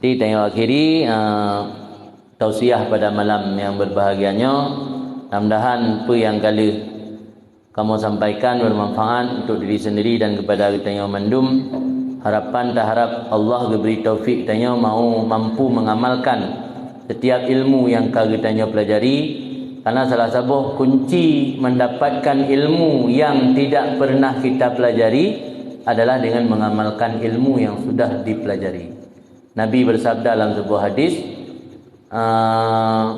di tanyoe akhiri, eh, tausiah pada malam yang berbahagia nyoe. Mudah-mudahan peue nyang ka lheueh kamoe sampaikan bermanfaat untuk diri sendiri dan kepada geutanyoe mandum. Harapan taharap Allah geubri taufik tanyoe mau mampu mengamalkan setiap ilmu yang ka geutanyoe pelajari, karena salah saboh kunci mendapatkan ilmu yang tidak pernah kita pelajari adalah dengan mengamalkan ilmu yang sudah dipelajari. Nabi bersabda dalam sebuah hadis, ah,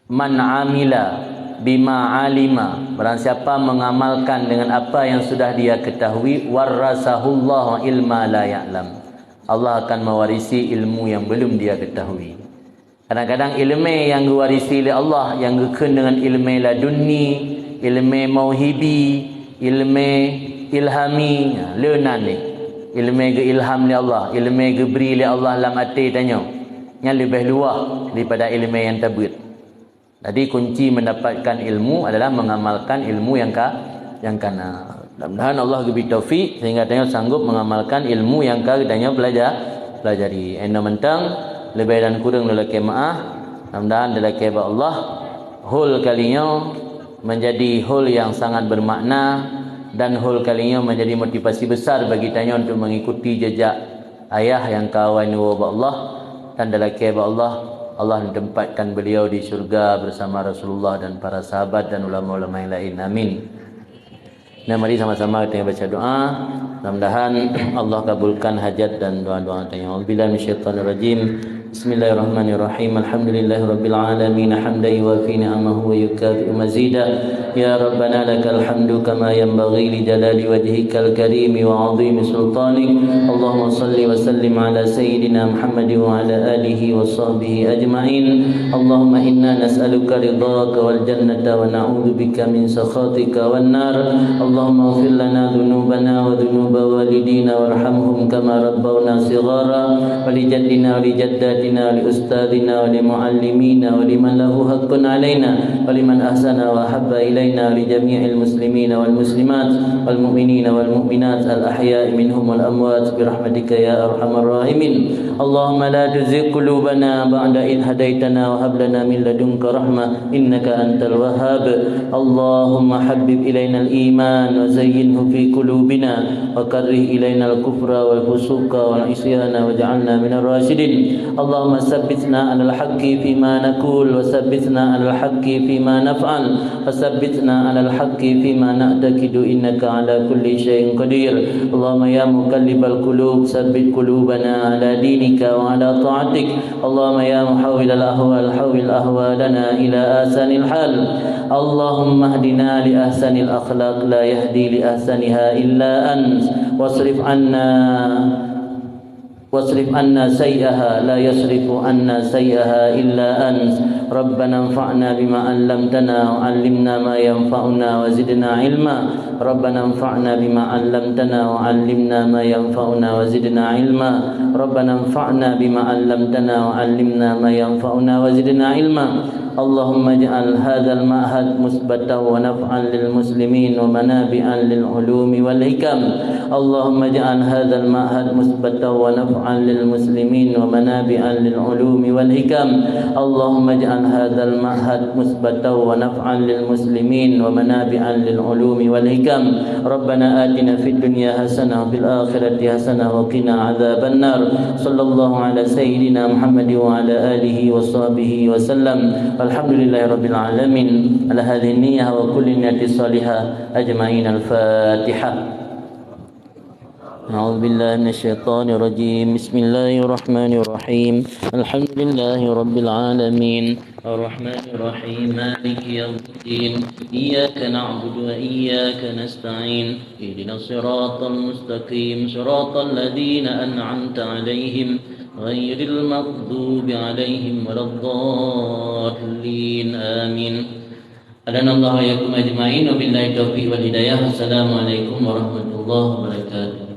"Man amila bima alima," barang siapa mengamalkan dengan apa yang sudah dia ketahui, "warasahullahu ilma la ya'lam," Allah akan mewarisi ilmu yang belum dia ketahui. Kadang-kadang ilmu yang diwarisi oleh Allah, yang geukheun dengan ilmu laduni, ilmu mauhibi, ilmu ilhami, ha, le nan ni. Ilmu geuilham lé Allah, ilmu geubri lé Allah lam até tanyoe. Nyan leubeh luwah daripada ilmu nyang tabeuet. Jadi, kunci mendapatkan ilmu adalah mengamalkan ilmu yang ka, yang kana. Mudah-mudahan Allah geubri taufik sehingga tanyoe sanggup mengamalkan ilmu yang ka tanyoe belajar, pelajari. Inoe mantong, leubeh dan kureueng lôn lakée meu'ah. Mudah-mudahan dilakée bak Allah, haul kali nyoe menjadi haul yang sangat bermakna dan haul kali nyoe menjadi motivasi besar bagi tanyoe untuk mengikuti jejak ayah nyang ka awai neuwoe bak Allah, dan dilakée bak Allah, Allah neutempatkan beliau di syurga bersama Rasulullah dan para sahabat dan ulama-ulama yang lain. Amin. Nah, mari sama-sama kita baca doa. Mudah-mudahan Allah kabulkan hajat dan doa-doa kita. A'udzubillahi minasyaitonirrajim. Bismillahirrahmanirrahim. Alhamdulillahirabbil alamin. Hamdan yuwafi ni'amahu wa yukafi'u mazida. Ya Rabbana lakal hamdu kama yanbaghi li jalali wajhikal karimi wa 'azimi sultanik. Allahumma salli wa sallim ala sayyidina Muhammad wa ala alihi wa sahbihi ajma'in. Allahumma inna nas'aluka ridhaka wal jannata wa na'udzubika min sakhatika wan nar. Allahumma ighfir lana dzunubana wa dzunuba walidina warhamhum kama rabbawna shighara. Wa li jaddina wa li jaddatina wa li ustadzina wa li muallimina wa liman lahu haqqun alaina wa liman ahsana wa ahabba ilaina wa li jami'il muslimina wal muslimat wal mu'minina wal mu'minat al ahya'i minhum wal amwat bi rahmatika ya arhamar rahimin. Allahumma la tuzigh qulubana ba'da idh hadaitana wa hab lana min ladunka rahmah innaka antal wahhab. Allahumma habbib ilainal iman wa zayyinhu fi qulubina wa karrih ilainal kufra wal fusuqa wal isyana waj'alna minar rasyidin. Allahumma tsabbitna 'alal haqqi fima naqul wa tsabbitna 'alal haqqi fima naf'al wa tsabbitna 'alal haqqi fima na'taqidu innaka 'ala kulli syai'in qadir. Allahumma ya muqallibal qulub tsabbit qulubana 'ala dinika wa 'ala ta'atik. Allahumma ya muhawwilal ahwal hawwil ahwalana ila ahsanil hal. Allahumma hdina li ahsanil akhlaq la yahdi li ahsaniha illa ant. Wasrif 'anna wasrif 'anna sayyi'aha la yasrifu 'anna sayyi'aha illa ant. Rabbana anfa'na bima 'allamtana wa 'allimna ma yanfa'una wa zidna 'ilma. Rabbana anfa'na bima 'allamtana wa 'allimna ma yanfa'una wa zidna 'ilma. Rabbana anfa'na bima 'allamtana wa 'allimna ma yanfa'una wa zidna 'ilma. Allahumma ij'al hadzal ma'had musbatan wa naf'an lil muslimin wa manabi'an lil ulumi wal hikam. Allahumma ij'al hadzal ma'had musbatan wa naf'an lil muslimin wa manabi'an lil ulumi wal hikam. Allahumma ij'al hadzal ma'had musbatan wa naf'an lil muslimin wa manabi'an lil ulumi wal hikam. Rabbana atina fid dunya hasanah wa fil akhirati hasanah wa qina adzabannar. Sallallahu ala sayyidina Muhammad wa ala alihi wa sahbihi wa sallam. Walhamdulillahi rabbil alamin. Ala hadhihi niyyah wa kulli niyatin salihah ajma'in. Al-Fatihah. أعوذ بالله من الشيطان الرجيم. بسم الله الرحمن الرحيم. الحمد لله رب العالمين. الرحمن الرحيم. مالك يوم الدين. إياك نعبد وإياك نستعين. اهدنا الصراط المستقيم. صراط الذين أنعمت عليهم. غير المغضوب عليهم ولا الضالين. آمين. Hadanallahu wa iyyakum ajma'in, wabillahi taufiq wal hidayah. Assalamualaikum warahmatullahi wabarakatuh.